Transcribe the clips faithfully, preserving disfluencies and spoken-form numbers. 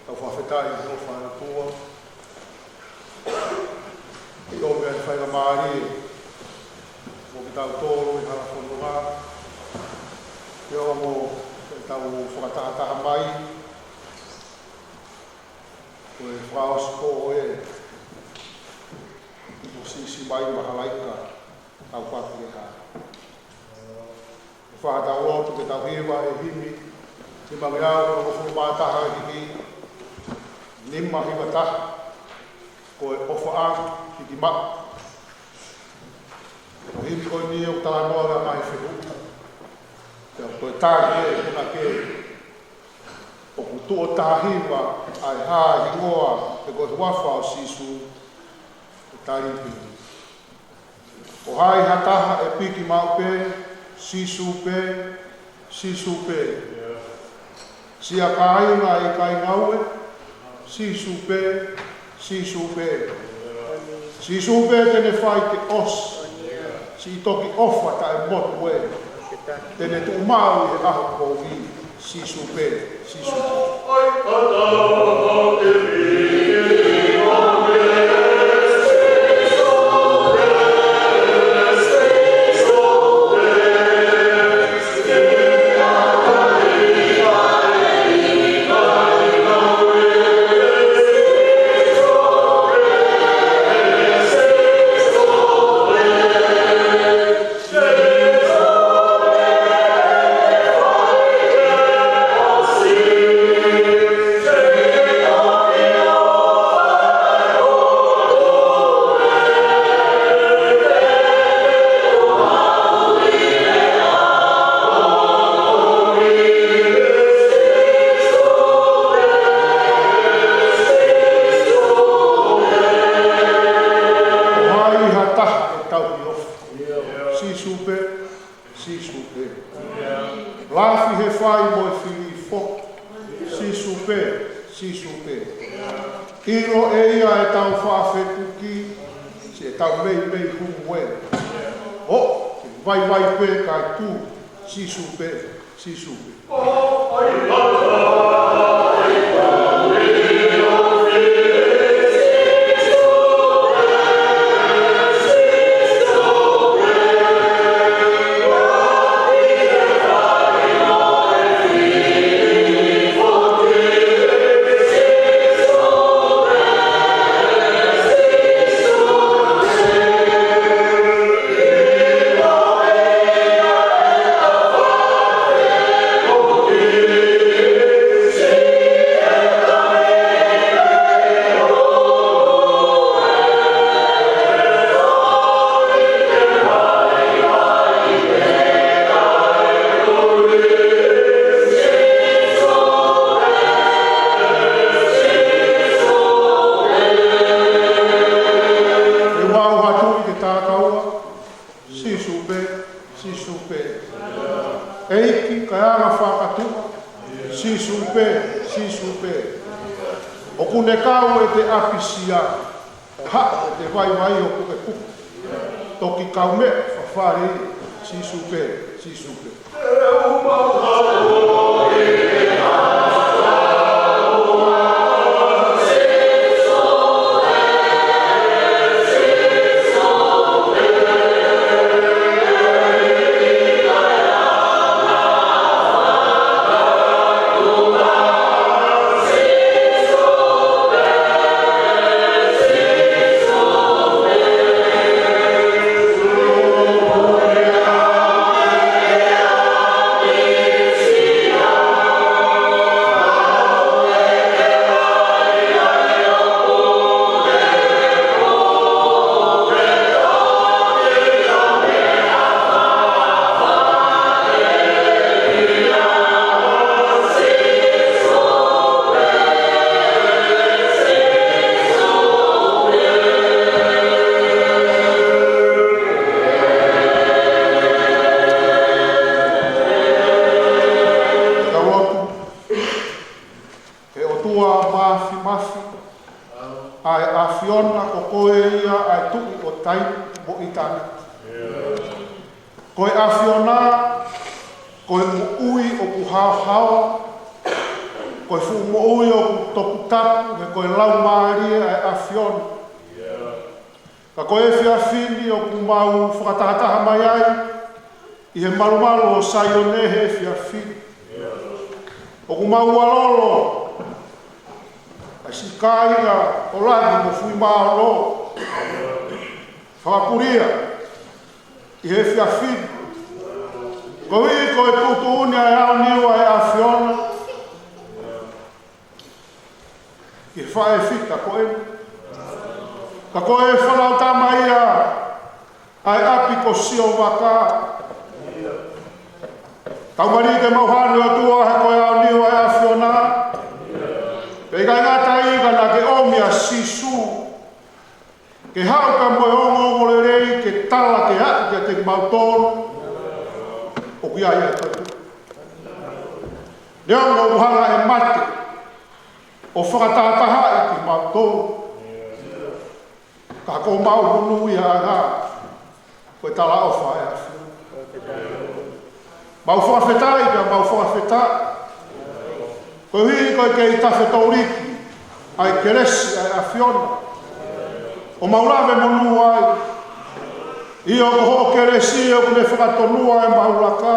Tau fakafetaʻi ki he ʻofa ʻa e ʻOtua. Ke ʻomi ʻa e faingamālie mo kitautolu ʻi he hala fononga ke ʻomi ʻetau fakatahataha mai ko e fakaʻosi ko ē ʻo e siʻisiʻi mai Mahalaika Tau Pākeleha. ʻE fai haʻatau lotu ke tau hiva e himi nimangeau hongofulu mā taha, hiki nima hiva taha, ko e ʻOfaʻanga Hiki Maʻu. Ko e himi ko eni ʻoku talanoa ki he ngaahi fehuʻi. Pea ko e tali ē, ʻoku ʻikai ke ʻoku tuʻo taha hiva ʻa e hā e hingoa pe ko e huafa ʻo Sīsū. ʻE tali pē. Ko hai ha taha ʻe piki maʻu pē, Sīsū pē, Sīsū pē. Siʻa kāinga ʻikai ngaue, Sīsū pē, Sīsū pē. Sīsū pē te ne fai ke ʻosi siʻi toki ʻofa taʻemotu ē te ne tuʻu maʻu ʻi he ʻaho kovi. Sīsū pē, Sīsū pē. Ko hai ha taha ʻe tauhi ʻofa, Sīsū pē, Sīsū pē. Lafi he fai mo e fili foki, Sīsū pē, Sīsū pē. ʻIlo ʻe ia ʻetau faʻa fekuki, siʻetau meimei humu ē. ʻO, ke vaivai pē kae tuli, Sīsū pē, Sīsū pē. ʻE mau hatu i ke tākaua, Sīsū pē, Sīsū pē. ʻEiki kae anga fakatuʻa, Sīsū pē, Sīsū pē. ʻOku ne kau ʻi he ʻapisia, haʻu ʻi he vaivai ʻoku ke puke. Toki kaumeʻa fafale, Sīsū pē, Sīsū pē. Tau lotu. ʻE ʻOtua Māfimafi, ʻa e ʻAfiona ko koe ia ʻa e Tuʻi ʻo taimi mo ʻitāniti. Ko e ʻAfiona, ko e moʻui ʻoku haohaoa, Ko e fuʻu moʻui ʻoku toputapu, he ko e Laumālie ʻa e ʻAfiona. Ka ko e efiafi ni ʻoku mau fakatahataha mai ai ʻi he malumalu ʻo Saione he efiafi ni. ʻOku mau ʻalolo ʻa e siʻi kāinga ʻo Laki mo Fuimaono, fakapulia ʻi he efiafi ni. Koeʻuhi ko e tuʻutuʻuni ʻa e aoniu ʻa e ʻAfiona ki he faʻē fita ko eni. Ka ko e fānau tama ia ʻa e ʻapi ko Siovaka. Tau mali ke mau hanu ʻOtua he ko e aoniu ʻa e ʻAfiona. Pea ʻikai ngata ai ka naʻa ke ʻomi ʻa Sīsū ke haʻu ka mo e ongoongolelei ke tala ke aʻu kiate kimautolu ʻoku ʻi ai ʻa e toetuʻu. Neongo ʻoku hanga ʻe he mate ʻo fakatahatahaʻi kimautolu, ka ko homau monūʻiaʻanga ko e talaʻofa ʻa e ʻAfiona. Mau fakafetaʻi, pea mau fakafetaʻi koeʻuhi ko e kei tafe tōliki ʻa e kelesi ʻa e ʻAfiona ʻo mau lave monū ai. ʻIo, ko hoʻo kelesi ʻoku ne fakatonua ʻemau laka,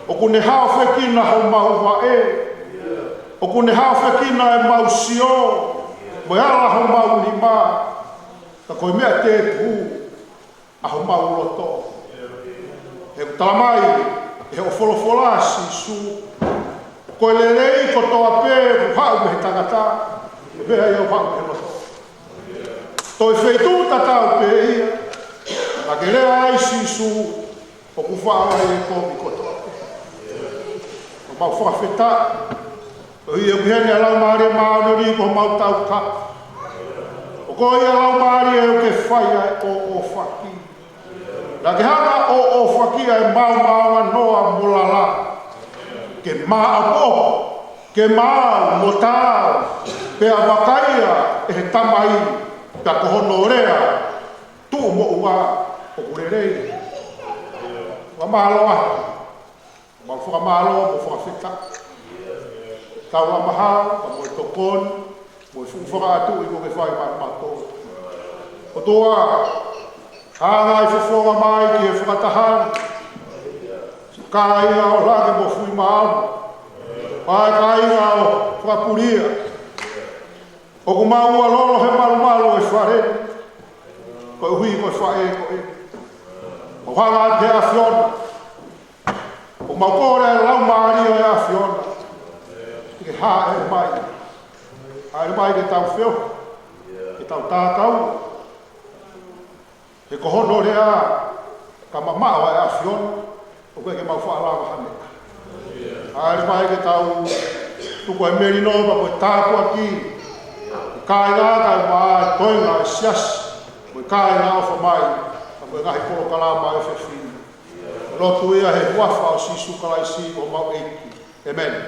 ʻoku ne haofekina homau vaʻe, ʻoku ne haofekina ʻemau sio, mo e ala homau nima, ka ko e meʻa tēpū ʻa homau loto. He ʻoku tala mai ʻe hoʻo folofola, Sīsū, ko e lelei kotoa pē ʻoku haʻu mei he tangata, ʻoku pehē ia ʻoku haʻu mei he loto. Toe feituʻu tatau pē ia naʻa ke lea ai, Sīsū, ʻoku faʻa ʻi ai e kovi kotoa pē. ʻOku mau fakafetaʻi koeʻuhi ʻoku ʻi heni ʻa e Laumālie Māʻoniʻoni ko homau taukapo. ʻOku ʻi ai ʻa e Laumālie ʻoku ke fai ʻa e ʻōʻōfaki. Naʻa ke hanga ʻo ʻōʻōfaki ʻa e maomaonganoa mo lala, ke maʻopoʻopo, ke maau mo taau, pea vakaia ʻe he Tamai, pea ko hono lea tuʻumoʻua ʻoku lelei. Fakamālō atu. Mau fakamālō mo fakafetaʻi ʻetau lama hao, ka mo e tokoni mo e fuʻu fakaʻatuʻi kuo ke fai maʻamautolu. ʻOtua, hanga ʻo fofonga mai ki he fakataha ni, siʻi kāinga ʻo Laki mo Fuimaono, ʻa e kāinga ʻo Fakapulia, ʻoku mau ʻalolo he malumalu ʻo e fale ni, koeʻuhi ko e faʻē ko eni. Mau hanga atu ki he ʻAfiona, ʻoku mau kole ʻa e Laumālie ʻo e ʻAfiona ke hāʻele mai. Hāʻele mai ke tau feohi, ke tau tatau, he ko hono lea ka mamaʻo ʻa e ʻAfiona, ʻoku ʻikai ke mau faʻa lava ha meʻa. Hāʻele mai ke tau tuku e melino pea mo e tāpuaki ki he kāinga kae ʻumaʻā e toenga ʻo e siasi, mo e kāinga ʻofa mai, pea mo e ngaahi polokalama ʻo e efiafi ni. Lotu ia he huafa ʻo Sīsū Kalaisi ko homau ʻEiki. ʻĒmeni.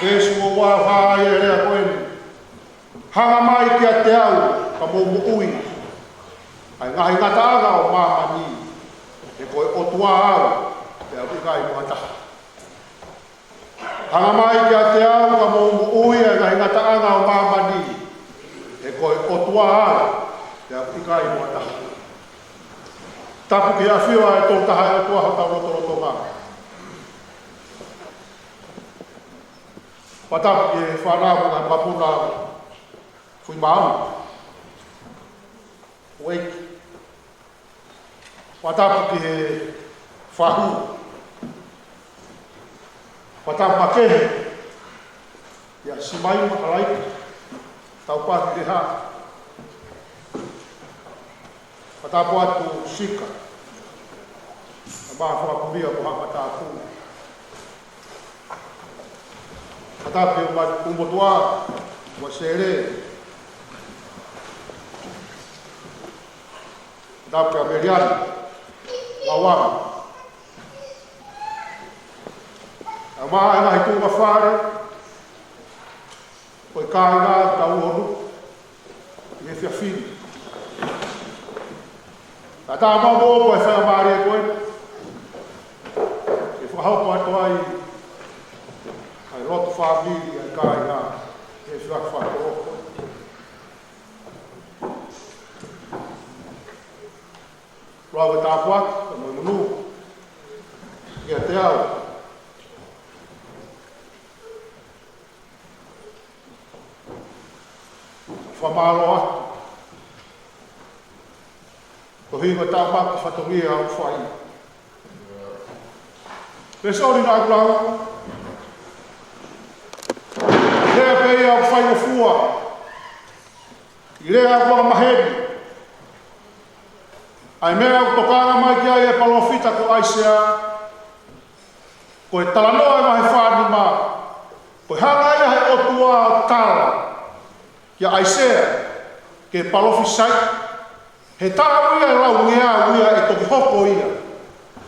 Veesi uofulu mā ua, ʻa e lea ko eni: Hanga mai kiate au ka mou moʻui ʻa e ngaahi ngataʻanga ʻo māmani, he ko e ʻOtua au, pea ʻoku ʻikai mo ha taha. Hanga mai kiate au ka mou moʻui ʻa e ngaahi ngataʻanga ʻo māmani, he ko e ʻOtua au, pea ʻoku ʻikai mo ha taha. Tapu ki he ʻafio ʻa e Tolu Tahaʻi ʻOtua ʻi hotau lotolotonga. Fakatapu ki he fānau mo e ngaahi makapuna, Fuimaono, Ueki. Fakatapu ki he fahu. Fakatapu makehe kia Simaima Kalaiki, Taupaki Leha. Fakatapu atu Sika, ʻa e Maʻa Fakapulia mo Haʻa Matāpule. Fakatapu ki he Umaʻā Motuʻa, Uasele. Fakatapu kia Meliana Lauama. ʻA e maʻa e ngaahi tuʻunga fale, ko e kāinga ʻoku tau ʻunu ʻi he efiafi ni. Ka tā mau mo ko e faingamālie ko ē ke fakahoko atu ai ʻa e lotu fāmili ʻa e kāinga he efiafi fakakoloa. Lau e tāpuaki mo e monū kiate au. Fakamālō atu. Ko e hingoa tāpuaki fatongia ʻoku fai. Pea sio ʻi he ʻakulanga, lea pē ia ʻoku faingofua, ʻi he lea ʻoku angamaheni, ʻa e meʻa ʻoku tokanga mai ki ai e palōfita ko ʻAisea. Ko e talanoa ʻe vahe fā nima, ko e hanga ia he ʻOtua ʻo tala kia ʻAisea ke palōfisai, he taʻu ia ʻe laungeau ia ʻe toki hoko ia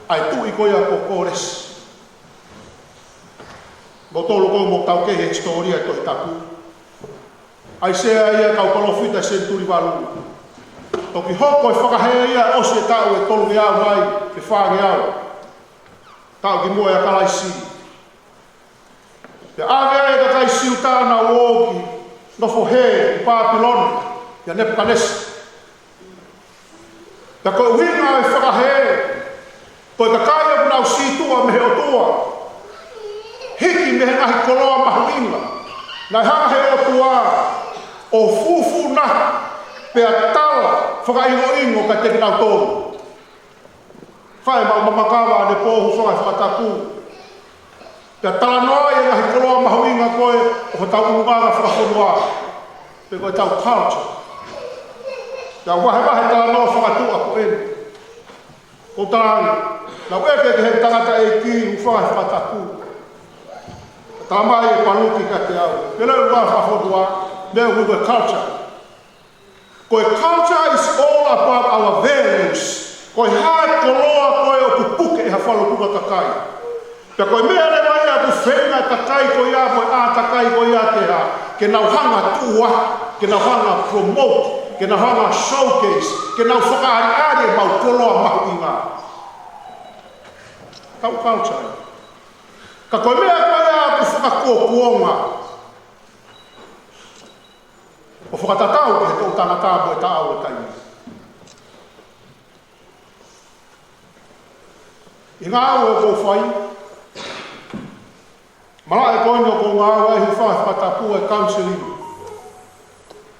ʻa e tuʻi ko ia ko Kōlesi. Mou tolu ko ē ʻoku mou taukei he hisitōlia ʻo e Tohi Tapu. ʻAisea ia, kau palōfita senituli valu. Toki hoko e fakahē ia ʻosi e taʻu ʻe tolungeau mai ki he fāngeau taʻu kimuʻa ʻia Kalaisi. Pea ʻave ai e kakai Siu ʻo nau ō ki he nofo hē ʻi Pāpilone ʻia Nepukanesa. Pea ko e ʻuhinga e fakahē, ko e kakai ʻoku nau sītuʻa mei he ʻOtua, hiki mei he ngaahi koloa mahuʻinga naʻe hanga he ʻOtua ʻo fufū na, pea tala fakaʻingoʻingo kiate kinautolu. Fai mau mamakava ʻanepō, hūfanga he fakatapu, pea talanoa ʻi he ngaahi koloa mahuʻinga ko ē ʻo hotau ʻulungaanga fakafonua, pe ko ʻetau culture. Pea vahevahe talanoa fakatuʻa ko eni. Ko e talanoa, naʻe ʻeke ki he tangataʻeiki, hūfanga he fakatapu, talamai ʻe Paluki kiate au, pea lea ʻulungaanga fakafonua, meʻa ʻoku ui ko e culture. Ko e culture is all about our values. Ko e hā e koloa ko ē ʻoku puke ʻe he falukunga kakai. Pea ko e meʻa leva ia ʻoku feinga e kakai ko ia mo e ʻātakai ko ia ke hā, ke nau hanga tuʻu atu, ke nau hanga promote, ke nau hanga showcase, ke nau fakaʻaliʻali ʻemau koloa mahuʻinga. Tau culture. Ka ko e meʻa ko ia ʻoku fakakuonga ʻo fakatatau ki he toʻutangata mo e taʻau ʻo e taimi. ʻI he ngāue ʻoku ou fai, malaʻe ko eni ʻoku ou ngāue ai, hūfanga he fakatapu, e counseling.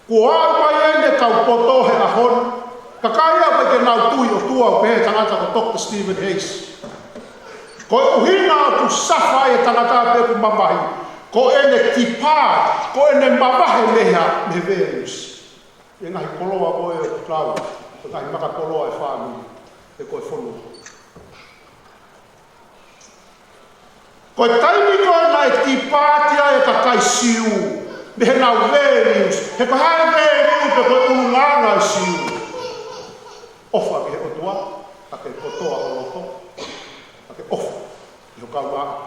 Kuo aʻu mai eni e kau poto he ʻaho ni, kakai ʻoku ʻikai ke nau tui ʻOtua, ʻoku pehē ʻe he tangata ko Doctor Stephen Hayes. Ko e ʻuhinga ʻoku suffer ai e tangata pe ʻoku mamahi, ko ʻene depart, ko ʻene mavahe mei he, mei he values. ʻI he ngaahi koloa ko ē ʻoku tau, ko e ngaahi makakoloa ʻo e fāmili, pe ko e fonua. Ko e taimi ko ē naʻe depart ai e kakai Siu mei heʻenau values, he ko e hā e value pe ko e ʻulungaanga ʻo e Siu? ʻOfa ki he ʻOtua, ka ke kotoa ho loto, ka ke ʻofa ki ho kaungāʻapi.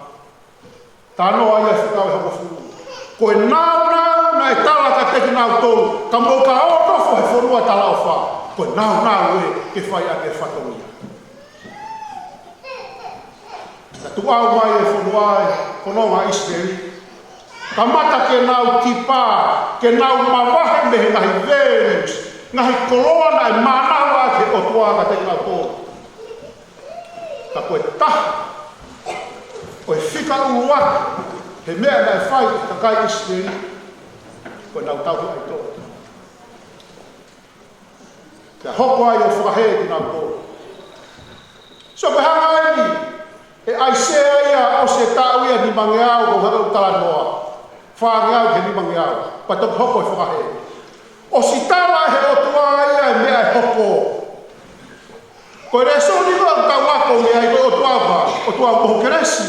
Talanoa ia ʻi he fekau ʻe hongofulu. Ko e nāunau naʻe tala kiate kinautolu, ka mou ka ō nofo he fonua talaʻofa. Ko e nāunau ē ke fai ʻaki e fatongia. Naʻe tuʻu mai e fonua ē, fononga ʻIsileli. Kamata ke nau tipa, ke nau mavahe mei he ngaahi values, ngaahi koloa naʻe mānava ʻaki he ʻOtua kiate kinautolu. Ka ko e taha ʻo e fika ʻuluaki he meʻa naʻe fai ʻe he kakai ʻIsileli, ko ʻenau tauhi ʻaitoli. Pea hoko ai ʻo fakahē kinautolu. So ko e hanga eni ʻe ʻAisea ia ʻosi e taʻu ia nimangeau, ko e hanga ʻo talanoa fāngeau ki he nimangeau, pea toki hoko e fakahē. ʻOsi tala ʻe he ʻOtua ia e meʻa ʻe hoko. Ko e lēsoni ko ē ʻoku tau ako mei ai, ko e ʻOtua ʻoku, ʻOtua ʻoku mohu kelesi.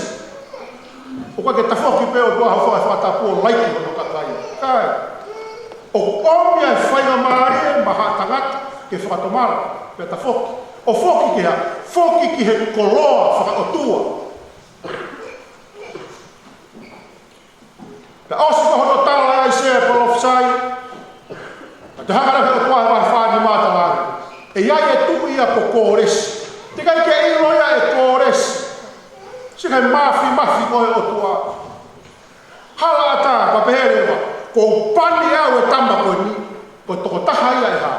ʻOku ʻikai ke tafoki pē ʻOtua ʻo fai e fakatapu ʻo laiki hono kakai. ʻIkai. ʻOku ʻomi ai e faingamālie maʻa haʻa tangata ke fakatomala, pea tafoki. ʻO foki ki he hā? Foki ki he koloa fakaʻotua. Pea ʻosi ko hono tala ʻe ʻAisea e palōfisai, pea toe hanga leva ʻe he ʻOtua he vahe fā nima ʻo tala ange, ʻe ʻi ai e tuʻi ia ko Kōlesi. Teʻeki ai ke ʻilo ia ʻe Kōlesi. Sio ki he māfimafi ko ē ʻo e ʻOtua. Hala ʻatā, pea pehē leva, kuo u pani au e tama ko eni, ko e tokotaha ia ʻe hā?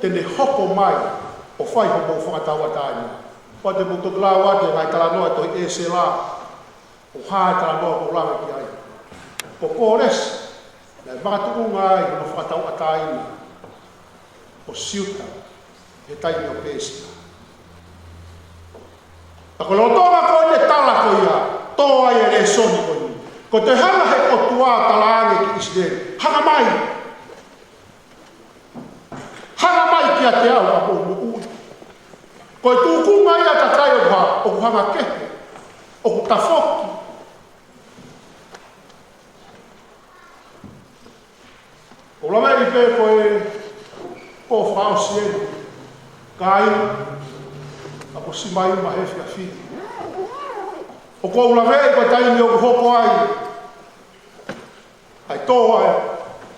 Te ne hoko mai ʻo fai hoʻomou fakatauʻatāina. Pea te mou toki lau atu e ngaahi talanoa ʻi he tohi ʻĒsela, ʻo hā e talanoa ʻoku ou lave ki ai. Ko Kōlesi naʻe makatuʻunga ai hono fakatauʻatāina ʻo Siuta he taimi ʻo Pēsia. Ka ko e lolotonga ko eni e tala ko ia, tō ai e lēsoni ko eni. Ko e toe hanga ʻe he ʻOtua ʻo tala ange ki ʻIsileli, hanga mai. Hanga mai kiate au ʻo mou moʻui. Ko e tūkunga ia ʻa e kakai ʻoku hā? ʻOku hanga kehe, ʻoku tafoki. ʻOku ou laveʻi pē ko e pō fakaʻosi eni, kāinga, ʻa ko Simaima he efiafi ni. ʻOku ou laveʻi ko e taimi ʻoku hoko ai ʻa e tō ʻa e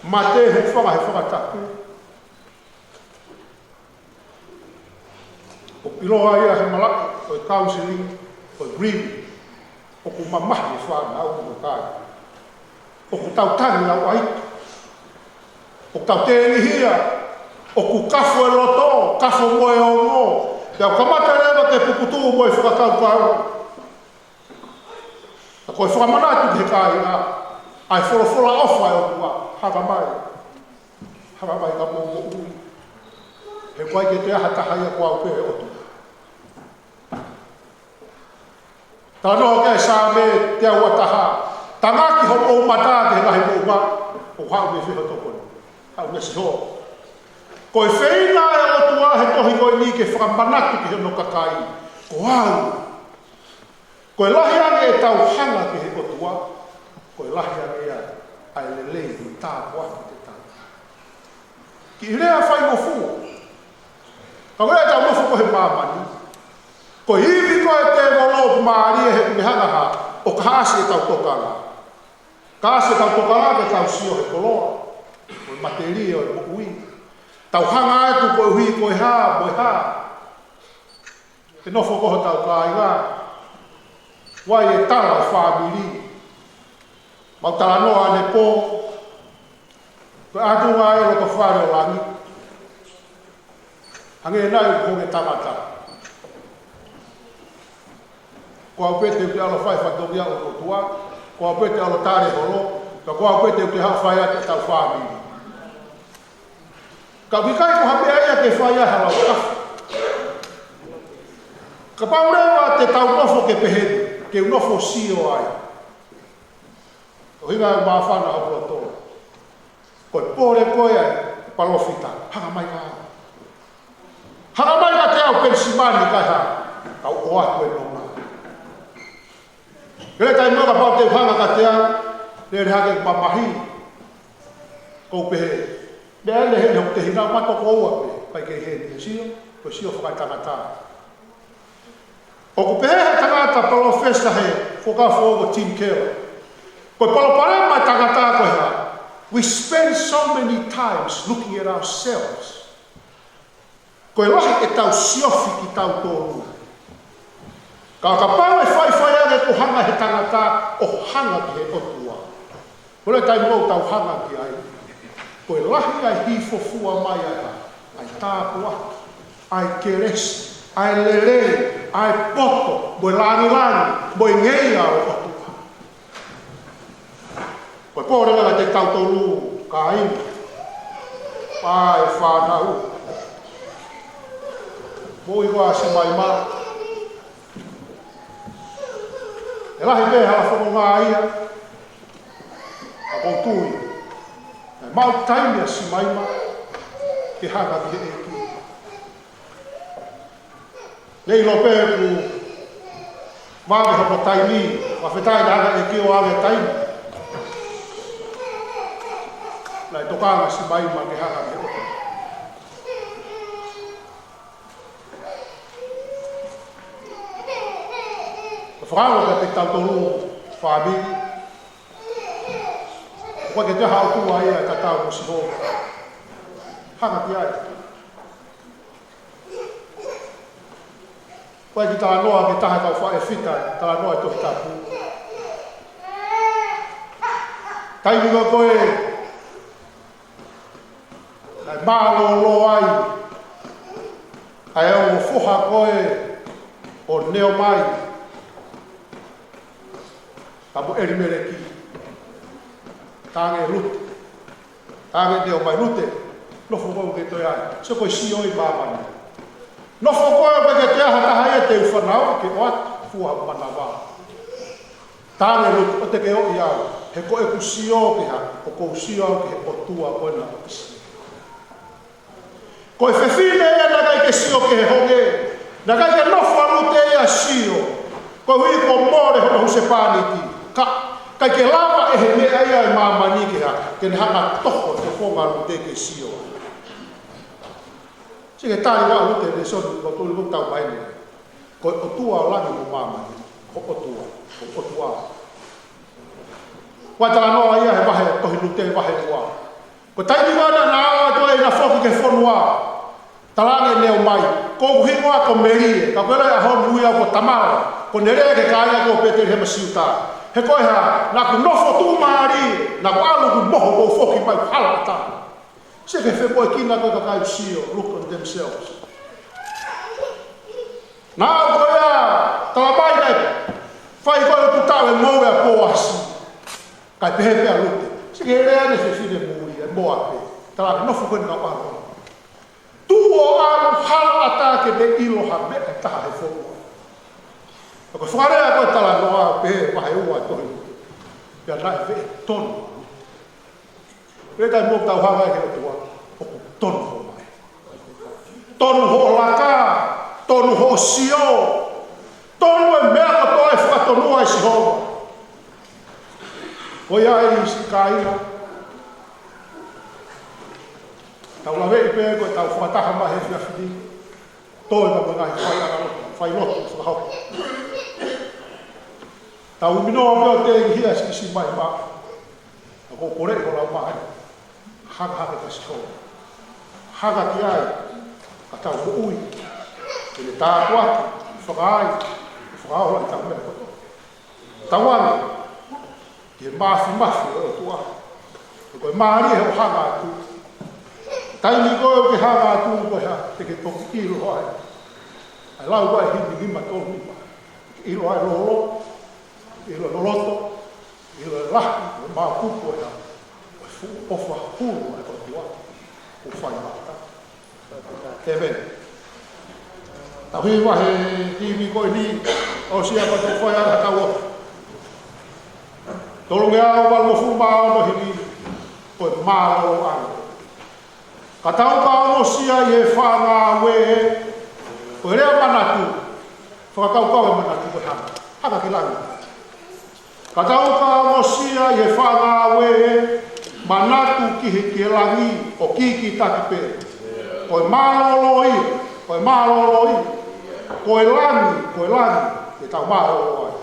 mate, hūfanga he fakatapu. ʻOku ʻiloa ia he malaʻe ʻo e counselling, ʻo e grieving. ʻOku mamahi e fānau mo e kāinga. ʻOku tau tangi lauʻaiki. ʻOku tau tengihia. ʻOku kafo e loto, kafo mo e ongo. Pea kamata leva ke puputuʻu mo e fakakaukau. Ka ko e fakamanatu ki he kāinga, ʻa e folofola ʻofa ʻa e ʻOtua, hanga mai. Hanga mai ka mou moʻui. He ʻoku ʻikai ke toe ʻi ai ha taha ia, ko au pē ʻOtua. Talanoa ki ai e Saame teau uataha. Tangaki hoʻomou mata ki he ngaahi moʻunga, ʻo haʻu mei fē hoʻo tokoni? Haʻu mei Sihova. Ko e feinga ʻa e ʻOtua he tohi ko eni ke fakamanatu ki hono kakai, ko au. Ko e lahi ange ʻetau hanga ki he ʻOtua, ko e lahi ange ia ʻa e lelei mo e tāpuaki te tau. Kiʻi lea faingofua. Ka ko ʻetau nofo ko ē he māmani, ko e ivi ko ē ʻa e tēvolo ʻoku mālie he ʻoku ne hanga ʻo kahaʻasi ʻetau tokanga. Kahaʻasi ʻetau tokanga ke tau sio he koloa, ko e matelie ʻo e moʻui. Tau hanga atu koeʻuhi ko e hā mo e hā. ʻE nofo ko hotau kāinga, ʻoku ʻi ai e tala ʻo e fāmili. Mau talanoa ʻanepō, ko e ʻatunga ʻa e loto fale ʻo langi. Hangē nai ʻoku hangē tangata. Ko au pē te u toe ʻalu ʻo fai e fatongia ʻo e ʻOtua, ko au pē te u ʻalu ʻo tali e holo, ka ko au pē te u toe haʻu ʻo fai atu ʻetau fāmili. Ka ʻoku ʻikai ko ha meʻa ia ke fai ai ha lau kafu. Kapau leva te tau nofo ke pehē ni, ke u nofo ʻo sio ai. ʻUhinga ia ʻoku māfana hoku loto. Ko e pole ko ē ʻa e palōfita, hanga mai ka. Hanga mai kiate au Penisimani, kae hā? Kau ʻoatu e nonga. Ke lele taimi ʻo kapau te u hanga kiate au, lele hake mamahi. Ko u pehē, meʻa ʻeni heni hoku tehina, ma toko ua pē, ʻikai ke ʻi heni, sio, ko e sio fakaetangata. ʻOku pehē ʻe he tangata palōfesa he Fuakava Foʻou ko Tim Keller, ko e palopalema ʻa e tangata ko e We spend so many times looking at ourselves. Ko e lahi ʻetau siofi kitautolu. Ka kapau ʻe faifai ange ko e hanga he tangata ʻo hanga ki he ʻOtua, ko e taimi ʻoku tau hanga ki ai, ko e lahi ʻa e hifo fua mai ʻa e, ʻa e tāpuaki, ʻa e kelesi, ʻa e lelei, ʻa e poto, mo e langilangi, mo e ngeia ʻo e ʻOtua. Ko e pole lava te tautolu kāinga, ʻa e fānau. Moʻui ʻa Simaima. ʻE lahi pē hala fono ngā ia. ʻA ʻoku ou tui, ʻe maʻu taimi ʻa Simaima ke hanga ki he ʻEiki. Neʻi ʻilo pē ʻoku vave hono taimi, fakafetaʻi naʻa ne ʻEiki ʻo ʻave taimi. Naʻe tokanga ʻa Simaima ke hanga ki he ʻEiki. Ko e fakaʻamu kiate kitautolu fāmili. ʻOku ʻikai ke toe ʻi ai ha ʻOtua ia ʻe tatau mo Sihova. Hanga ki ai. Ko e kiʻi talanoa ki he taha e kau faʻē fita, talanoa ʻi he Tohi Tapu. Taimi ko ē naʻe mālōlō ai ʻa e ongo foha ko ē ʻo Neomai, pea mo ʻElimeleki. Talaange ʻe Lute, talaange ʻe Neomai, Lute, nofo koe ʻoku ke toe ʻi ai. Sio ko e sio ʻi māmani. Nofo koe ʻoku ʻikai ke toe ʻi ai ha taha ia te u fanauʻi ke ʻoatu fua manava. Talaange ʻe Lute, ʻoua te ke ʻoʻi au, he ko ʻeku sio ki he hā? ʻOku ou sio au ki he ʻOtua ko ena ʻoku ke sio. Ko e fefine ia naʻe ʻikai ke sio ki he honge, naʻe ʻikai ke nofo ʻa Lute ia ʻo sio, koeʻuhi kuo mole hono husepāniti. Ka, ʻikai ke lava ʻe he meʻa ia ʻi māmani ke hā? Ke ne hanga ʻo toho e fofonga ʻo Lute ke sio. Sio ki he tali ʻa Lute he lēsoni ko ē ʻoku tau maʻu ʻeni. Ko e ʻOtua ʻo langi mo māmani, ko e ʻOtua, ko e ʻOtua. Ko e talanoa ia he vahe, Tohi Lute vahe ua. Ko e taimi ko ē naʻa na ō atu ai ʻo na foki ki he fonua, talaange ʻe Neomai, ko hoku hingoa ko Melie, ka ko e ʻaho ni ʻoku ui au ko Tamala, kuo ne lea ki he kāinga ko ē ʻo Petelihema Siuta. He ko e hā? Naʻa ku nofo tuʻumālie, naʻa ku ʻalu ʻo moho, kuo u foki mai hala ʻatā. Sio ki he femoʻuekina ko ē ʻa e kakai ʻoku sio, look on themselves. Naʻa ko ia, talamai naʻe fai ko ē ʻo tuʻu taʻu e ngoue ʻa Poasi. Kae pehē pē ʻa Lute. Sio ki he lea ʻa e fefine Moape, ʻa Moape. Talaange nofo koe ʻo nau ʻalu. Tuʻu ʻo ʻalu hala ʻatā ke te ʻilo ha meʻa ʻe taha he fonua. Ka ko e fakalea ko ē ʻa e talanoa pē vahe ua Tohi Lute. Pea naʻe veʻe tonu. Pea taimi ʻoku tau hanga ai ki he ʻOtua, ʻoku tonu hoʻo mai. Tonu hoʻo laka, tonu hoʻo sio, tonu e meʻa kotoa ʻe fakatonua ʻe Sihova. Ko ia ai siʻi kāinga, tau laveʻi pē ko ʻetau fakataha mai he efiafi ni, toe ma mangai fai ʻa e lotu, fai lotu, fakahoko. Tau ʻuminga pē ʻo tengihia siʻi Simaima. ʻOku ou kole ʻi ho laumālie, hanga hake kia Sihova. Hanga ki ai, ka tau moʻui, ke ne tāpuaki, fakaai, fakaola ʻetau meʻa kotoa. Tauange ki he māfimafi ʻo e ʻOtua. He ko e mālie hoʻo hanga atu. Taimi ko ē ʻoku ke hanga atu ko e hā? Te ke toki ʻilo ai. ʻA e lau ko ē ʻa e himi nima tolu nima. ʻIlo ai e lolo, ʻilo e loloto, ʻilo e lahi, ʻilo e maokupu ʻo e hā? ʻO e fuʻu ʻofa hulu ʻa e ʻOtua. ʻOku fai maʻu ʻa e tangata. ʻĒmeni. Tau hiva he himi ko eni, ʻosi ia ko e tau fai ʻa e tau ʻofa. Tolungeau valungofulu mā ono himi, ko e mālōlōʻanga. Ka tau ka ongosia ʻi he faʻa ngāue, ko e lea manatu, fakakaukau e manatu ko e hanga, hanga ki langi. Ka tau ka ongosia ʻi he faʻa ngāue, manatu ki he, ki he langi, ʻo kikitaki pē. Ko e mālōlō ia, ko e mālōlō ia, ko e langi, ko e langi, ke tau mālōlō ai.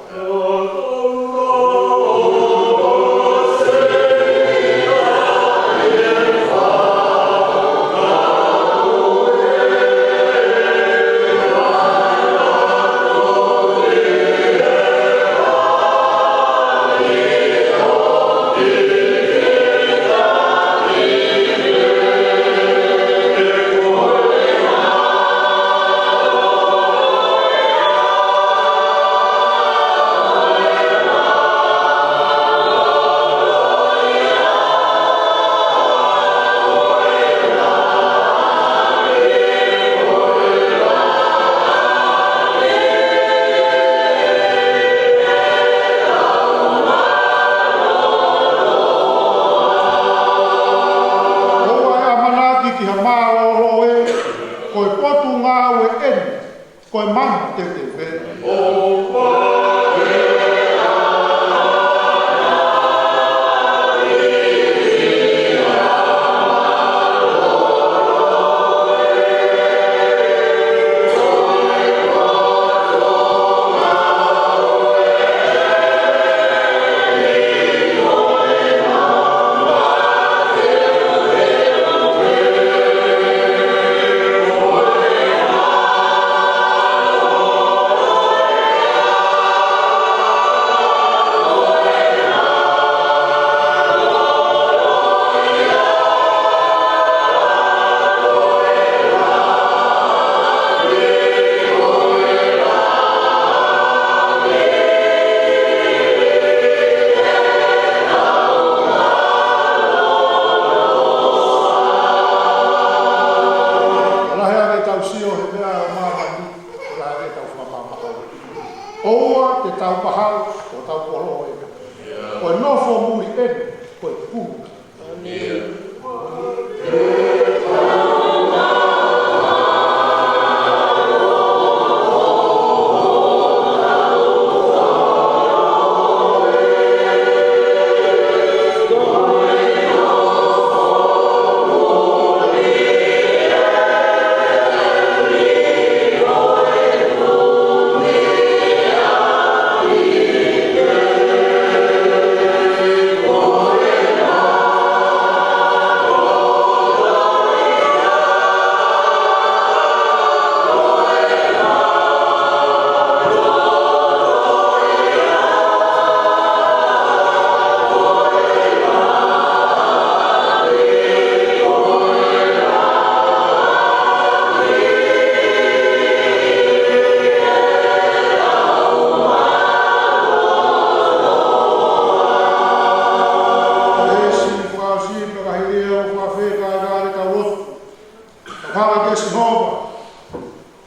Ko e manu teuteu pē. Lahi ange ʻetau sio he meʻa ʻo māmani, lahi ange ʻetau fakamamaʻo. ʻOua te tau mahaʻu, ʻo tau koloa ʻe. Ko e nofo muli ʻeni, ko e puna.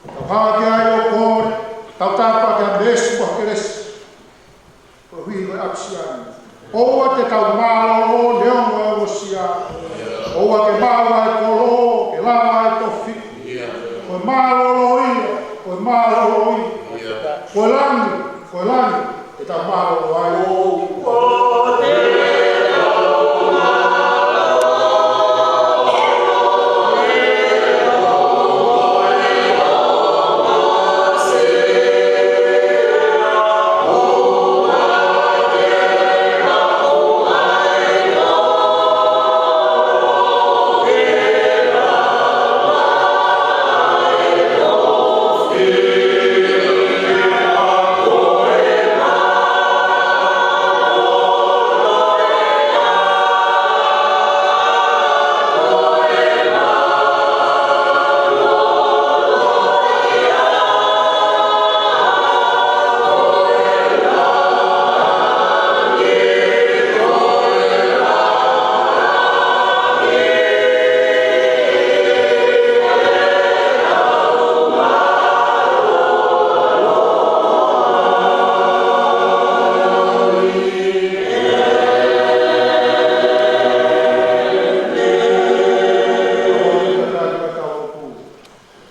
Tau hanga ki ai ʻo kole, tau tapa ki ai ʻo meesi mo kelesi. Ko e ʻuhi ko e ʻapisiani. ʻOua te tau mālōlō neongo e ongosia. ʻOua ke maʻu ʻa e kolo, ke lava ʻa e tofiʻa. Ko e mālōlō ia, ko e mālōlō ia. Ko e langi, ko e langi, ke tau mālōlō ai.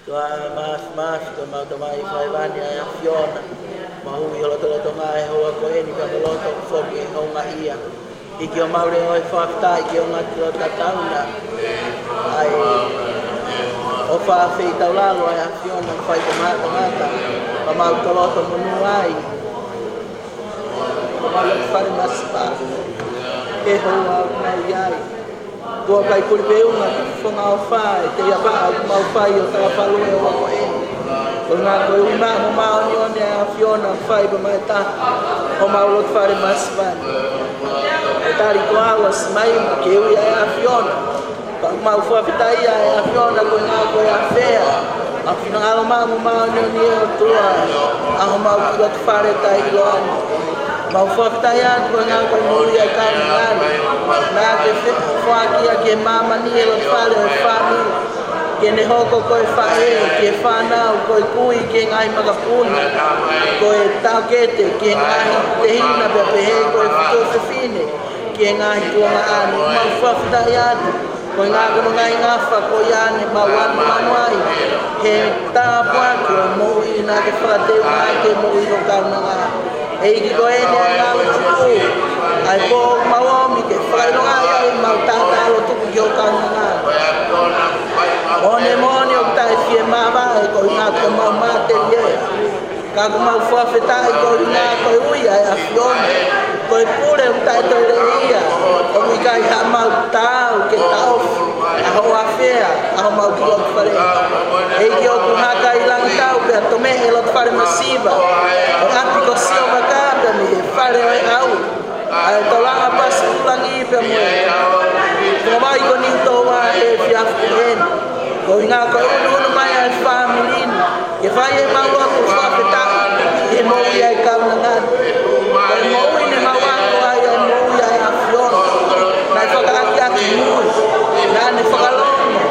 Tuʻa māfimafi, ko ʻemau Tamai ʻi he fale ni ʻa e ʻAfiona. Mau ʻi ho lotolotonga he houa ko eni, pea mo loto foki he houngaʻia. ʻI ki homau leʻo e fakafetaʻi ki ho ngaahi ʻofa tatau na. ʻA e ʻofa feitaulalo ʻa e ʻAfiona, fai ko mātangata, ka mau toloto monū ai. Ko mau loto fale masiva. He houa ʻoku mau ʻi ai. Tuʻa kai puli peunga, fonga ʻofa, ʻe te ia paʻa, ʻoku mau fai ʻo tau falu e houa ko eni. Ko e ngaahi ko e ui maʻa mo māʻoniʻoni ʻa e ʻAfiona, fai pē mai taha, homau loto fale masiva ni. ʻE tali ko au ʻa Simaima, ke ui ʻa e ʻAfiona. Pea mau fakafetaʻi ʻa e ʻAfiona ko e ngaahi ko e ʻafea. ʻA e finangalo maʻa mo māʻoniʻoni ʻe ʻOtua, ʻa homau kiʻi loto fale taʻeʻiloa ni. Mau fakafetaʻi atu ko e ngaahi ko e moʻui ʻa e kau ni ʻa e. Naʻa ke fe-, foaki ia ki māmani e loto fale ʻo e fāmili. Ke ne hoko ko e faʻē ki he fānau, ko e kui ki he ngaahi makapuna, ko e taʻokete ki he ngaahi tehina pea pehē ko e fito fefine ki he ngaahi tuongaʻane. Mau fakafetaʻi atu Ko e ngaahi, ko e ngaahi ngafa ko ia ne mau anuanu ai he tāpuaki ʻo e moʻui naʻa ke fakateunga ai ke moʻui ʻi ho kaunanga. ʻEiki, ko eni ʻa e ngaahi tuku, ʻa e pō ʻoku mau ʻomi ke fakaʻilongaʻi ai ʻemau taʻataʻalo tuku ki ho kaunanga. Moʻoni moʻoni ʻoku taʻe fie māvae koeʻuhi ko ʻemau matelie. Ka ʻoku mau fakafetaʻi koeʻuhi ko e ui ʻa e ʻAfiona. Ko e pule ʻoku taʻe toe lele ia, ʻoku ʻikai haʻamau taau ke taʻofi ʻa hoʻo afea ʻa homau kiʻi loto fale. ʻEiki, ʻoku haka ʻi langi tau pea tome e loto fale masiva ʻo e ʻapi ko Siova ka pea mei he fale ʻo e ʻau, ʻa e taulanga pasi ʻuluaki pea mo e tō mai ko Niutōua he efiafi ko eni. Koeʻuhi ko e unuunu mai ʻa e fāmili ni ke fai ʻemau ako fakafetaʻi ʻi he moʻui ʻa e kaunanga ni. Ko e moʻui ne mau ako ai ʻa e moʻui ʻa e ʻAfiona. Naʻe fakaʻakiʻakimui, naʻa ne fakalongo,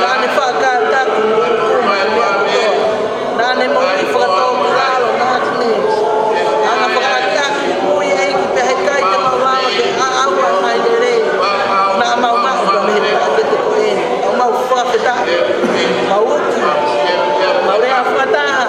naʻa ne fakakātaki mo ʻuku mai meʻa kotoa. Naʻa ne moʻui fakatōkilalo, naʻa ne hanga ʻo fakaʻakiʻakimui ʻEiki pea heʻikai te mau lava ke ʻaʻau ʻa e ngaahi lelei naʻa mau maʻu mei he paketi ko eni. ʻOku mau fakafetaʻi, mau uki, mau lea fakataha,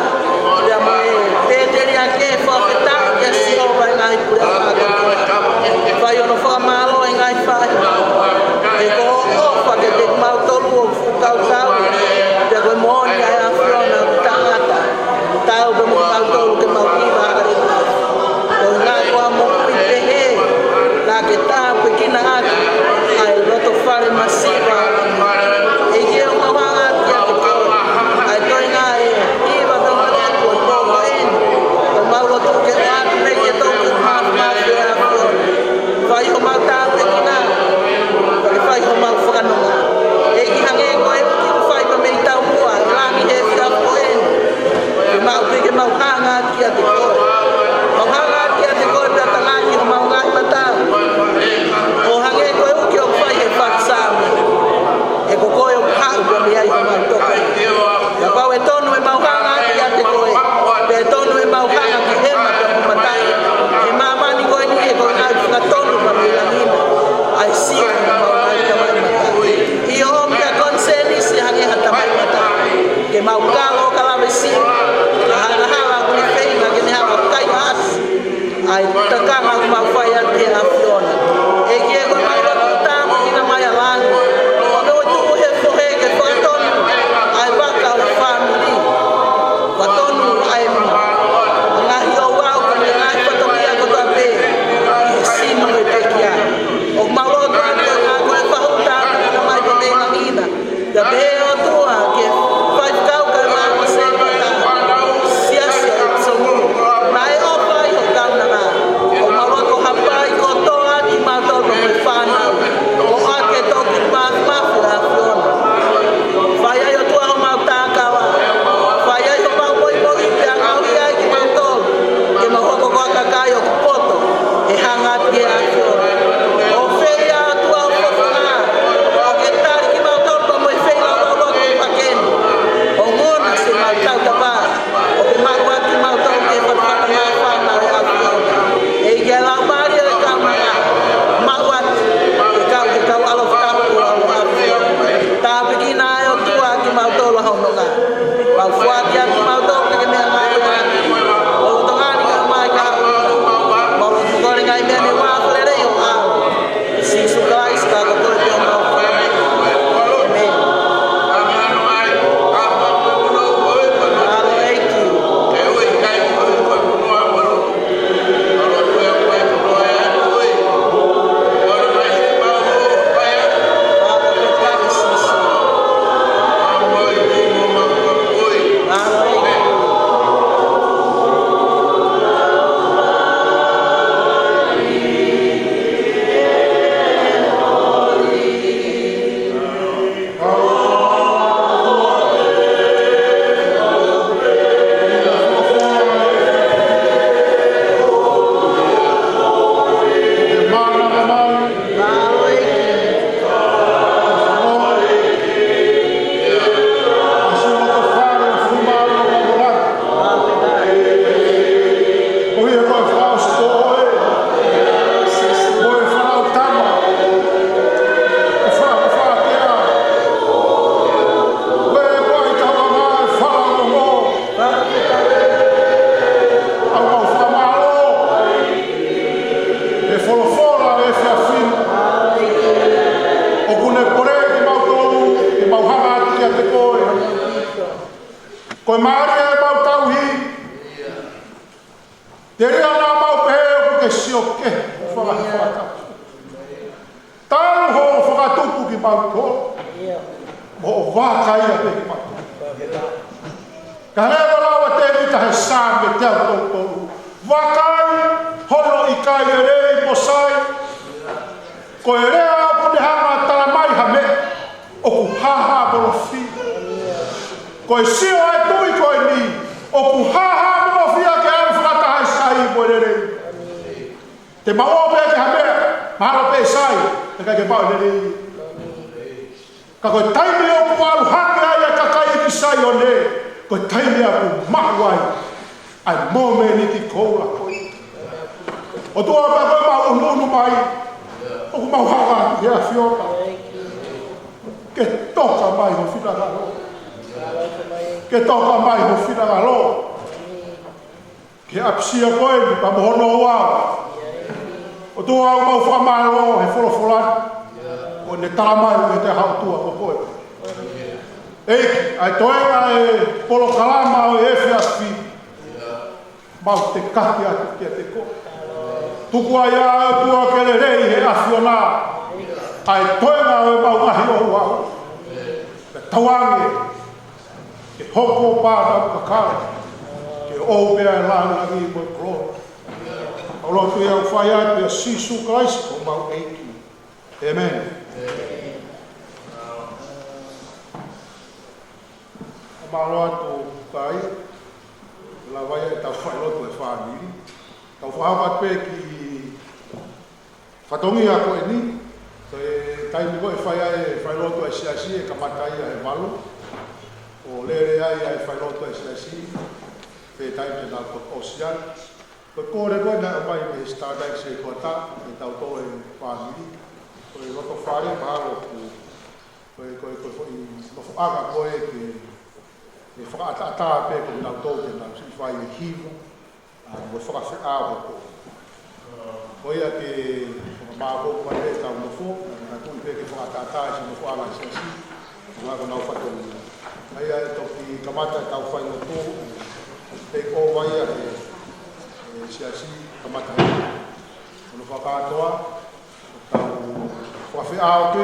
Mālie ʻemau tauhi. Telia naʻa mau pehē ʻoku ke sio kehe, fakafakatau. Talu hoʻo fakatupu kimautolu. Mo hoʻo vakai atu kimautolu. Ka leva lava Tēvita he Saame teau tolu tolu. Vakai, hono ʻikai lelei mo sai. Ko e lea ʻoku ne hanga ʻo talamai ha meʻa ʻoku hāhāmolofia. Ko e sio ʻa e tui ko eni ʻoku hāhāmolofia ke ʻalu fakataha e sai mo e lelei. Te mau ō pē ki ha meʻa, mahalo pē sai, ʻikai ke maʻu e lelei. Ka ko e taimi ʻoku ʻalu hake ai e kakai ki Saione, ko e taimi ʻoku maʻu ai ʻa e momeniti koula ko ia. ʻOtua, pea ko ʻemau ʻunuʻunu mai, ʻoku mau hanga atu ki he ʻAfiona. Ke toka mai ho finangalo. Ke toka mai ho finangalo. Ke ʻapisia ko eni pea mo hono ua. ʻOtua, ʻoku mau fakamālō he folofola ni. ʻOku ne talamai ʻoku ʻikai ha ʻOtua ko koe. ʻEiki, ʻa e toenga e polokalama ʻo e efiafi, mau tekaki atu kiate koe. Tuku ai ʻa e ʻOtua ke lelei he ʻAfiona ʻa e toenga ʻo ʻemau ngaahi ʻofa. Pea tauange ke hoko pē ʻa e kakala, ke ʻoʻou pē ʻa e lāngilangi mo e kolōlia. ʻOku ou lotu ʻo fai atu ʻia Sīsū Kalaisi ko homau ʻEiki. ʻĒmeni. Mālō atu kai, lava ia ʻetau failotu ʻa e fāmili. Tau fakahoko atu pē ki he fatongia ko eni, ko e taimi ko ē ʻe fai ai e failotu ʻa e siasi ʻe kamata ia he valu, ʻo lele ai ʻa e failotu ʻa e siasi, pea taimi te nau toki ʻosi ai. Ko e kole ko ē naʻe ʻomai mei he Stardust Headquarter, ʻe tau tō e fāmili. Ko e loto fale mahalo ʻoku, ko e, ko e, ko e foʻi nofoʻanga ko ē ke, ke fakaʻataʻatā pē ko ē nautolu ke nau siʻi fai e hiva. ʻA, mo e fakafeʻao ko ē. Ko ia ke fakamāʻopoʻopo mai pē ʻetau nofo, ka tuʻu pē ke fakaʻataʻatā e siʻi nofoʻanga siasi, ʻa ia ko honau fatongia. ʻA ia ʻe toki kamata ʻetau failotu, take over ia ʻe he, he siasi, kamata ia. Ko hono fakakātoa, tau fakafeʻao pē,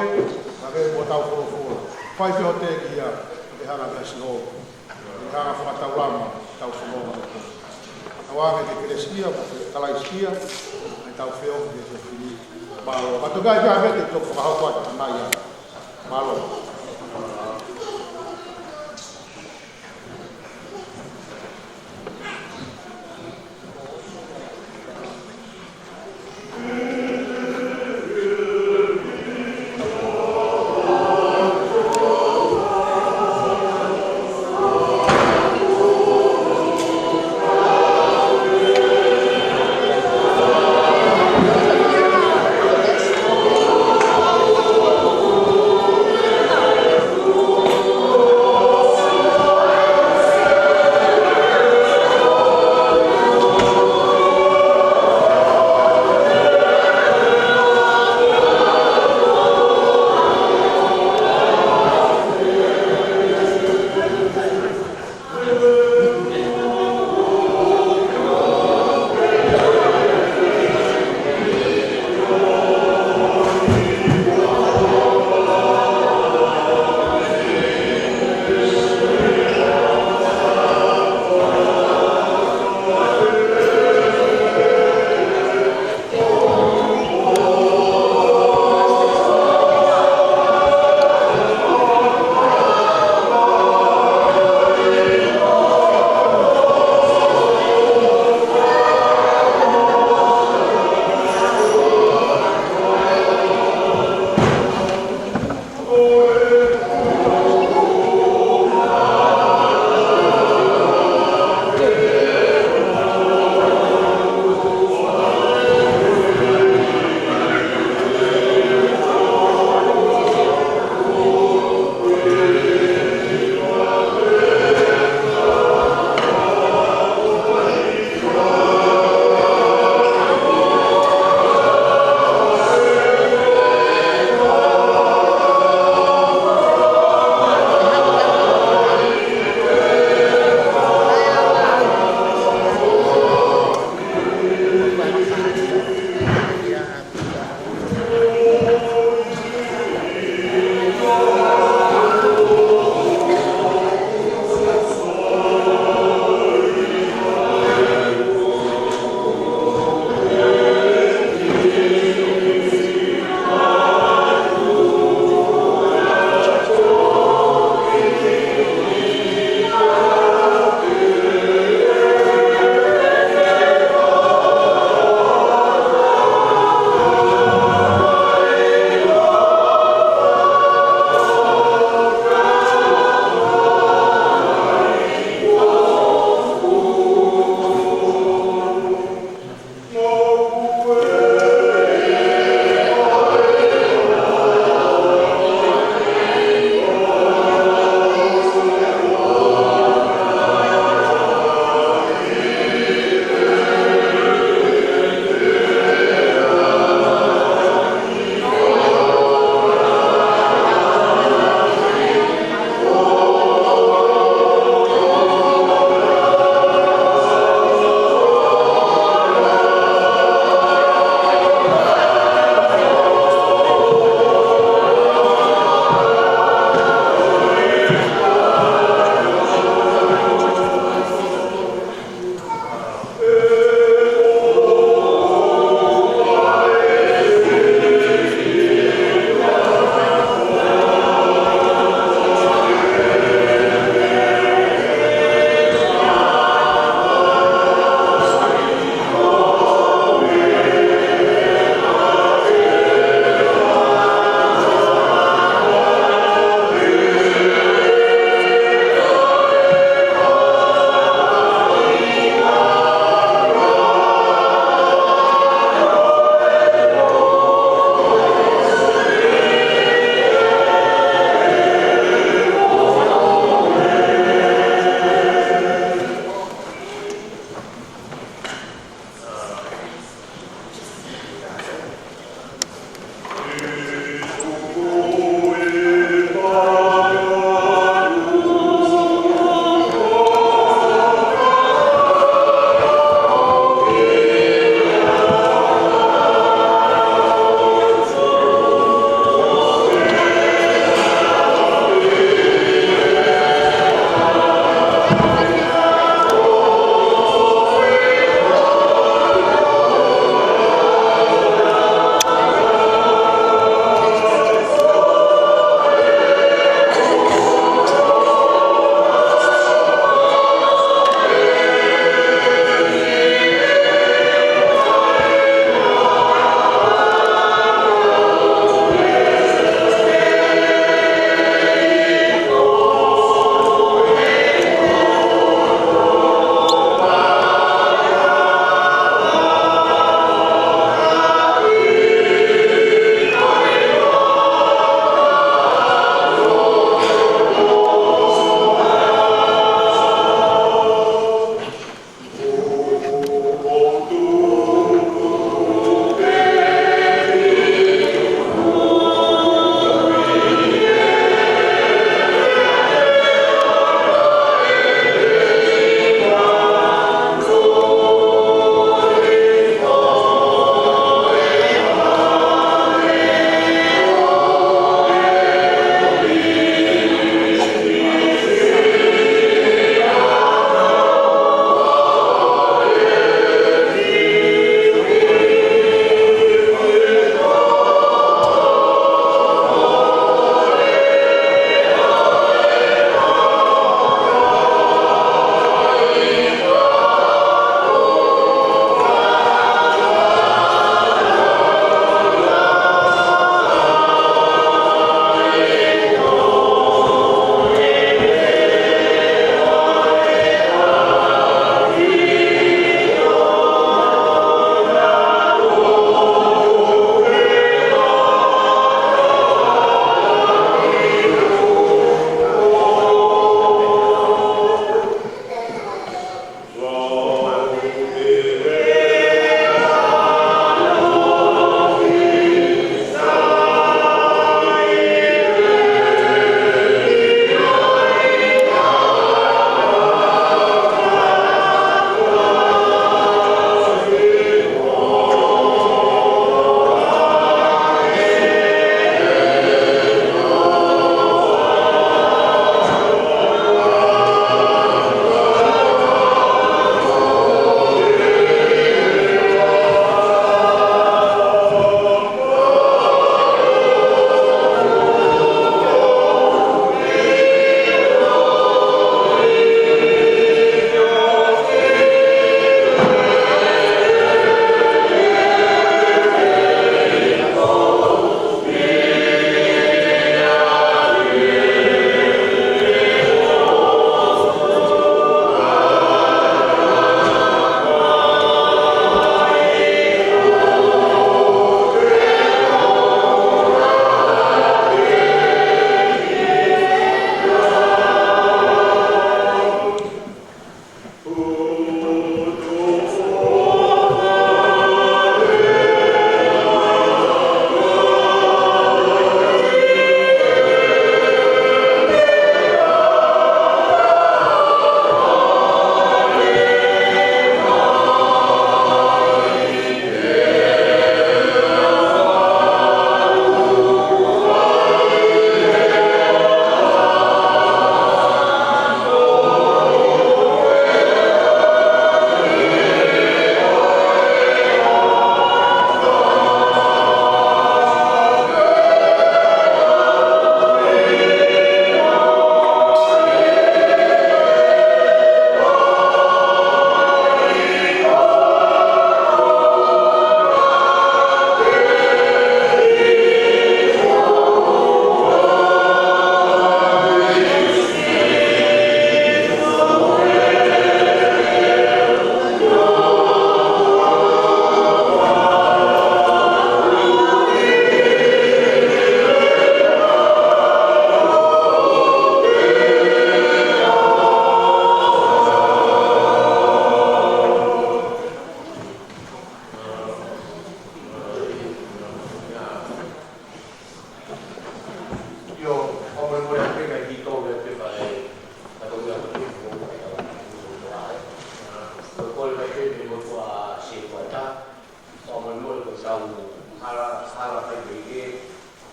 ka ke mo tau folofola. Fai pē hoʻo tekeʻia, ʻe hanga kia Sihova. ʻE hanga fakataulama, tau fononga mo koe. Tauange ke kelesi ia, mo e Kalaisi ia, ʻa ʻetau feohi ki he efiafi ni. Mālō. Ka toki ʻi ai pē ha meʻa te tau fakahoko atu ʻanai ia. Mālō.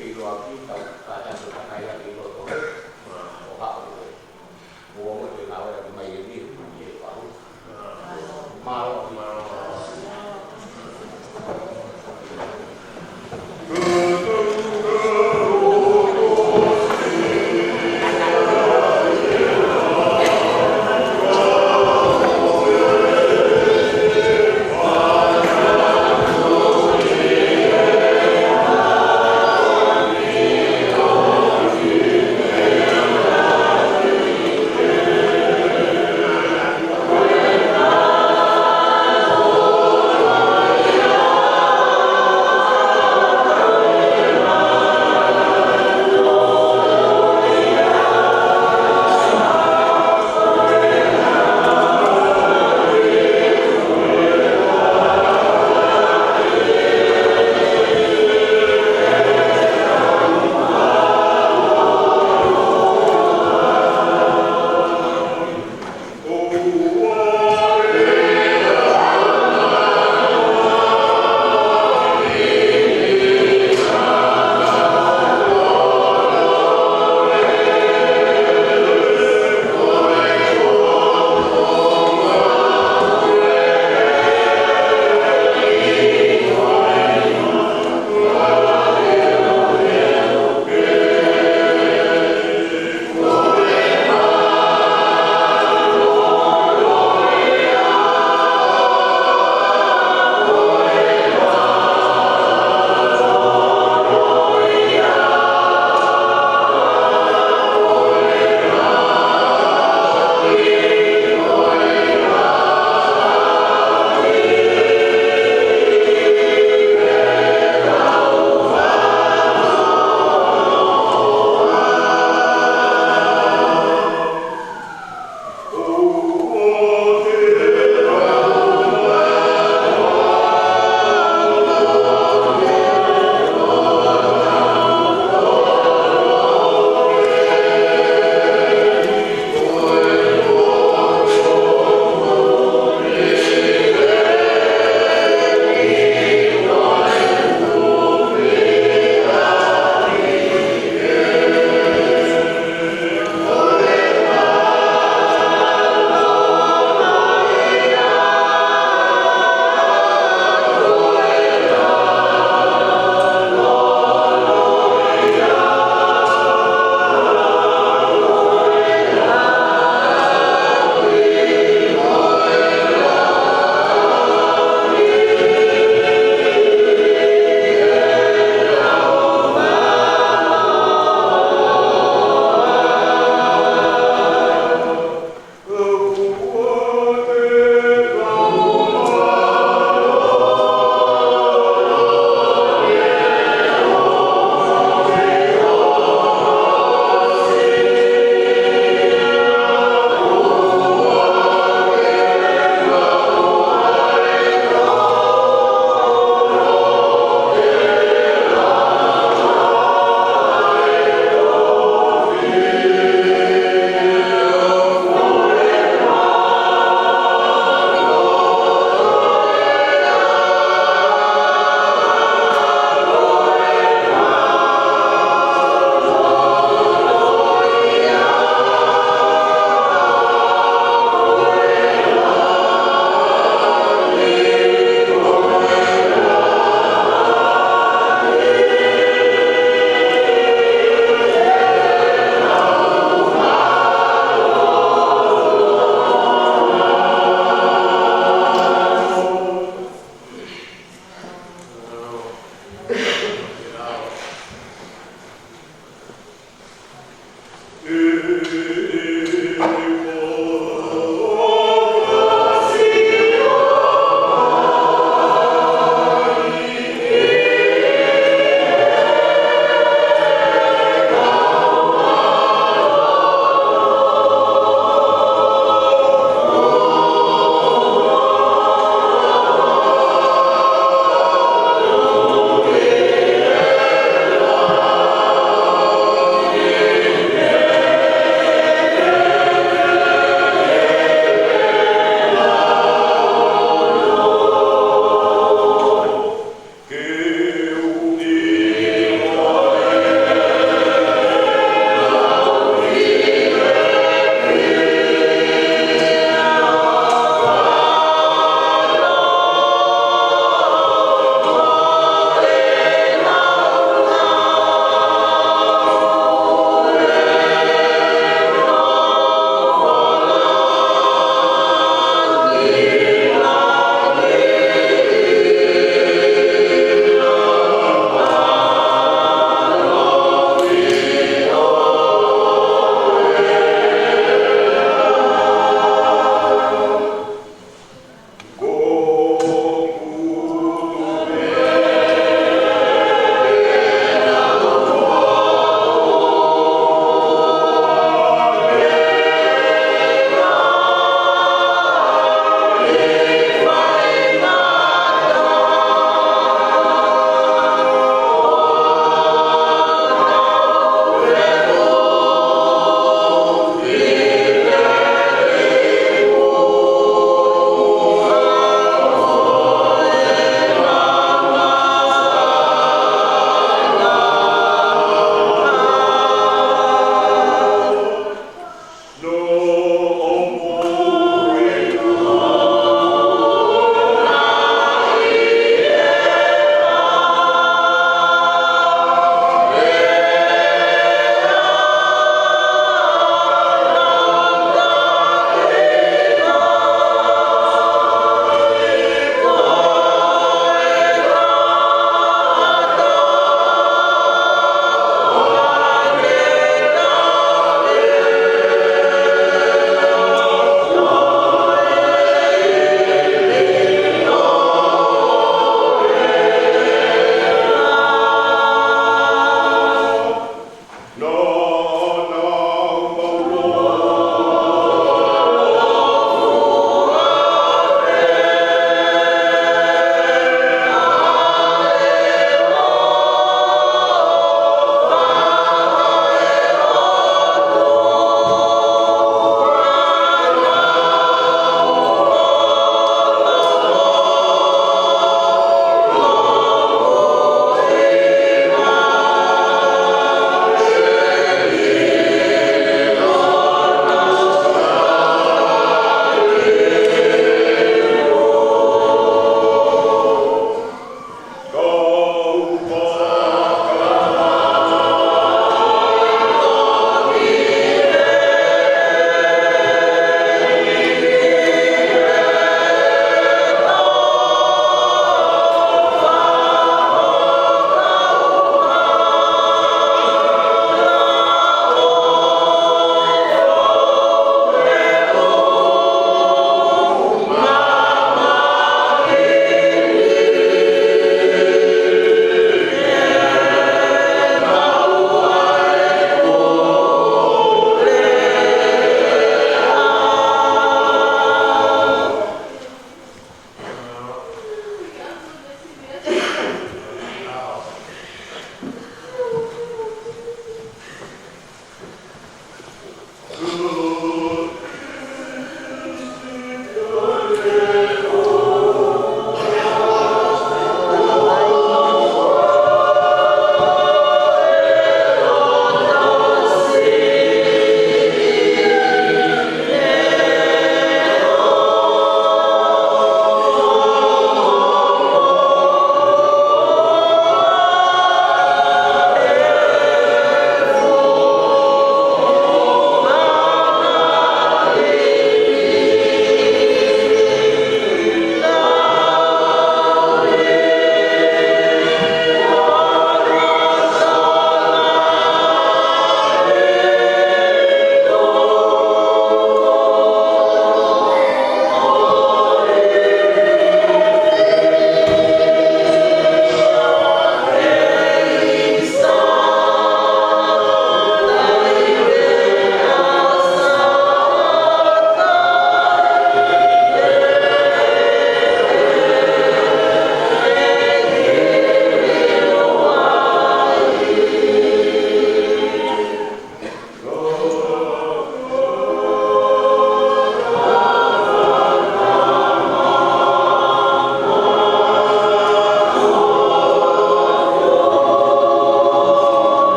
ʻiloa ki tau kātaki ʻo takai ʻaki ʻi loto ʻo haʻu ʻo ʻoua mo te ngāue ʻaki mai e niu ʻi he pahu. Mālō.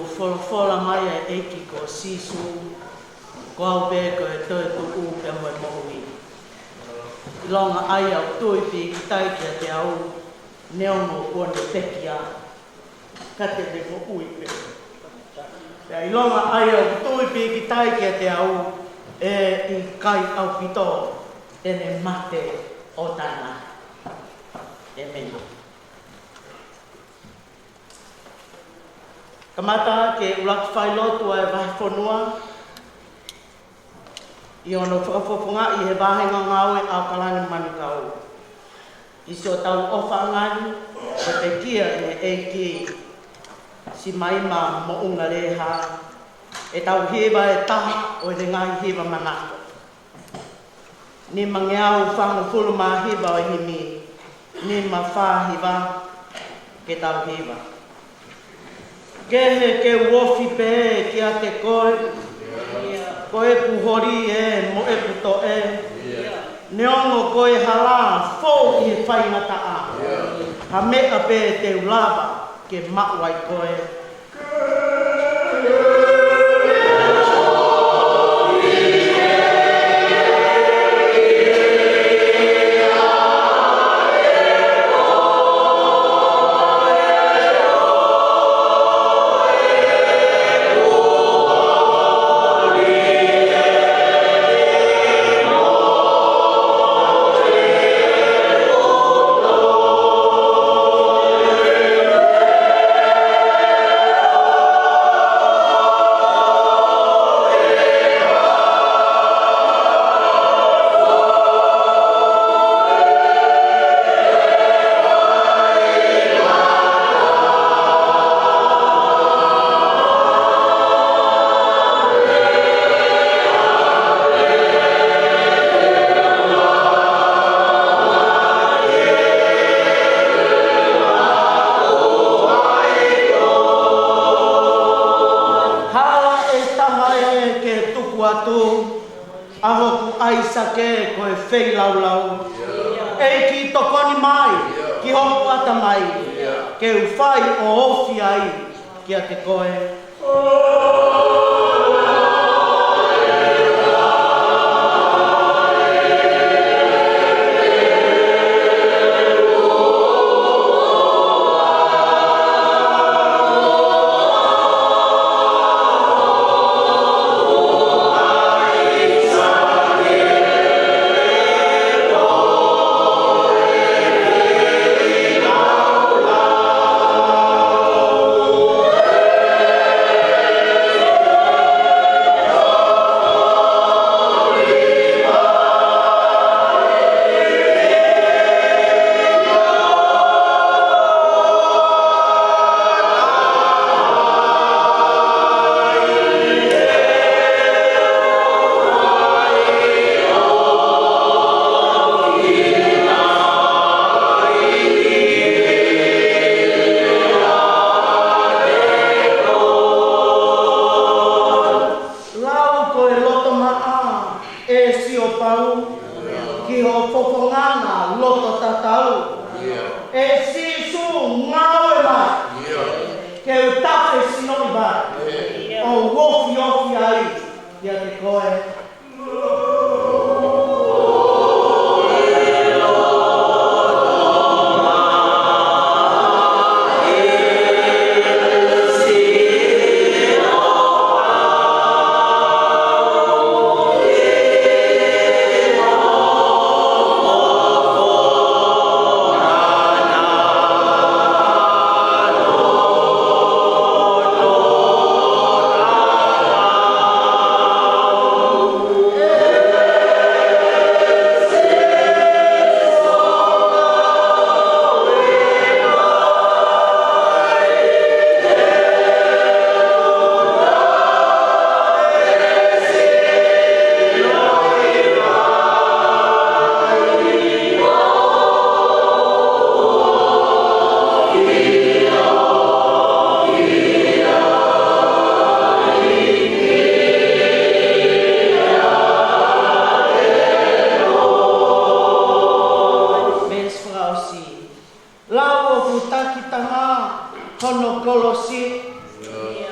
Folofola mai ʻa e ʻEiki ko Sīsū, ko au pē ko e toetuʻu pea mo e moʻui. ʻIlonga ʻa ia ʻoku tui pīkitai kiate au, neongo kuo ne pekia, ka te ne moʻui pē. Pea ʻilonga ʻa ia ʻoku tui pīkitai kiate au, ʻe ʻikai ʻaupito te ne mate ʻo taʻengata. ʻĒmeni. Kamata ke ʻuluaki failotu ʻa e vahefonua ʻi hono fakafofongaʻi ʻe he vāhenga ngāue ʻa ʻAokalani Manukau. ʻI siʻotau ʻofaʻanga ni, ʻo pekia ʻe he ʻEiki Simaima Moʻunga Leha, ʻetau hiva ʻe taha ʻo e ngaahi hiva manako. Nimangeau fāngofulu mā hiva ʻo e himi, nima fā hiva, ke tau hiva. Kehe ke u ofi pē kiate koe, ko ʻeku holi ē mo ʻeku toʻe, neongo ko e hala fou ʻi he faingataʻa, ha meʻa pē te u lava ke maʻu ai koe. Hala ʻe taha ē ke tuku atu ʻa hoku ʻaisake ko e feilaulau. ʻEiki, tokoni mai ki hoku ʻatamai, ke u fai ʻo ofi ai kiate koe.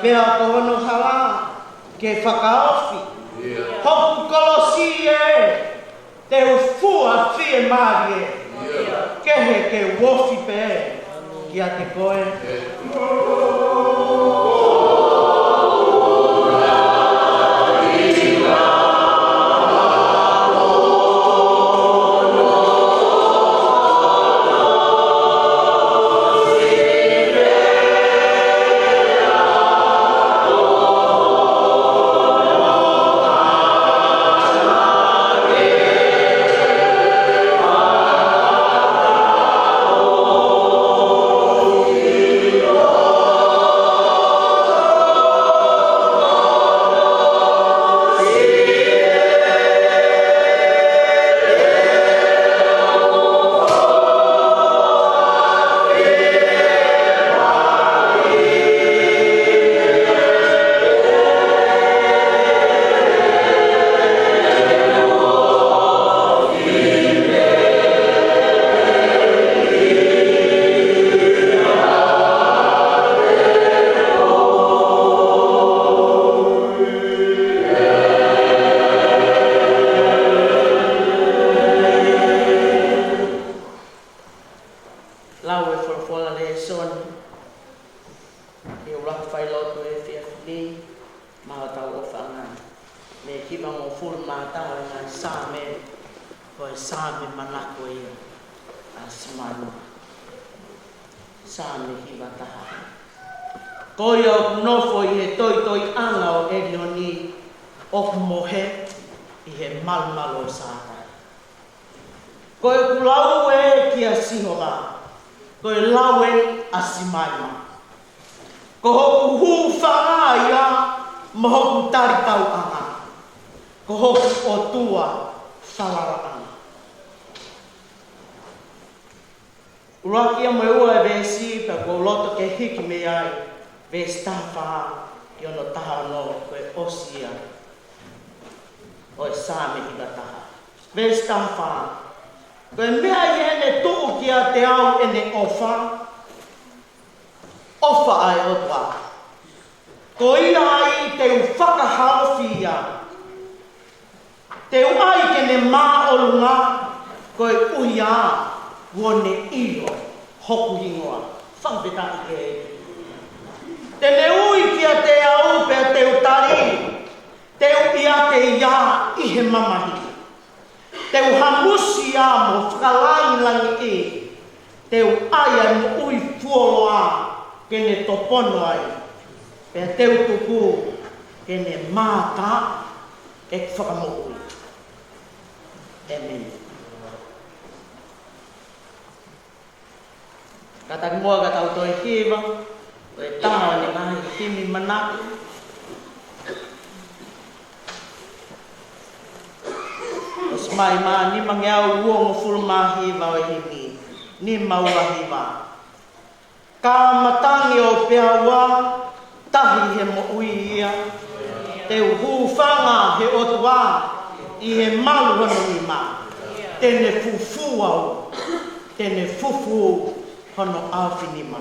Pea ko hono hala ke fakaofi. Hoku kolosi ē, te u fua fiemālie. Kehe ke u ofi pē kiate koe. Lau e folofola lēsoni ʻi he ʻuluaki failotu he efiafi ni, maʻa hotau ʻofaʻanga. Mei he hivangofulu mā taha ʻo e ngaahi Saame, ko e Saame manako ia ʻa Simaima. Saame hiva taha. Ko ia ʻoku nofo ʻi he toitoiʻanga ʻo ʻElioni, ʻoku mohe ʻi he malumalu ʻo Sātai. Ko ʻeku lau ē kia Sihova, ko e lau eni ʻa Simaima. Ko hoku hūfanga ia mo hoku talitauʻanga. Ko hoku ʻOtua falalaʻanga. ʻUluaki ia mo e ua e veesi, pea ʻoku ou loto ke hiki mei ai, veesi taha fā ki hono taha ono, ko e ʻosi ia ʻo e Saame hiva taha. Veesi taha fā. Ko e meʻa ʻi heʻene tuʻu kiate au ʻene ʻofa, ʻofa ʻa e ʻOtua. Ko ia ai te u fakahaofi ia. Te u ʻai ke ne māʻolunga, koeʻuhi kuo ne ʻilo hoku hingoa. Fakafetaʻi ki he ʻEiki. Te ne ui kiate au pea te u tali. Te u ʻiate ia ʻi he mamahi. Te u hamusi ia mo fakalangilangiʻi. Te u ʻai ʻa e moʻui fuoloa ke ne topono ai. Pea te u tuku ke ne mātā ʻeku fakamoʻui. ʻĒmeni. Kātaki muʻa ka tau toe hiva, ko e taha ʻo e ngaahi himi manako. ʻOsi mai mā nimangeau uongofulu mā hiva ʻo e himi, nima ua hiva. Ka matangi ʻo peaua, tahi he moʻui ia. Te u hūfanga he ʻOtua ʻi he malu hono nima. Te ne fufū au, te ne fufū hono ʻaofinima.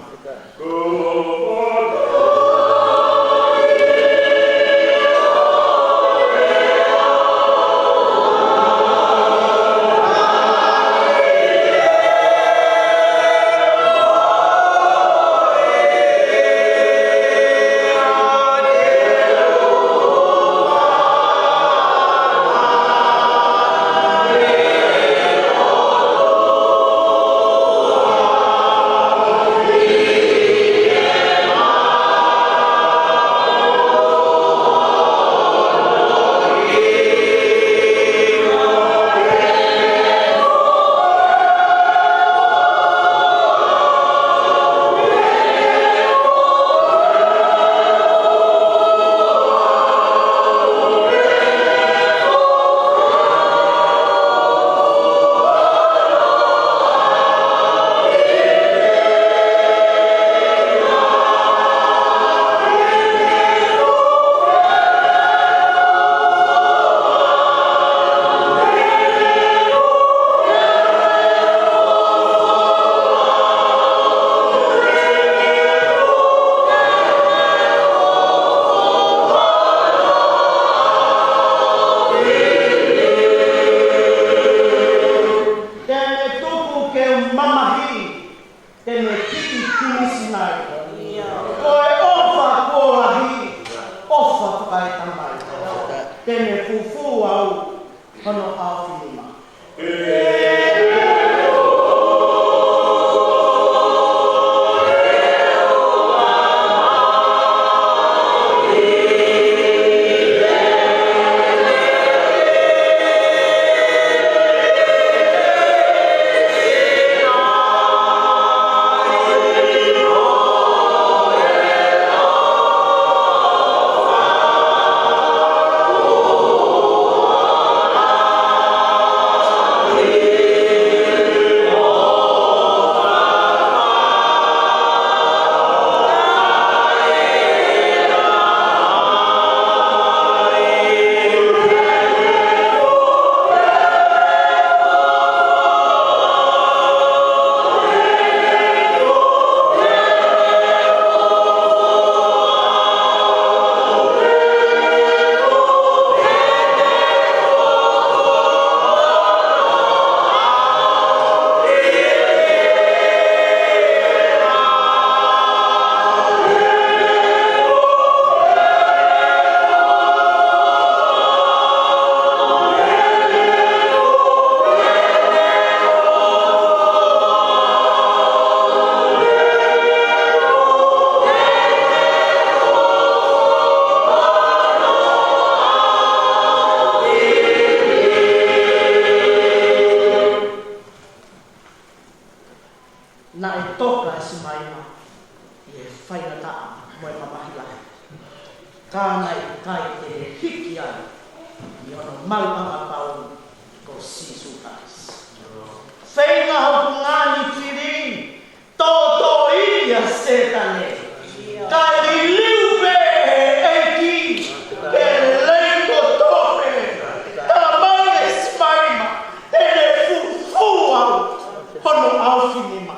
Te ne fufū au hono ʻaofinima. Naʻe toka ʻa Simaima ʻi he faingataʻa mo e mamahi lahi. Ka naʻe ʻikai te ne hiki ai ʻi hono maʻu ʻanga pau ko Sīsū Kalaisi. Feinga hoku ngaahi fili, tōtōʻi ʻa Sētane. Kae liliu pē ʻe he ʻEiki, pea lei kotoa pē. Talamai ʻe Simaima, te ne fufū au hono ʻaofinima.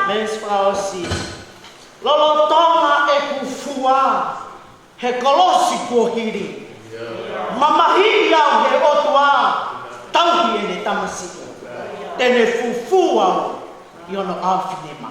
Meesi fakaʻosi. Lolotonga ʻeku fua he kolosi kuo hili, mamahiʻi au ʻe he ʻOtua, tauhi ʻene tamasiʻi. Te ne fufū au ʻi hono ʻaofinima.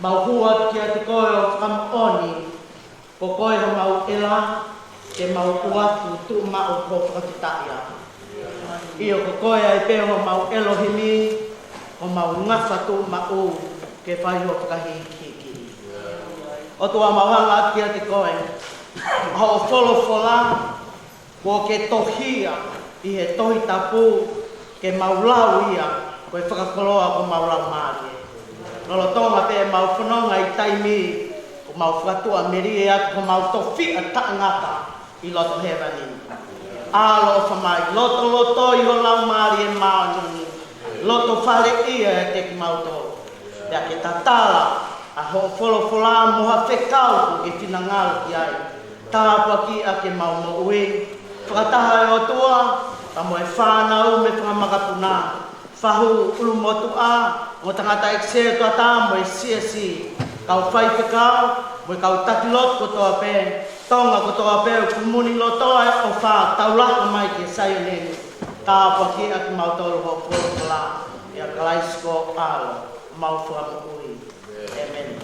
Mau hū atu kiate koe ʻo fakamoʻoni, ko koe homau ʻela, ke mau ʻoatu tuʻumaʻu ho fakafetaʻi. ʻIo, ko koe ai pē homau ʻElohimi, homau ngafa tuʻumaʻu, ke fai ho fakahīkihiki. ʻOtua, mau hanga atu kiate koe, hoʻo folofola, kuo ke tohi ia ʻi he Tohi Tapu, ke mau lau ia, ko e fakakoloa ki homau laumālie. Lolotonga pē ʻemau fononga ʻi taimi, kuo mau fakatuʻamelie atu homau tofiʻa taʻengata ʻi loto hēvani. ʻAlo ʻofa mai, lotolotoi ho Laumālie Māʻoniʻoni, loto faleʻi ia ʻiate kimautolu. Pea ke tatala ʻa hoʻo folofola mo ha fekau kuo ke finangalo ki ai. Tāpuakiʻi ʻaki ʻemau moʻui fakataha, ʻe ʻOtua, pea mo e fānau mo e fanga makapuna, fahu, ʻulumotuʻa, mo e tangataʻeiki sētuata mo e siasi, kau faifekau, mo e kau taki lotu kotoa pē, Tonga kotoa pē ʻoku muni lotoa e ʻofa, taulaka mai ki Saione ni. Tāpuakiʻi ʻaki kimautolu hoʻo folofola, ʻia Kalaisi ko ho ʻAlo, homau Fakamoʻui. ʻĒmeni.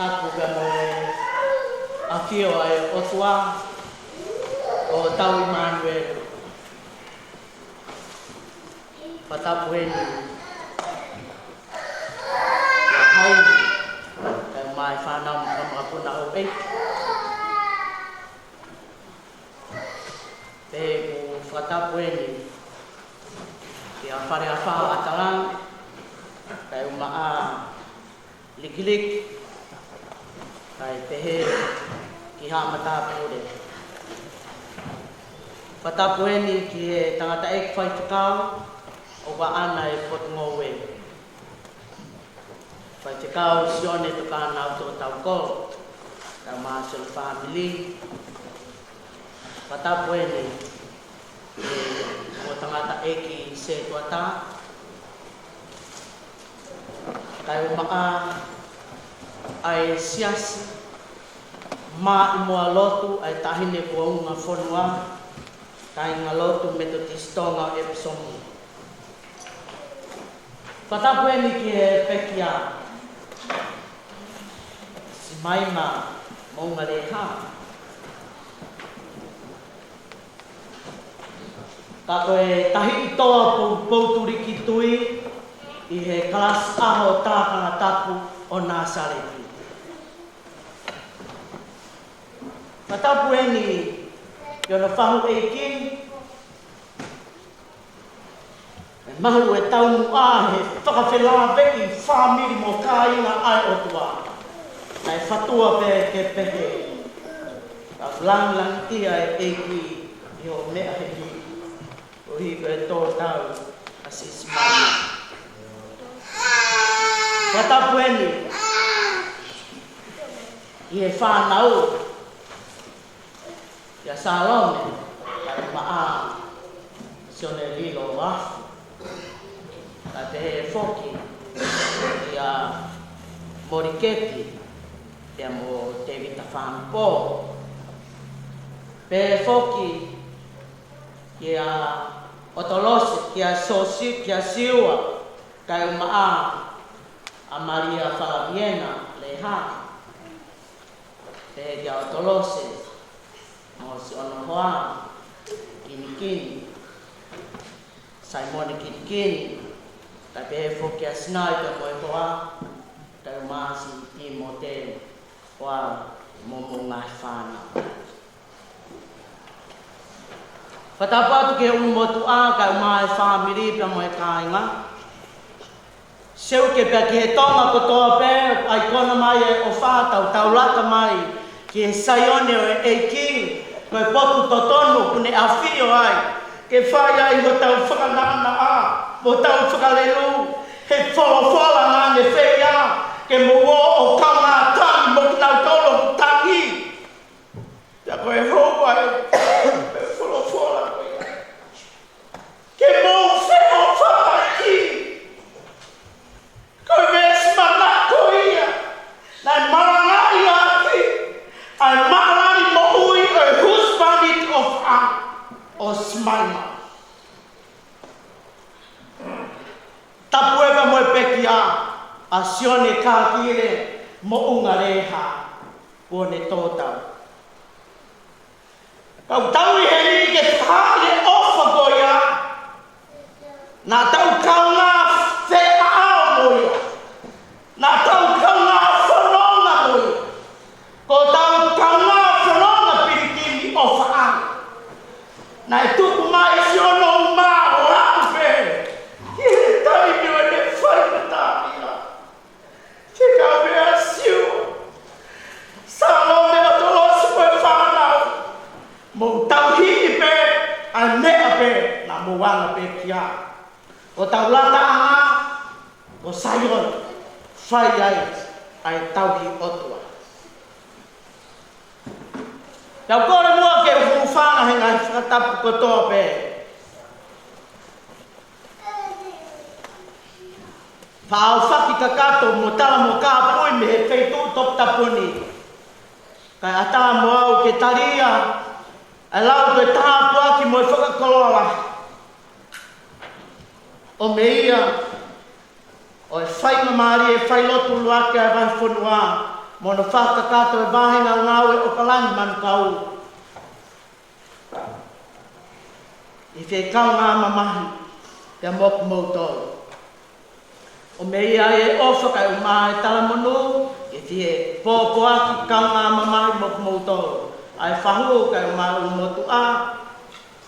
Tapu pea mo e ʻafio ʻa e ʻOtua, ʻo tau ʻImanuelu. Fakatapu heni ʻia Haini, kae ʻumaʻā e fānau mo e fanga makapuna ʻo e ʻEiki. Pea ʻoku ou fakatapu heni kia Faleafa ʻAtalanga, kae ʻumaʻā Likiliki, kae pehē ki Haʻa Matāpule. Fakatapu heni ki he tangataʻeiki faifekau ʻoku ʻaʻana ʻi Potungāue, Faifekau Sione Tokānau Tōtaukolo, kae ʻumaʻā siʻono fāmili. Fakatapu heni ki he ongo tangataʻeiki sētuata, kae ʻumaʻā ʻa e siasi, maʻimoa lotu ʻa e Taʻahine Kuonga Fonua, Kāingalotu Metotisi Tonga ʻo ʻEpisomu. Fakatapu heni ki he pekia, Simaima Moʻunga Leha. Ka ko e tahiʻi toa pou-, poutuliki tui ʻi he kalasi ʻaho tā kangatapu ʻo Nāsaleti. Fakatapu heni ki hono fahu ʻeiki, Malu e taumuʻa he fakafelāveʻi fāmili mo kāinga ʻa e ʻOtua. Naʻe fatua pē ke pehē. Ka langilangiʻia e ʻEiki ʻi hoʻo meʻa he hili. ʻO hiko e tō tau a Sisimana. Fakatapu eni ʻi he fānau. Kia Salome, kae ʻumaʻā Sione Lilo Afu. Kae pehē foki kia Moliketi, pea mo Tevita Fānupō. Pehē foki kia ʻOtolose, kia Sosi, kia Siua, kae ʻumaʻā ʻa Malia Falaviena Leha. Pehē kia ʻOtolose, mo siʻono hoa, Kinikini, Saimone Kinikini, kae pehē foki kia Sinai pea mo e hoa, kae ʻumaʻā siʻi Timote, hoa mo hoʻomou ngaahi fānau. Fakatapu atu ki he ʻulumotuʻa, kae ʻumaʻā e fāmili pea mo e kāinga. Seuke pea ki he Tonga kotoa pē, ʻa e kona mai e ʻofa, tau taulaka mai ki he Saione ʻo e ʻEiki, ko e potu totonu ʻoku ne ʻafio ai, ke fai ai hotau fakanaʻanaʻa mo hotau fakalelū, he folofola naʻa ne fai, ke mou ō ʻo kaungā tangi mo kinautolu ʻoku tangi. Pea ko e houa ē, e folofola ko ia, ke mou feʻofaʻaki. Ko e veesi manako ia naʻe malangaʻi ʻaki ʻa e maʻalali moʻui ʻo e husepāniti ʻofaʻanga ʻo Simaima. Tapueka mo e pekia ʻa Sione Kakile Moʻunga Leha, kuo ne tō tau. Kau tau ʻi heni ke fakahā e ʻofa ko ia. Naʻa tau kaungā feʻao mo ia. Naʻa tau kaungā fononga mo ia. Ko ʻetau kaungā fononga pilikimi ʻofaʻanga. Naʻe tuku mai siʻono uma ʻo laku pē ʻi he taimi ʻo ʻene fai mataʻia. Ke kau meʻa siu. Salome, ʻOtolose mo e fānau. Mou tauhi pē ʻa e meʻa pē naʻa mou anga pē ki ai. Ko hotau lataʻanga ko Saione, fai ai ʻa e tauhi ʻOtua. Tau kole muʻa ke u hūfanga he ngaahi fakatapu kotoa pē. Faʻa ʻaofaki kakato mo tala mo kāpui mei he feituʻu toputapu ni. Kae ʻatā mo au ke talia ʻa e lau ko e tāpuaki mo e fakakoloa lahi. ʻO meia ʻo e faingamālie e failotu ʻuluaki ʻa e vahefonua mo hono fakakakato e vāhenga ngāue ʻo ʻAokalani Manukau. ʻI he kaungā mamahi pea mo kimoutolu. ʻO meia e ʻofa kae ʻumaʻā e talamonū, ke fie pōpoaki kaungā mamahi mo kimoutolu. ʻA e fahu kae ʻumaʻā e ʻulumotuʻa,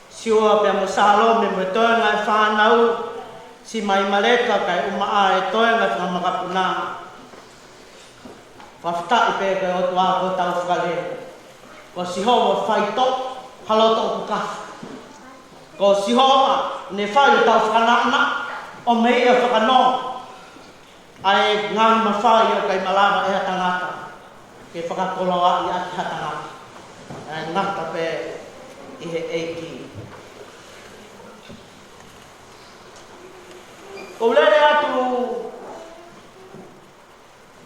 Siua pea mo Salome mo e toenga e fānau, Simaima Leka kae ʻumaʻā e toenga e fanga makapuna. Fakafetaʻi pē ko e ʻOtua ko hotau Fakalelei. Ko Sihova faitoʻo ha loto ʻoku kafu. Ko Sihova ne fai hotau fakanaʻanaʻa, ʻo meia fakanonga ʻa e ngaahi mafai ʻoku ʻikai malava ʻe ha tangata ke fakakoloaʻi ʻaki ha tangata. ʻA e ngata pē ʻi he ʻEiki. Ko u lele atu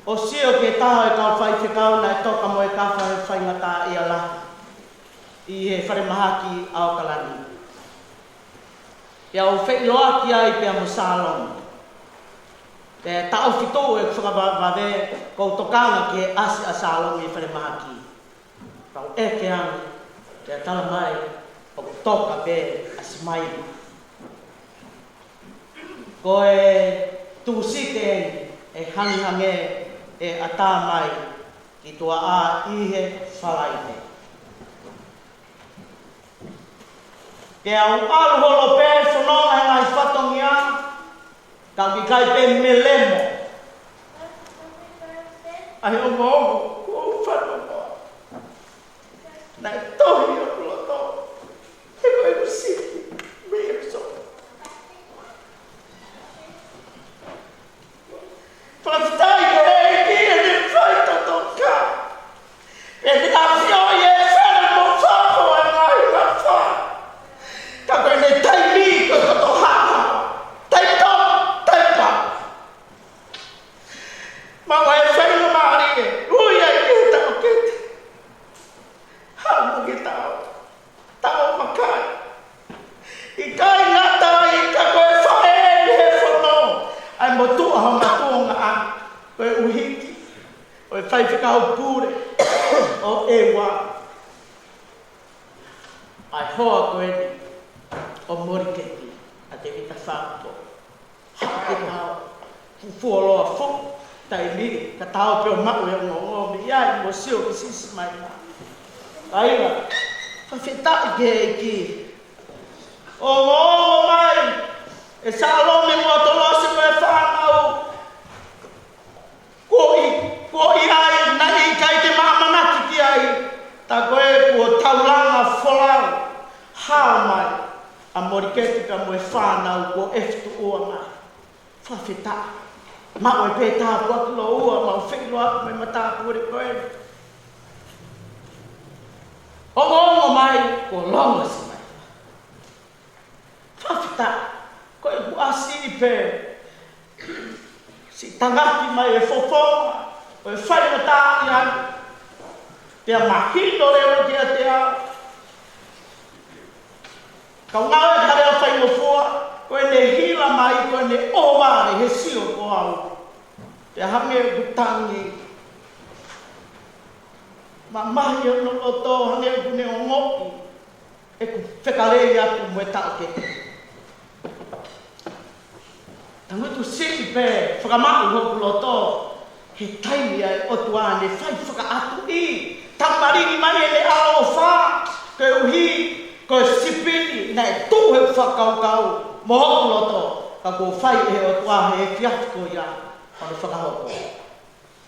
ʻo sio ki he taha ʻo e kau faifekau naʻe toka mo e kafa he faingataʻaʻia lahi ʻi he falemahaki ʻAokalani. Pea u feʻiloaki ai pea mo Salome. Pea taʻofi tuʻu e fakavavevave, ko u tokanga ki he ʻasi ʻa Salome ʻi he falemahaki. Kau ʻeke ange, pea tala mai, ʻoku toka pē ʻa Simaima. Ko e Tūsite eni, ʻe hangehangē e ʻatā mai ki tuʻa ʻi he Falaite. Ke u ʻalu holo pē fononga he ngaahi fatongia, ʻAi pē melemo ʻa e ongoongo kuo u fanongoa. Naʻe tohi ʻi hoku loto he ko e musiki mei he so. Fakafetaʻi ki he ʻEiki heʻene faitotoka. Pea ne ʻafioʻi e fele mo fafo e ngaahi ngafa. Ka ko ʻene taimi ko e koto haʻahaʻa. Taimi tau, taimi pau. Maʻu ai e faingamālie, ui ai ki he taʻokete. Haʻu mo ke tau, tau makai. ʻIkai ngata ai ka ko e faʻē ʻi he fono, ʻa e motuʻa hono tuongaʻane, ko e ʻuhiki ʻo e faifekau pule ʻo ʻEua. ʻA e hoa ko eni ʻo Moliketi, ʻa Tēvita Fāupo. Haʻu ke tau fuoloa foʻi taimi, ka tau pē ʻo maʻu e ongoongo mei ai mo sio ki Simaima. ʻA ia, fakafetaʻi ki he ʻEiki. Ongoongo mai ʻe Salome mo Tolosi mo e fānau. Ko e, ko e ʻai naʻe ʻikai te ma ʻamanaki ki ai, tā ko ē kuo taulanga folau, hao mai ʻa Moliketi pea mo e fānau kuo ʻefituʻua mai. Fakafetaʻi. Maʻu ai pē tāpuaki lōua, mau feʻiloaki mo e matāpule ko ē. Ongoongo mai kuo longo Simaima. Fakafetaʻi, ko e kuasi pē. Siʻi tangaki mai e fofonga ʻo e faingataʻaʻia. Pea mahino leva kiate au. Kau ngāue ki he lea faingofua, ko ʻene hila mai, ko ʻene ʻohovale he sio ko au. Pea hangē ʻoku tangi. Mamahi hono loto, hangē ʻoku ne ongoʻi ʻeku fekalei atu mo e taʻokete. Tangutu siʻi pē fakamaʻu hoku loto he taimi ʻa e ʻOtua ne fai fakaʻatuʻi, tamalini mai ʻene ʻaloʻofa, koeʻuhi ko e sipini naʻe tuʻu he fakakaukau mo hoku loto, ka kuo fai ʻe he ʻOtua he efiafi ko ia ʻo ne fakahoko.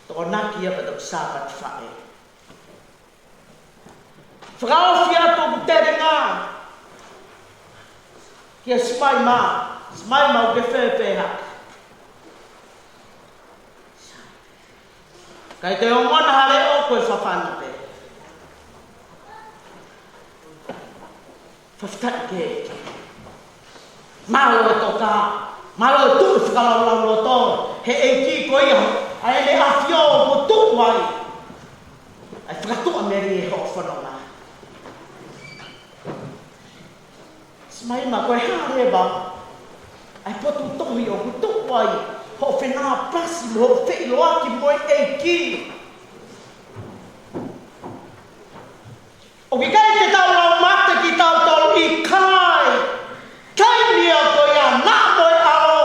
Tokonaki ia pea toki Sāpate Faʻē. Fakaofi atu hoku telinga kia Simaima, Simaima ʻoku ke fēfē hake? ʻIkai te u ongona ha leʻo, ko e fafanga pē. Fakafetaʻi ki he ʻEiki. Mālō e toka, mālō e tuʻu e fakalaulauloto he ʻEiki ko ia, ʻa ʻene ʻAfio ʻoku tuʻu ai ʻa e fakatuʻamelie hoʻo fononga. Simaima, ko e hā leva ʻa e potu tohi ʻoku tuʻu ai hoʻo fenāpasi mo hoʻo feʻiloaki mo e ʻEiki? ʻOku ʻikai te tau lau mate kitautolu, ʻikai. Taimi ia ko ia naʻa mo e ʻAlo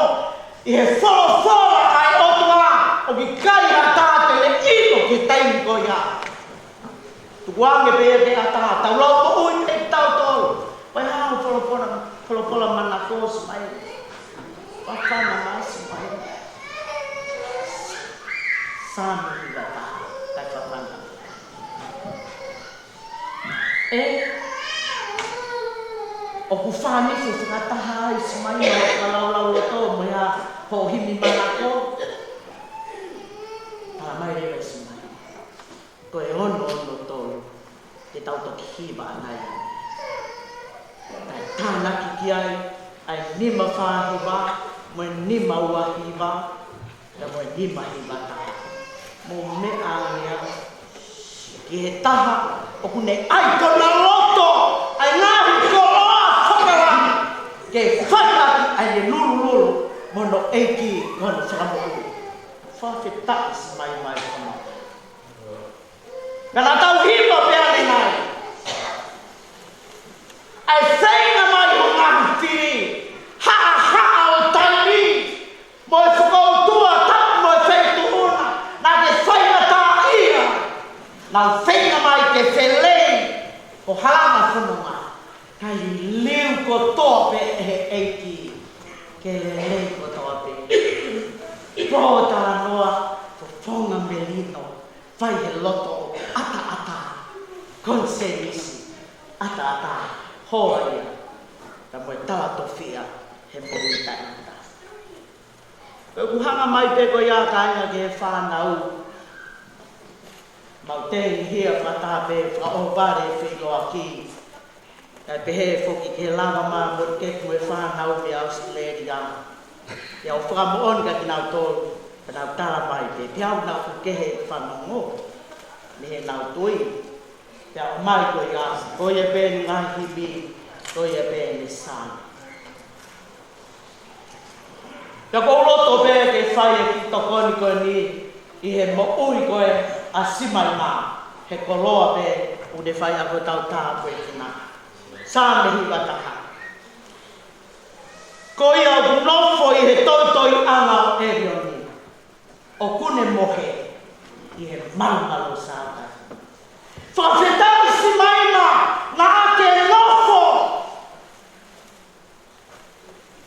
ʻi he folofola ʻa e ʻOtua, ʻoku ʻikai ha taha te ne ʻilo ki he taimi ko ia. Tukuange pē ia ke ʻatā, tau lau moʻui pē kitautolu. Ko e hā hoʻo folofola, folofola manako, Simaima? Fafanga mai, Simaima. Saame hiva taha, kae fafanga. ʻE, ʻoku fānifo fakataha ai, Simaima, hoʻo fakalaulauloto mo ia hoʻo himi manako. Tala mai leva ʻe Simaima. Ko e ono ono tolu, te tau toki hiva ʻanai. Kae tānaki ki ai ʻa e nima fā hiva, mo e nima ua hiva, pea mo e nima hiva taha. Mou meʻa ange au ki he taha ʻoku ne ʻai ki hona loto ʻa e ngaahi koloa fakalangi, ke fai ʻaki ʻa ʻene lulululu mo hono ʻEiki ko hono Fakamoʻui. Fakafetaʻi Simaima e kama. Ka naʻa tau hiva pē ʻanenai. ʻA e feinga mai ʻo e ngaahi fili, haʻahaʻa ʻo e taimi, mo e fokoutua tapu mo e feituʻu na, naʻa ke faingataʻaʻia. Naʻa ke feinga mai ke felei ho halanga fononga. Kae liliu kotoa pē ʻe he ʻEiki ke lelei kotoa pē. Ko e talanoa, fofonga melino, fai he loto ʻataʻatā, konisēnisi ʻataʻatā, hoa ia, ka mo e talatofiʻa he moʻui taʻengata. Ko ʻeku hanga mai pē ko ia kāinga ki he fānau, mau tengihia fakataha pē fakaʻohovale feʻiloaki. Kae pehē foki ke lava mai mo e kau fānau mei ʻAositelēlia. ʻIo, ʻoku fakamoʻoni kia kinautolu, ka nau tala mai pē, pea ʻoku nau kehe fanongo, mei heʻenau tui. Pea ʻomai ko ia, ko ia pē ʻene ngaahi himi, ko ia pē ʻene sāme. Pea ʻoku ou loto pē ke fai e kiʻi tokoni ko eni ʻi he moʻui ko ē ʻa Simaima, he koloa pē ʻoku ne fai ʻaki hotau tāpuekina. Sāme hiva taha. Ko ia ʻoku nofo ʻi he toitoiʻanga ʻo ʻElioni, ʻoku ne mohe ʻi he malumalu ʻo Sātai. Fakafetaʻi Simaima, naʻa ke nofo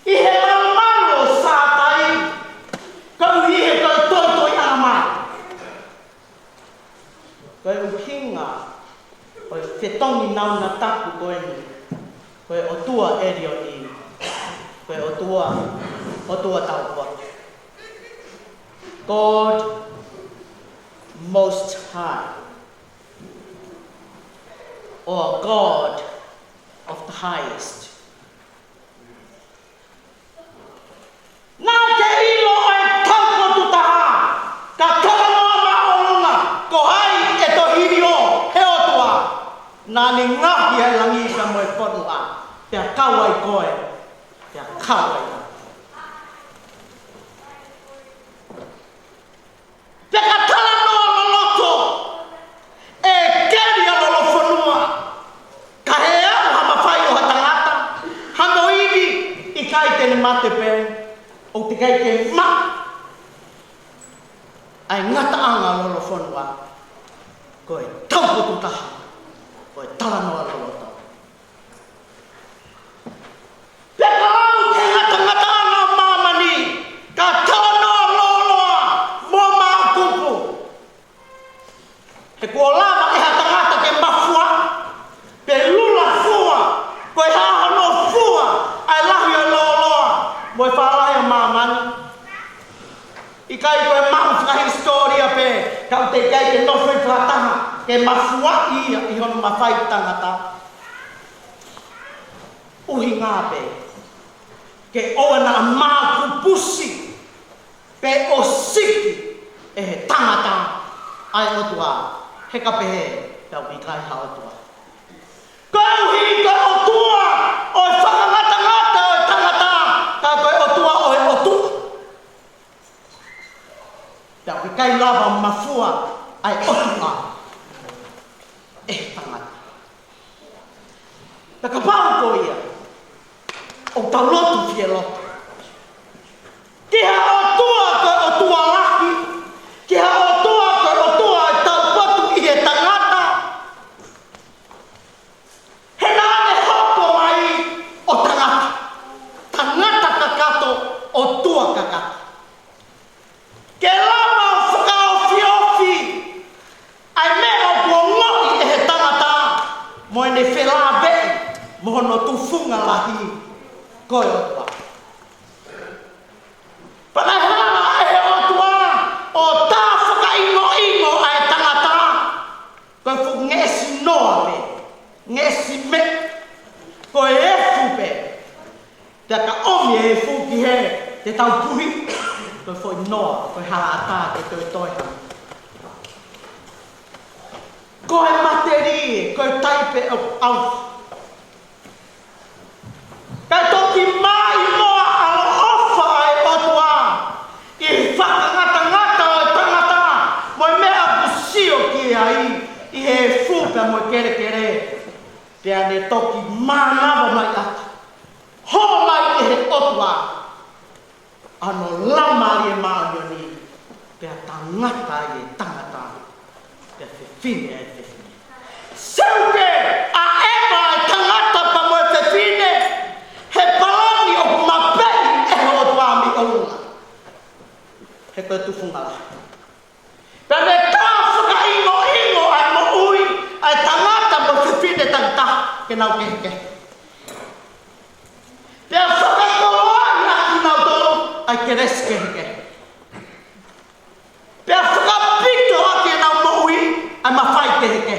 ʻi he malumalu ʻo Sātai, koeʻuhi he ko e toitoiʻanga mai. Ko e ʻuhinga ʻo e fetongi nauna tapu ko eni, ko e ʻOtua ʻElioni, ko e ʻOtua, ʻOtua taupotu. God Most High, or God of the Highest. Naʻa ke ʻilo ʻa e taupotu taha, ka talanoa māʻolunga, ko hai ʻe tohi ʻo he ʻOtua. Naʻa ne ngaohi ʻa e langi pea mo e fonua, pea kau ai koe, pea kau ai au. Pea ka talanoa loloto, ʻe keli ʻa Lolofonua, ka he ʻalu ha mafai ʻo ha tangata, hano ivi, ʻikai te ne mate pē, ʻoku teʻeki ai ke maʻu ʻa e ngataʻanga ʻo Lolofonua, ko e taupotu taha, ko e talanoa loloto. Pea ka lau ki he ngatangataʻanga ʻo māmani, ka talanoa lōloa mo maʻukupu. He kuo lava ʻe ha tangata ke mafua, pe lula fua, ko e hā hono fua ʻa e lahi ʻo e lōloa mo e fālahi ʻo māmani. ʻIkai ko e maʻu fakahisitōlia pē, ka ʻoku teʻeki ai ke nofo ʻi fakataha, ke mafuaʻi ia ʻi hono mafai tangata. ʻUhinga pē, ke ʻoua naʻa maʻukupusi, pe ʻosiki ʻe he tangata ʻa e ʻOtua, he ka pehē, pea ʻoku ʻikai ha ʻOtua. Koeʻuhi ko e ʻOtua ʻo e fakangatangata ʻo e tangata, ka ko e ʻOtua ʻo e ʻOtua. Pea ʻoku ʻikai lava mafua ʻa e ʻOtua ʻe he tangata. Pea kapau ko ia, ʻoku tau lotu fie lotu ki ha ʻOtua ko e ʻOtua lahi, ki ha ʻOtua ko e ʻOtua ʻe taupotu ʻi he tangata. He naʻa ne hoko mai ʻo tangata, tangata kakato, ʻOtua kakato. Ke lava ʻo fakaofiofi ʻa e meʻa ʻoku ongoʻi ʻe he tangata, mo ʻene felāveʻi mo hono tufunga lahi, ko e ʻOtua. Pea naʻe hala ʻe he ʻOtua ʻo tā fakaʻingoʻingo ʻa e tangata, ko e fuʻu ngeʻesi noa pē, ngeʻesi meʻa, ko e efu pē. Pea ka ʻomi e efu ki hē, te tau puhi, ko e foʻi noa, ko e halaʻatā, ko e toetoe hā. Ko e matelie, ko e taipe ʻo ʻauha. Kae toki maʻimoa ʻaloʻofa ʻa e ʻOtua ʻi he fakangatangata ʻo e tangata mo e meʻa ʻoku sio ki ai ʻi he efu pea mo e kelekele. Pea ne toki mānava mai ʻaki, hō mai ʻe he ʻOtua ʻa hono Laumālie Māʻoniʻoni, pea tangata ai e tangata, pea fefine ai e fefine. Seuke ʻa ʻEva, e tangata pea mo e fefine, he palani ʻoku mapeʻi ʻe he ʻOtua mei ʻolunga. He ko e tufunga lahi. Pea ne tā fakaʻingoʻingo ʻa e moʻui ʻa e tangata mo e fefine takitaha ke nau kehekehe. Pea fakakoloaʻi ʻa kinautolu ʻa e kelesi kehekehe. Pea fakapito ʻaki ʻenau moʻui ʻa e mafai kehekehe,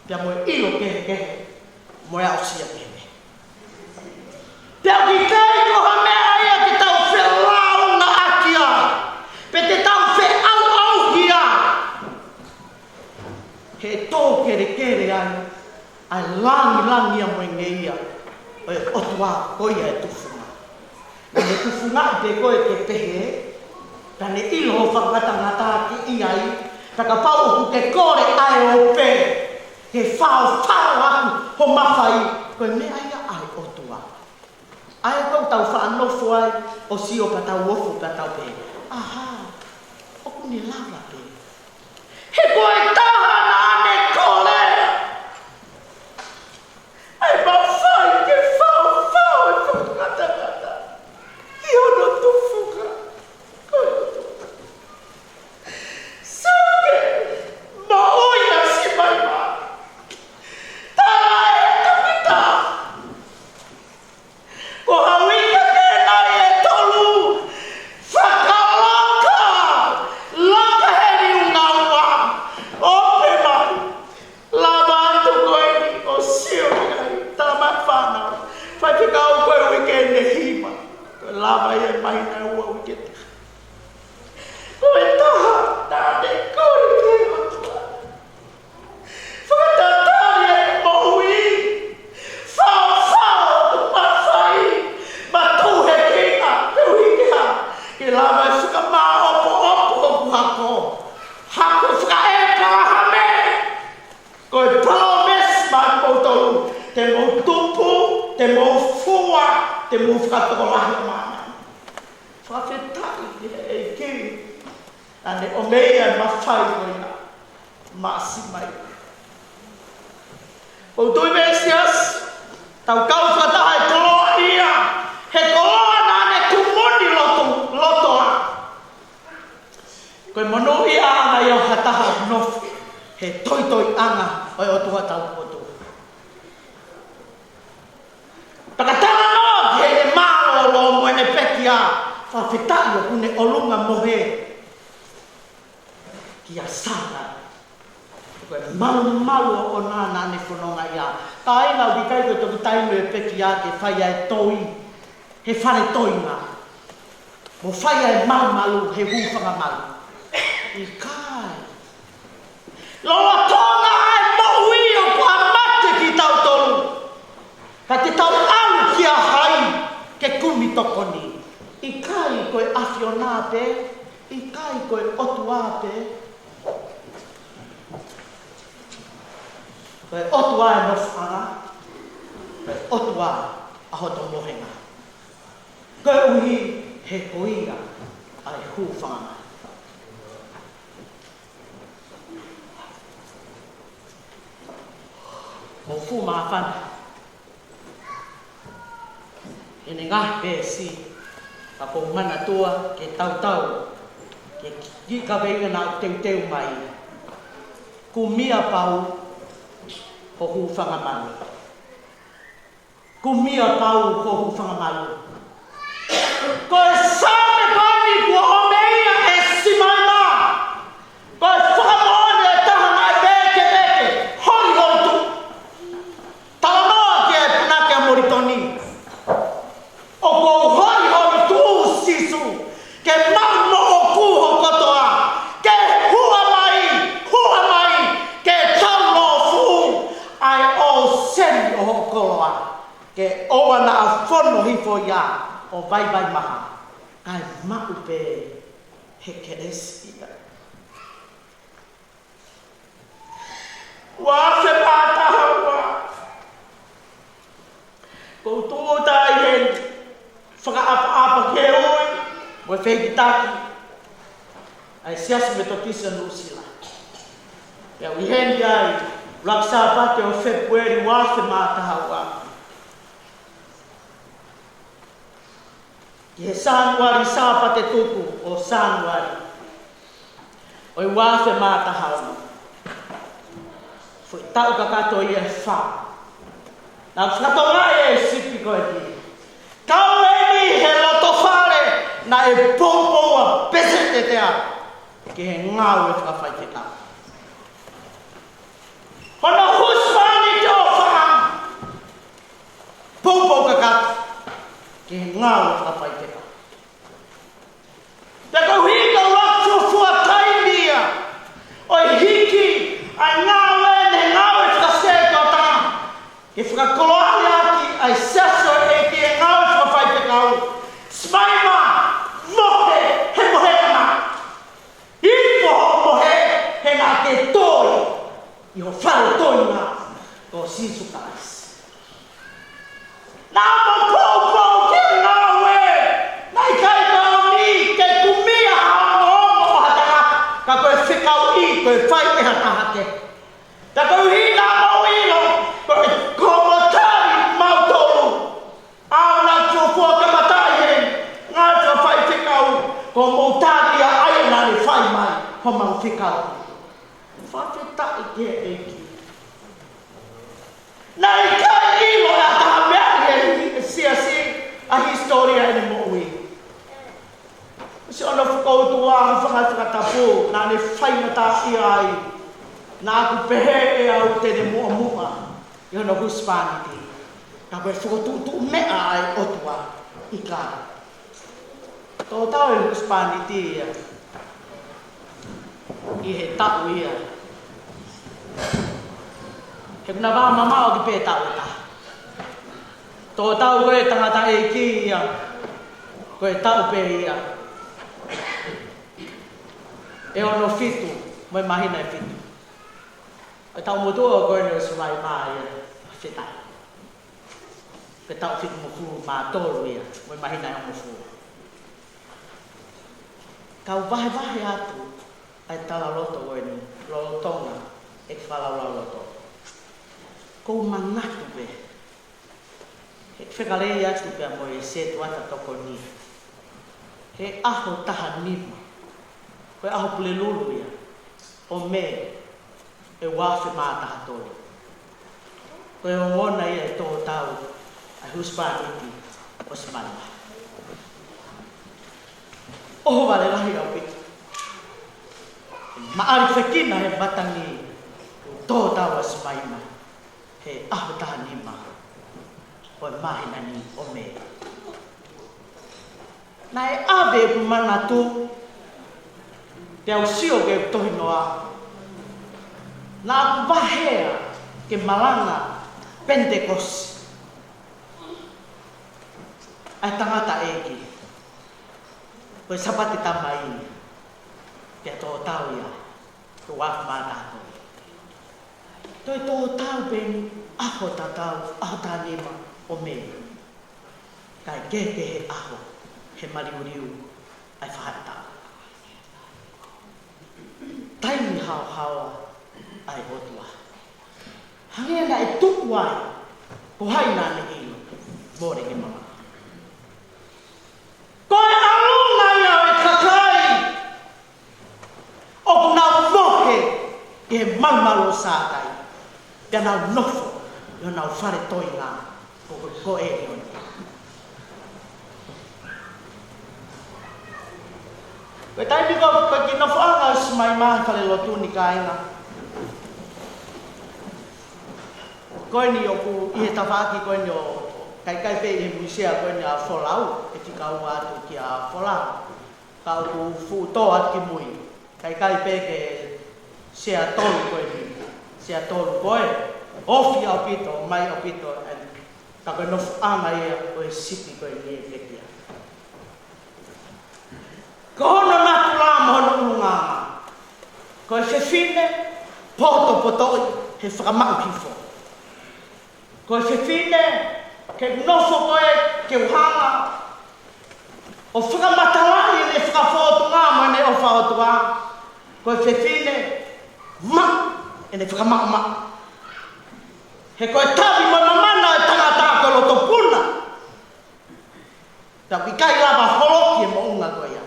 pea mo e ʻilo kehekehe, mo e aʻusia kehekehe. Pea ʻoku ʻikai ko ha meʻa ia ke tau felāungaʻaki ai, pe te tau feʻauʻauhi ai. He tō kelekele ai ʻa e langilangi ia mo e ngeia ʻo e ʻOtua, ko ia e tufunga. Naʻa ne tufungaʻi pē koe ke pehē, ka ne ʻilo hoʻo fakangatangata ki ai, pea kapau ʻoku ke kole ʻa e ope, ke faofao atu ho mafai, ko e meʻa ia ʻa e ʻOtua. ʻA ia ʻoku tau faʻa nofo ai ʻo sio pea tau ofo pea tau pehē, ʻahā, ʻoku ne lava pē. He ko e taha naʻa ne kole ʻa e mafai ke faofao e fakangatangata ʻi hono tufunga. Ko e tufunga. Sake, moʻui ʻa Simaima. Tala ʻe he toketā, ko ha uike pē nai ʻe tolu, fakalaka, laka heni ʻunaua, ope mai. Lava atu ko eni ʻo sio ki ai, tala mai fānau, faifekau, ko e uike ʻe nima. Ko e lava ia ʻi he māhina ʻe ua, uike taha. Ko e taha naʻa ne kole ki he ʻOtua. Fakatatali e moʻui. Faofao hoku mafai. Matuʻuhekina, koeʻuhi ke hā? Ke lava e fakamāʻopoʻopo hoku hako. Hako faka-ʻĒpalahame. Ko e palōmesi maʻa kimoutolu, te mou tupu, te mou fua, te mou fakatokolahi ʻa māmani. Fakafetaʻi ki he ʻEiki, naʻa ne ʻomi ia e mafai ko ia maʻa Simaima. ʻOku ou tui mei siasi, tau kau fakataha e koloa ia, he koloa naʻa ne kumuni loto, loto ai. Ko e monūʻiaʻanga ia ʻo ha taha ʻoku nofo he toitoiʻanga ʻo e ʻOtua taupotu. Pea ka talanoa ki heʻene mālōlō mo ʻene pekia, fakafetaʻi ʻoku ne ʻolunga mohe kia Sātai. Ko e malumalu ʻoʻona naʻa ne fononga ia. Kāinga, ʻoku ʻikai ko e toki taimi ʻo e pekia ke fai ʻa e toi he fale toiʻanga, mo fai ʻa e malumalu he hūfanga malu. ʻIkai. Lolotonga ʻa e moʻui ʻoku ʻa mate kitautolu, ka te tau ʻalu kia hai ke kumi tokoni? ʻIkai ko e ʻAfiona pē? ʻIkai ko e ʻOtua pē? Ko e ʻOtua e nofoʻanga, ko e ʻOtua ʻa hoto mohenga. Koeʻuhi he ko ia ʻa e hūfanga malu. Mou fuʻu māfana ʻene ngaahi veesi, ka ʻoku ou manatua ke tautau ki he kiʻi kaveinga naʻa ku teuteu mai. Kumia pau ho hūfanga malu. Kumia pau ho hūfanga malu. Ko e Saame ko eni kuo ʻomai ia ʻe Simaima. Ko e fakamoʻoni ʻe taha naʻe vekeveke, holi holi tu. Talanoa ki he punake ʻa Molitoni. ʻOku ou holi holi tu, Sīsū, ke maʻu moʻoku ho kotoa, ke hua mai, hua mai, ke taulōfuʻu ʻa e ʻōseni ʻo hoʻo koloa, ke ʻoua naʻa fono hifo ia ʻo vaivai maha, kae maʻu pē he kelesi ia. Ua afe mā taha ua. ʻOku ou tūʻuta ʻi heni, fakaʻapaʻapa ki he ui mo e fehikitaki ʻa e Siasi Metotisi ʻo Nuʻusila. Pea u ʻi heni ai, ʻuluaki Sāpate ʻo Fēpueli ua afe mā taha ua. ʻi he Sānuali, Sāpate tuku ʻo Sānuali ʻo e ua afe mā taha ono. Foʻi taʻu kakato ia ʻe fā. Naʻe fakatokangaʻi ʻe he sipi ko eni, kau eni he loto fale naʻe poupou ʻa Peseti te ʻa ki he ngāue fakafaifekau. Ko hono husepāniti ʻofa, poupou kakato ki he ngāue fakafaifekau. Pea ko e ʻuhi ko e ʻuluaki fuofua taimi ia ʻo e hiki ʻa e ngāue, ʻene ngāue fakasētuata, ke fakakoloaʻi ʻaki ʻa e siasi ʻo e ʻEiki ʻi he ngāue fakafaifekau. Simaima, mohe he mohenga. Ipo hoʻo mohe he naʻa ke toi ʻi ho fale toenga ko Sīsū Kalaisi. Naʻa mo poupou ki he ngāue, naʻe ʻikai ke ʻomi ke kumi ʻa e ongoongo ʻo ha taha, ka ko e fekauʻi ko e fai ʻe ha taha kehe. Ka koeʻuhi naʻa mo ʻilo ko e, ko hoʻomou tali mautolu, ʻa ʻenau fuofua kamataʻi he ngāue fakafaifekau, ko hoʻomou tali ia ʻa ia naʻa ne fai mai homau fekau. Fakafetaʻi ki he ʻEiki. Naʻe ʻikai ʻilo ʻe ha taha meʻa ʻi he siasi ʻa e hisitōlia ʻene moʻui. Siʻono fokoutua, hūfanga he fakatapu, naʻa ne faingataʻaʻia ai. Naʻa ku pehē ʻe au te ne muʻomuʻa ʻi hono husepāniti. Ka ko e fokotuʻutuʻu meʻa ʻa e ʻOtua, ʻikai. Tō tau e husepāniti ia ʻi he taʻu ia. He ʻoku na vā mamaʻo ki pē taʻu ʻe taha. Tō tau ko e tangataʻeiki ia, ko e taʻu pē ia ʻe ono fitu mo e māhina ʻe fitu. ʻA e taʻu motuʻa ko eni ʻo Simaima ia, Fetahi. Ko e taʻu fitungofulu mā tolu ia mo e māhina ʻe hongofulu. Kau vahevahe atu ʻa e talaloto ko eni lolotonga ʻeku fakalaulauloto. Kou manatu pē, he fekalei atu pea mo e sētuata tokoni, he ʻaho taha nima, ko e ʻaho Pulelulu ia ʻo Mē ʻe ua afe mā taha tolu. Ko e ongona ia e tō tau ʻa e husepāniti ʻo Simaima. ʻOhovale lahi ʻaupito. Maʻalifekina he matangi ʻo e tō tau ʻa Simaima he ʻaho taha nima ʻo e māhina ni ʻo Mē. Naʻe ʻave ʻeku manatu, pea u sio ki he tohinoa. Naʻa ku vaheʻi ke malanga Penitekosi ʻa e tangataʻeiki, ko e Sāpate Tamai, pea tō tau ia, ko e ua afe mā taha tolu. Toe tō tau pē eni ʻaho tatau, ʻaho taha nima ʻo Mē. Kae kehekehe ʻaho he maliuliu ʻa e faʻahitaʻu. Taimi haohaoa ʻa e ʻOtua. Hangē naʻe tuku ai, ko hai naʻa ne ʻilo, mole ke mamaʻo. Ko e ʻalunga ia ʻo e kakai ʻoku nau mohe ʻi he malumalu ʻo Sātai, pea nau nofo ʻi honau fale toenga ko, ko, ko ʻElioni. Ko e taimi ko, ko e kiʻi nofoʻanga ʻo Simaima he falelotu ni, kāinga. Ko eni ʻoku ʻi he tafaʻaki ko eni ʻo, kae ʻikai pē ʻi he muisea ko eni ʻa Folau, ʻe fika ua atu kia Folau. Ka ʻoku fuʻu tō atu ki mui. Kae ʻikai pē ke sea tolu ko eni. Sea tolu ko e ofi ʻaupito, mai ʻaupito, and ka ko e nofoʻanga ia ʻo e sipi ko eni ʻe pekia. Ko hono natula mo hono ʻulungaanga, ko e fefine potopotoʻi he fakamaʻu hifo. Ko e fefine ke nofo ko ē ke u hanga ʻo fakamatalaʻi ʻene fakafōtunga mo ʻene ʻofa ʻOtua. Ko e fefine maʻu ʻene fakamaʻumaʻu. He ko e tavi mo e mamana ʻo e tangata ko e loto puna. Tau ʻikai lava holoki e moʻunga ko ia.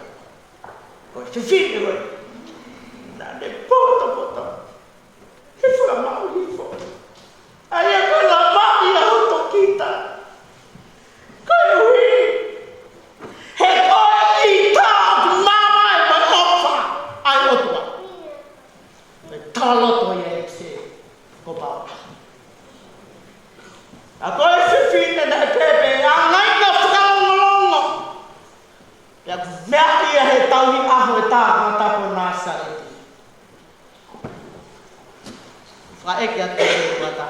Ko e fefine ko ē, naʻa ne potopoto he fua maʻu hifo. ʻA ia ko e lavaʻi ʻa hoto kita. Koeʻuhi he ko e ʻita ʻoku mavahe mo e ʻofa ʻa e ʻOtua. Ko e talaloto ia ʻa e ʻEiki ko Paula. ʻA ko e fefine naʻe pehē pē, ʻa e ngaahi fakalongolongo. Pea ʻoku meaʻi ia he tauhi ʻaho ʻe taha ʻa e tangata ko Nāsaleti. Fakaʻeke atu ki he tangata.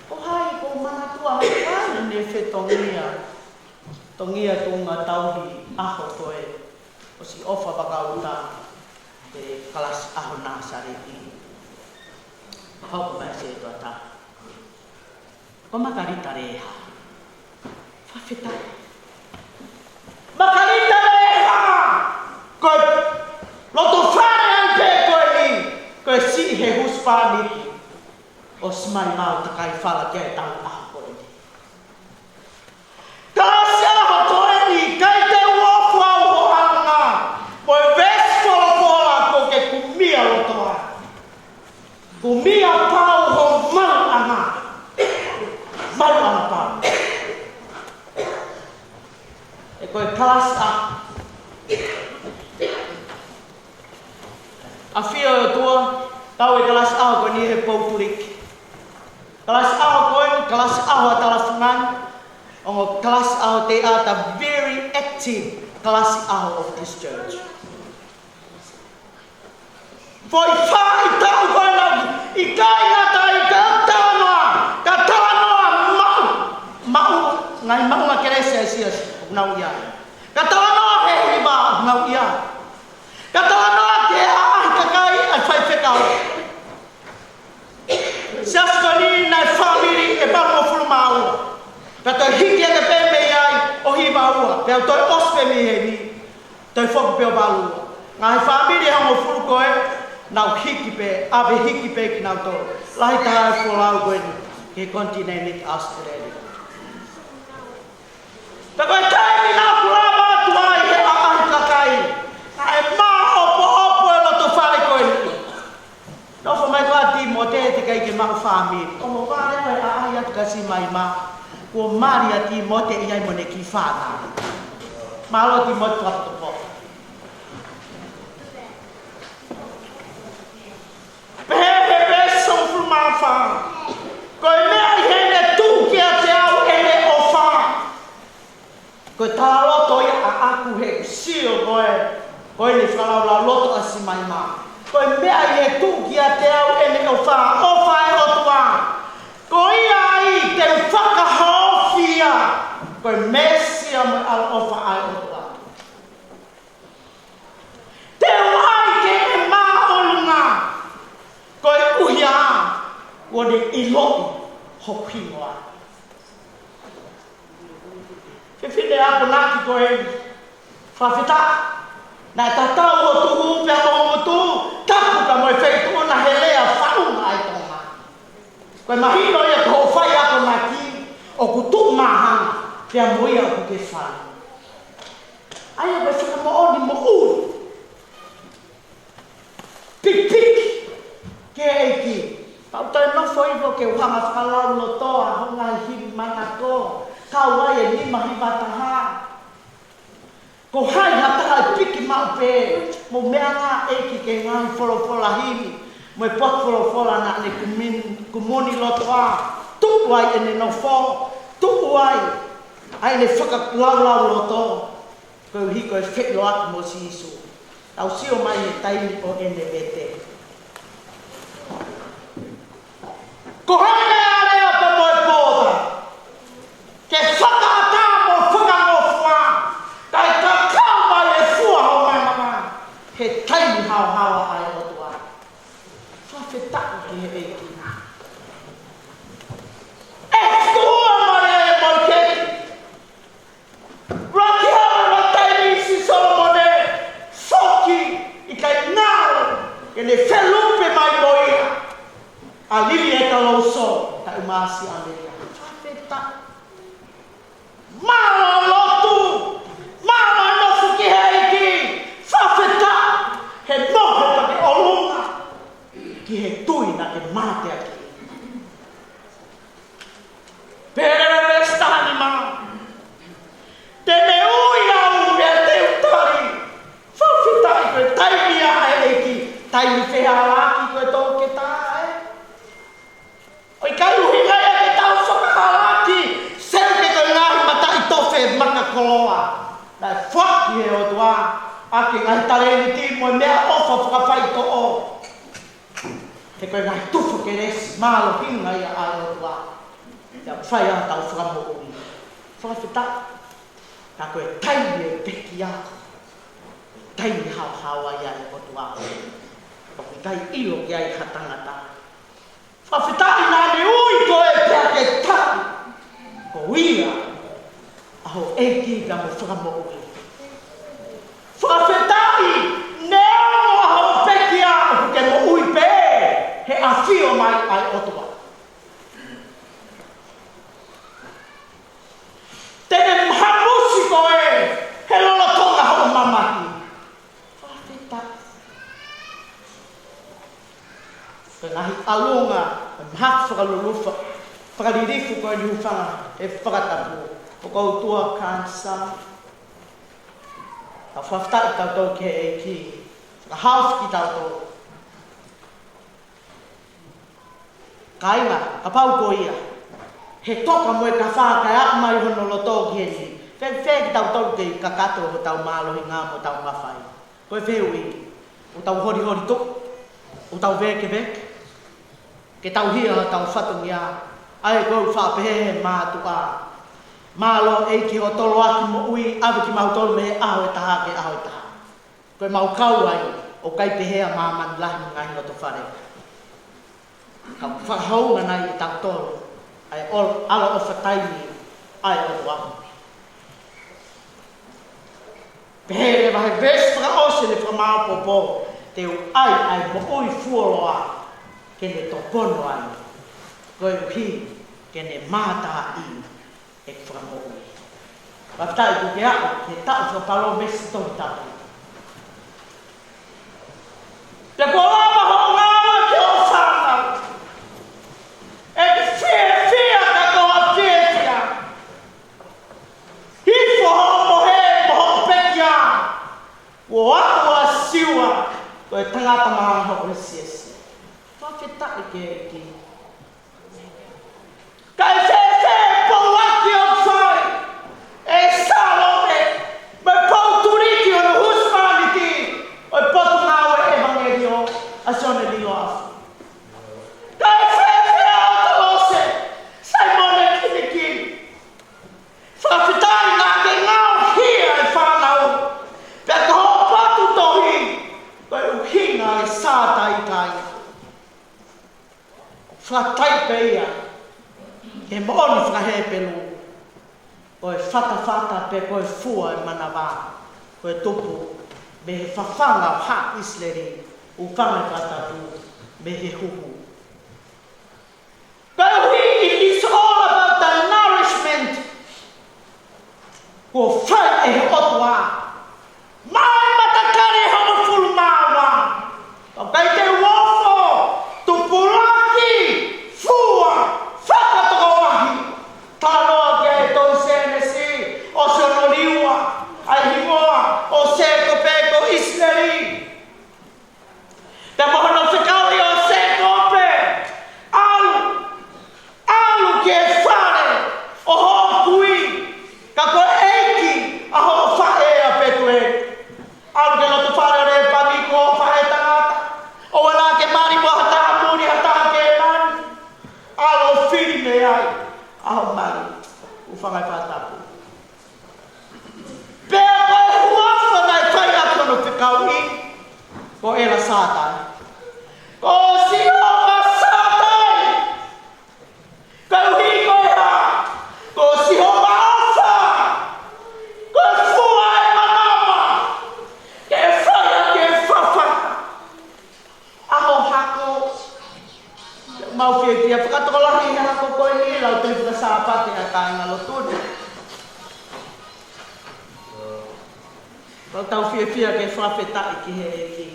Ko hai ʻoku manatua he ʻoku ne fetongia, tongia tuʻunga tauhi ʻaho ko ē ʻo siʻi ʻofa vakaʻuta he kalasi ʻaho Nāsaleti. Hoko mai se tuata. Ko Makalita Leha. Fakafetaʻi. Makalita Leha. Ko e loto fale ai pē ko eni. Ko e siʻi he husepāniti ʻo Simaimau Takaifala ki he tauhi ʻaho ko eni. Kalasi ʻaho ko eni, ʻikai te u ofo au ho anga, mo e veesi folofola ko ke kumia loto ai. Kumia pau ho maluʻanga. Maluʻanga pau. ʻE ko e kalasi ʻaho. ʻAfio ʻOtua, tau e kalasi ʻaho ko eni he pou tuliki. Kalasi ʻaho ko eni, kalasi ʻaho ʻa e talafungani, ongo kalasi ʻaho te ata very active, kalasi ʻaho of this church. Foʻi fā ʻi taʻu ko ena, ʻikai ngata ai ka talanoa, ka talanoa maʻu, maʻu, ngaahi maʻunga kelesi ʻa e siasi, ʻoku nau ʻi ai. Ka talanoa he hiva, ʻoku nau ʻi ai. Ka talanoa ki he ʻaʻahi kakai ʻa e faifekau. Siasi ko eni naʻe fāmili ʻe valungofulu mā ua. Pea toe hiki ake pē mei ai ʻo hiva ua. Pea toe ʻosi pē mei heni. Toe foki pē ʻo valu ua. Ngaahi fāmili ʻe hongofulu ko ē, nau hiki pē, ʻave hiki pē kinautolu. Lahi taha e folau ko eni ki he konitinēniti ʻAositelēlia. Pea ko e taimi naʻa ku lava atu ai he ʻaʻahi kakai, naʻe māʻopoʻopo e loto fale ko eni. Nofo mai ko ā Tīmote, teʻeki ai ke maʻu fāmili. ʻO mo vale ko e ʻaʻahi atu kia Simaimau, kuo mali ʻa Tīmote ʻi ai mo ʻene kiʻi fānau. Mālō Tīmote, fakatopotopo. Pehē he veesi hongofulu mā fā, ko e meʻa ʻi heʻene tuʻu kiate au ʻene ʻofa. Ko e talaloto ia ʻaʻaku he sio ko ē, ko ʻene fakalaulauloto ʻa Simaimau. Ko e meʻa ʻi he tuʻu kiate au ʻene ʻofa, ʻofa ʻa e ʻOtua. Ko ia ai te u fakahaofi ia, ko e meesi ia mo e ʻaloʻofa ʻa e ʻOtua. Te u ʻai ke ne māʻolunga, koeʻuhi ā kuo ne ʻiloʻi hoku hingoa. Fefine akonaki ko eni, fakafetaʻi, naʻe tatau ho tuhu pea mo ho ngutu, tapu pea mo e feituʻu na he lea faʻunga ʻa e Tonga. Ko e mahino ia ko hoʻo fai akonaki, ʻoku tuʻu māhanga pea mo ia ʻoku ke fai. ʻA ia ko e fakamoʻoni moʻui. Pikipiki ki he ʻEiki. Pea u toe nofo hifo ke u hanga ʻo fakalaulotoa ho ngaahi himi manako, kau ai e nima hiva taha. Ko hai ha taha ʻe piki maʻu pē mo e meʻangāʻeiki ki he ngaahi folofola himi mo e potu folofola naʻa ne kumin-, kumuni loto ā, tuʻu ai ʻene nofo, tuʻu ai ʻa ʻene fakalaulauloto, koeʻuhi ko e feʻiloaki mo Sīsū. Tau sio mai he taimi ʻo ʻene vete. Ko hai naʻe ʻalu ʻo pō mo e pōta ke fakaʻatā mo fakangofua, kae kakau mai e fua ho māmani he taimi haohaoa ʻa e ʻOtua. Fakafetaʻi ki he ʻEiki. ʻE fua mai e moʻui kehe. Rakehau e taimi ʻi Solomone, foki ʻikai ngalo ke ne Naʻe foaki ʻe he ʻOtua ʻaki e ngaahi talēniti mo e meʻaʻofa fakafaitoʻo. He ko e ngaahi tufa kelesi mālohinga ia ʻa e ʻOtua. Ia fai ʻa hotau fakamoʻui. Fakafetaʻi. Ka ko e taimi ʻo e pekia, taimi haohaoa ia ʻa e ʻOtua. ʻOku ʻikai ʻilo ki ai ha tangata. Fakafetaʻi naʻa ne ui koe pea ke taʻu. Ko ia ʻa hoʻo ʻEiki pea mo e Fakamoʻui. Fakafetaʻi neongo ʻa hoʻo pekia ʻoku ke moʻui pē he ʻafio mai ʻa e ʻOtua. Te ne hamusi koe he lolotonga hoʻo mamahi. Fakafetaʻi. Ko e ngaahi ʻalunga, ko e mahaki fakalulufa, fakalilifu ko eni, hūfanga he fakatapu. ʻOku ou tuʻu ʻo kānsā. Tau fakafetaʻi tautolu ki he ʻEiki. Fakahaofi kitautolu. Kāinga, kapau ko ia he toka mo e kafā kae aʻu mai hono loto ki heni, fēfē kitautolu kei kakato hotau mālohinga mo hotau mafai? Ko e fehuʻi. ʻOku tau holiholi tuʻu, ʻoku tau vēkeveke, ke tau hia hotau fatongia? ʻA ia ko e faʻa pehē he mātuʻa: Mālō ʻEiki hoʻo toloaki moʻui, ʻave kimautolu mei he ʻaho ʻe taha ki he ʻaho ʻe taha. Ko e mau kau ai, ʻoku ʻikai pehē ʻa māmani lahi mo e ngaahi loto fale. Ka ʻoku fakahounga nai ʻe tautolu ʻa e ʻo-, ʻaloʻofa taimi ʻa e ʻOtua. Pehē leva he veesi fakaʻosi ʻene fakamāopoopo: Te u ʻai ʻa e moʻui fuoloa ke ne topono ai, koeʻuhi ke ne mātā ʻi he Fakamoʻui. Fakafetaʻi kuo ke aʻu ki he taʻu fakapalōmesi Tohi Tapu. Pea kuo lava hoʻo ngāue ki hoʻo fānau. ʻEke fiefia ka ko ha fiefia. Hifo hoʻo mohe mo hoʻo pekia. Kuo aʻu ʻa Siua ko e tangata maʻa hoʻo siasi. Fakafetaʻi ki he ʻEiki. Kae fēfē e pouaki ʻoku fai ʻe Salome mo e pou tuliki hono husepāniti ʻo e Potungāue ʻEvangeliō ʻa Sione Liloafu? Kae fēfē ʻa ʻAtalose, Saimone Kinikini? Fakafetaʻi naʻa ke ngaohi ʻa e fānau pea ko hoʻo potu tohi ko e ʻuhinga ʻo e Sātai, kāinga. Fakafetaʻi pē ia ki he moʻoni faka-Hepelū: Ko e fatafata pe ko e fua ʻo e manava, ko e tupu mei he fafanga ʻo Haʻa ʻIsileli, hūfanga he fakatapu, mei he huhu. Koeʻuhi it is all about the nourishment. Kuo fai ʻe he ʻOtua mai matakali hongofulu mā ua. ʻOku ʻikai te u ofo, tupulaki, fua, fakatokowahi. Talanoa ki ai e tohi Sēnesi, ʻosi hono liua ʻa e hingoa ʻo Sēkope, ko ʻIsileli. Pea mo hono fekauʻi ʻo Sēkope, ʻalu, ʻalu ki he fale ʻo hoʻo kui, ka ko e ʻeiki ʻa hoʻo faʻē ʻa Petueli. ʻAlu ki he loto fale ʻo Lēpani, ko hoʻo faʻē tangata. ʻOua naʻa ke mali mo ha taha muli, ha taha Kēnani. ʻAlu ʻo fili mei ai ʻa hoʻo mali, hūfanga he fakatapu. Pea ko e huafa naʻe fai ʻaki hono fekauʻi ko ʻEla Sātai. Ko Sihova Sātai. Koeʻuhi ko e hā? Ko Sihova ʻofa. Ko e fua ʻo e manava ke fai ʻaki e fafanga. ʻAho hako. Mau fiefia fakatokolahi he hako ko eni, lau tui fakasāpate ʻa e kāingalotu ni. Kau tau fiefia ke fakafetaʻi ki he ʻEiki.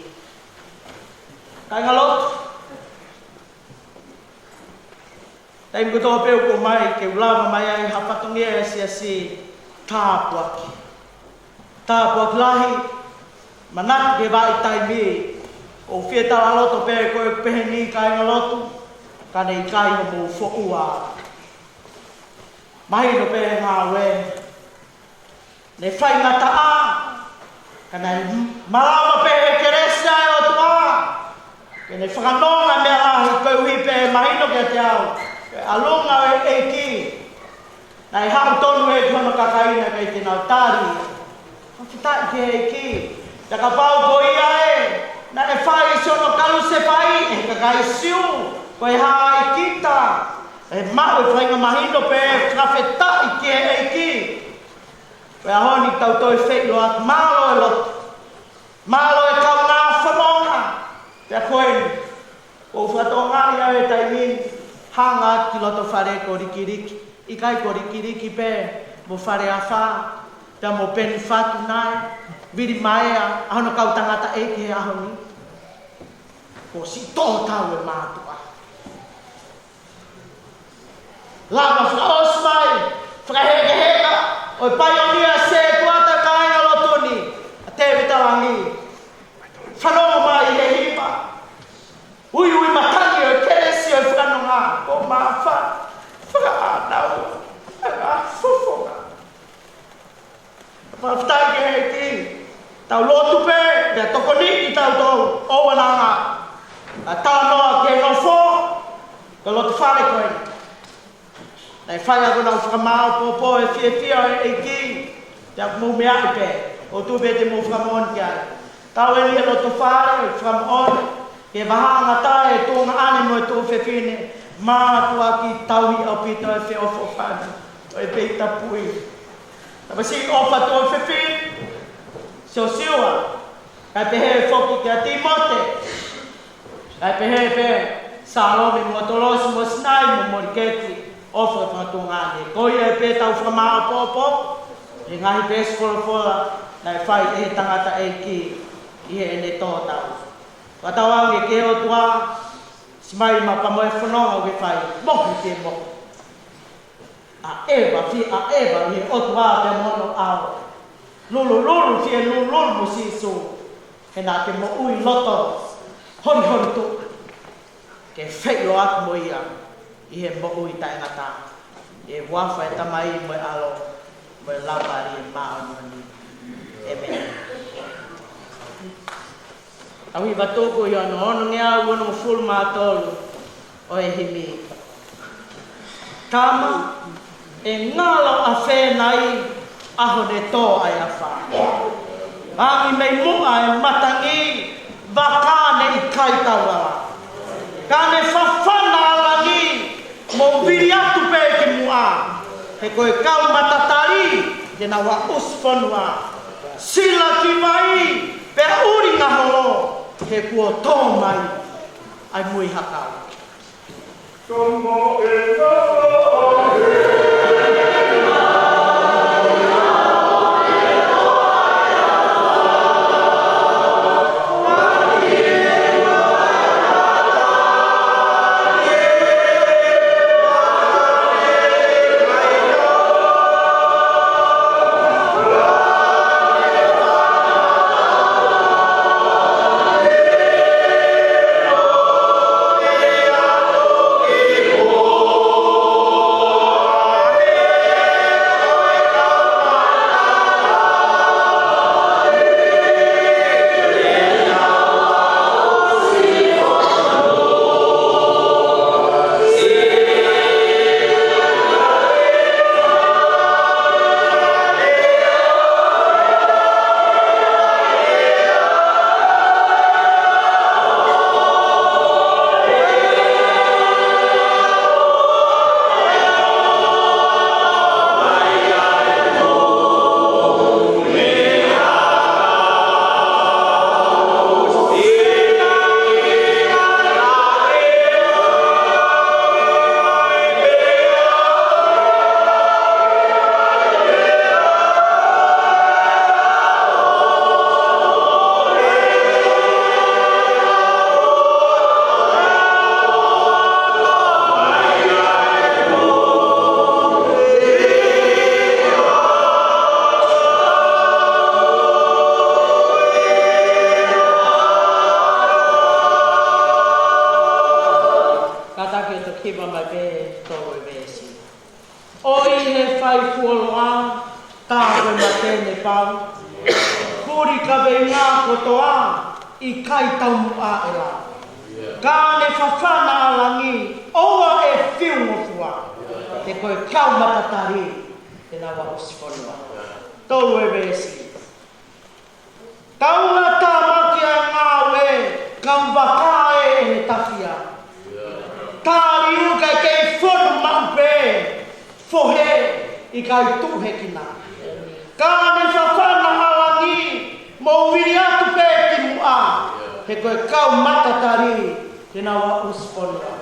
Kāingalotu. Taimi kotoa pē ʻoku ou ʻomai ke u lava mai ai ha fatongia ʻa e siasi, tāpuaki. Tāpuaki lahi, manatu ki he vahaʻa taimi ʻoku ou fie talaloto pē ko e pehē ni kāingalotu, ka ne ʻikai hoʻomou foʻua. Mahino pē ngāue. Ne faingataʻa, ka naʻe malava pē ʻe he kelesi ʻa e ʻOtua ke ne fakanonga meʻa lahi, koeʻuhi pē mahino kiate au ʻa e ʻalunga ʻo e ʻEiki. Naʻe haʻu tonu ē ki hono kakai, naʻe ʻikai te nau tali. Fakafetaʻi ki he ʻEiki. Pea kapau ko ia ē naʻe fai siʻono kalusefai ʻe he kakai Siu, ko e hā ai kita? ʻE maʻu e faingamahino pē, fakafetaʻi ki he ʻEiki. Ko e ʻaho ni tau toe feʻiloaki, mālō e lotu, mālō e kaungā fononga. Pea ko eni, ʻoku ou fakatokangaʻi ʻa e taimi ni, hanga ki loto fale ko Likiliki, ʻikai ko Likiliki pē, mo Faleafa, pea mo Penifatu nai, Vilimaea, ʻa hono kau tangataʻeiki he ʻaho ni. Kuo ʻosi tō tau e mātuʻa. Lava fakaʻosi mai, fakahekeheka ʻo e paionia setuata kāinga lotu ni, ʻa Tēvita Langi. Fanongo mai he hiva. Uiuimatangi ʻo e kelesi ʻo e fakanonga, ko mafa, fakaʻānaua, fakafofonga. Fakafetaʻi ki he ʻEiki. Tau lotu pē, pea tokoni kitautolu, ʻoua naʻa ngata. ʻA talanoa ki he nofo, ka lotu fale ko ē. Naʻe fai ʻa hono fakamāʻopoʻopo e fiefia ʻo e ʻEiki, pea mou meaʻi pē, ʻoku ou tui pē te mou fakamoʻoni ki ai. Tau eni he lotu fale, ʻo fakamoʻoni, ke vahanga tae e tuongaʻane mo e tuofefine, mātuʻaki tauhi ʻaupito e feʻofoʻofani ʻo e peita pui. Tapa siʻi ʻofa tuofefine, Siosiua, kae pehē foki kia Tīmote, kae pehē pē Salome mo Tolosi mo Sinai mo Moliketi, ʻofa fakatuongaʻane. Ko ia pē tau fakamāʻopoʻopo, he ngaahi veesi folofola naʻe fai ʻe he tangataʻeiki ʻi heʻene tō tau. Fakatauange ki he ʻOtua, siʻi mai ma pamo e fononga ʻoku ke fai, mohe ke mohe. ʻAʻeva, fie ʻaʻeva ʻi he ʻOtua pea mo hono ʻao. Lulululu, fie lulululu mo Sīsū. He naʻa ke moʻui loto holiholituʻa, ke feʻiloaki mo ia ʻi he moʻui taʻengata. ʻI he huafa ʻo e Tamai mo e ʻAlo mo e Laumālie Māʻoniʻoni. ʻĒmeni. Tau hiva tuku ʻi hono onongeau onongofulu mā tolu ʻo e himi. Tama, ʻe ngalo ʻafē nai ʻaho ne tō ai ʻa e afā? Vangi mei muʻa e matangi, vaka ne ʻikai tauala. Ka ne fafana ʻa langi, mou vili atu pē ki muʻa, he ko e kau matatali te nau aʻusi fonua. Sila ki vai, pea ʻulinga holo, he kuo tō mai ʻa e muihakau. Kātaki ʻo toki hiva mai pē tolu e veesi. ʻOi he fai fuoloa, Tā ko e mate ne pau. Puli kaveinga kotoa, ʻikai taumuʻa ʻe lau. Ka ne fafana ʻa langi, ʻoua ʻe fiu ngofua. He ko e kau matatali, te nau aʻusi fonua. Tolu e veesi. Kaunga tāmaki ʻa e ngāue, kau vaka ē ʻe he tafia. Tali uka ʻikai fonu maʻu pē, fohe ʻikai tuʻuhekina. Ka ne fafana ʻa langi, mou vili atu pē ki muʻa, he ko e kau matatali, te nau aʻusi fonua.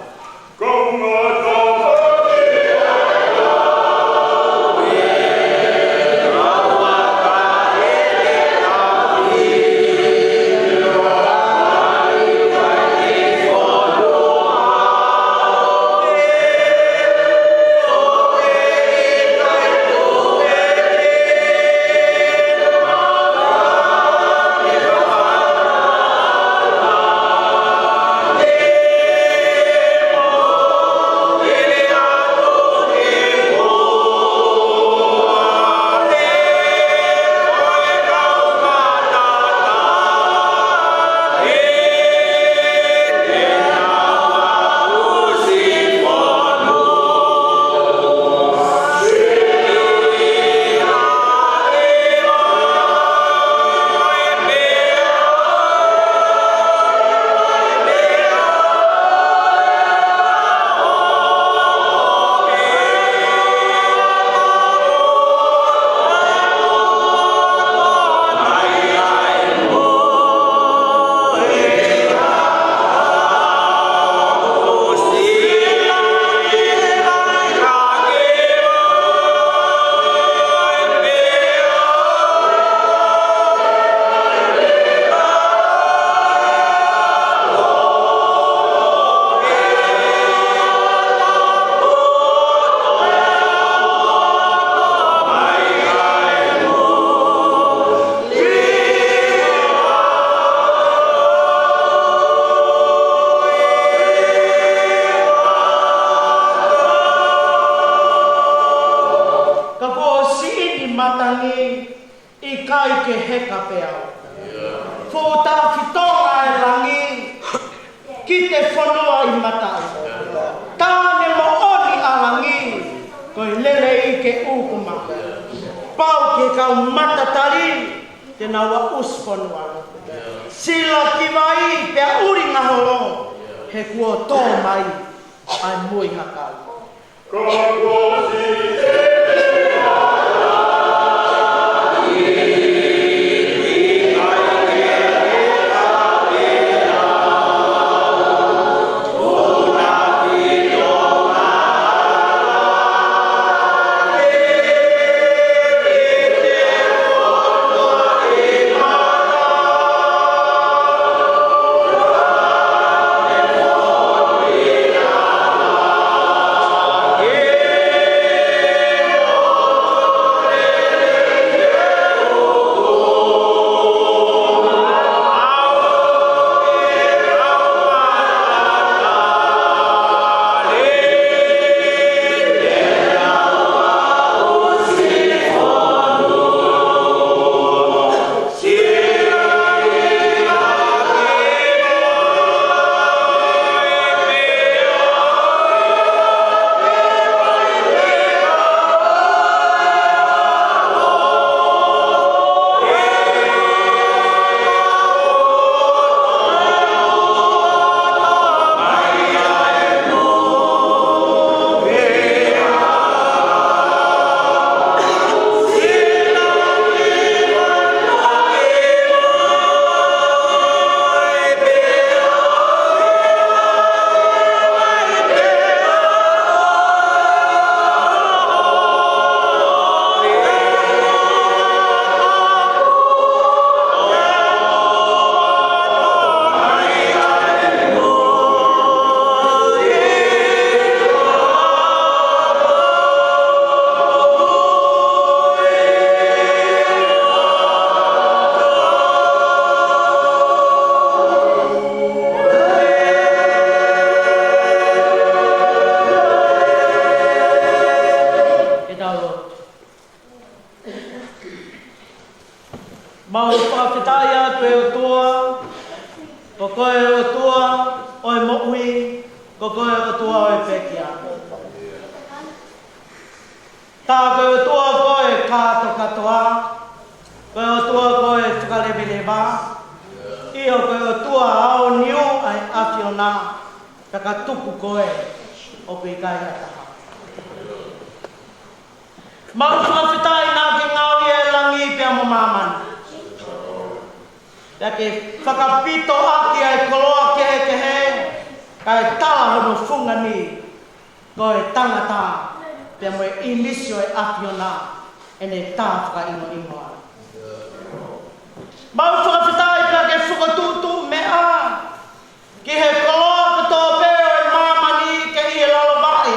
Ka kuo ʻosi ʻi matangi, ʻikai ke heka pē au. Fuʻu tau fitonga e langi, ki te fonua ʻi mataʻi. Tā ne moʻoni ʻa langi, ko e lelei ke ʻūkuma. Pau ke kau matatali, te nau aʻusi fonua. Sila ki vai pea ʻuli ngaholo, he kuo tō mai ʻa e mui hakau. Mau fakafetaʻi atu, ʻe ʻOtua, ko koe ʻOtua ʻo e moʻui, ko koe ʻOtua ʻo e pekia. Tā ko e ʻOtua koe kātokātoa, ko e ʻOtua koe fakaleveleva, ʻio ko e ʻOtua aoniu ʻa e ʻAfiona, ka ka tuku koe ʻoku ʻikai ha taha. Mau fakafetaʻi naʻa ke ngaohi ʻa e langi pea mo māmani. Pea ke fakapito ʻaki ʻa e koloa kehekehe, kae tala hono fungani ko e tangata, pea mo e ʻīmisi ʻo e ʻAfiona, ʻene tā fakaʻingoʻingoa. Mau fakafetaʻi pea ke fokotuʻutuʻu meʻa ki he koloa kotoa pē ʻo e māmani ke ʻi he lalo vaʻe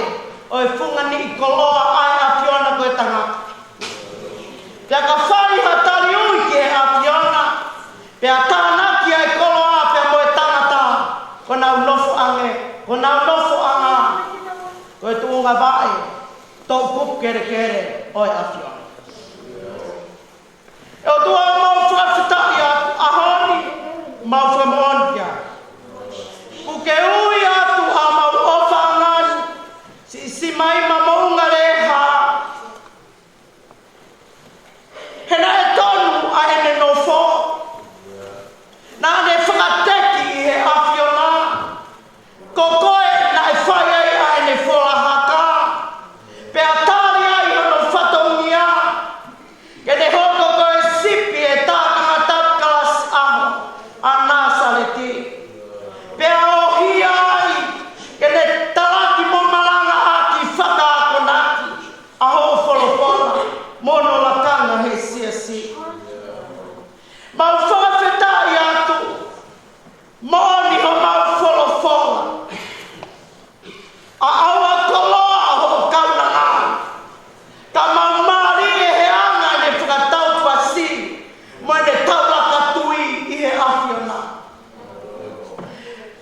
ʻo e fungani koloa ʻa e ʻAfiona ko e tangata. Pea ka fai ha tali ui ki he ʻAfiona, pea tānaki ʻa e koloa pea mo e tangata, ko ʻenau nofoʻanga, ko ʻenau nofoʻanga ko e tuʻunga vaʻe, toʻukupu kelekele ʻo e ʻAfiona. ʻE ʻOtua, mau fakafetaʻi atu ʻaho ni, mau fakamoʻoni kia. Kuo ke ui atu ʻa mau ʻofaʻanga ni, siʻisiʻi mai ma moʻunga leha. He naʻe tonu ʻa ʻene nofo, naʻa ne fakateki ʻi he ʻAfiona, ko koe naʻe fai ai ʻa ʻene fola haka, pea tali ai hono fatongia, ke ne hoko ko e sipi ʻe tākanga tapu kalasi ʻaho ʻa Nāsaleti. Pea ʻohia ai, ke ne talaki mo malangaʻaki fakaakonaki ʻa hoʻo folofola mo hono lakanga he siasi. Mau fakafetaʻi atu, moʻoni homau folofola, ʻa ʻaua koloa hoʻo kaunanga, ka mau mālie he anga ʻene fakataupasi mo ʻene taulakatui ʻi he ʻAfiona.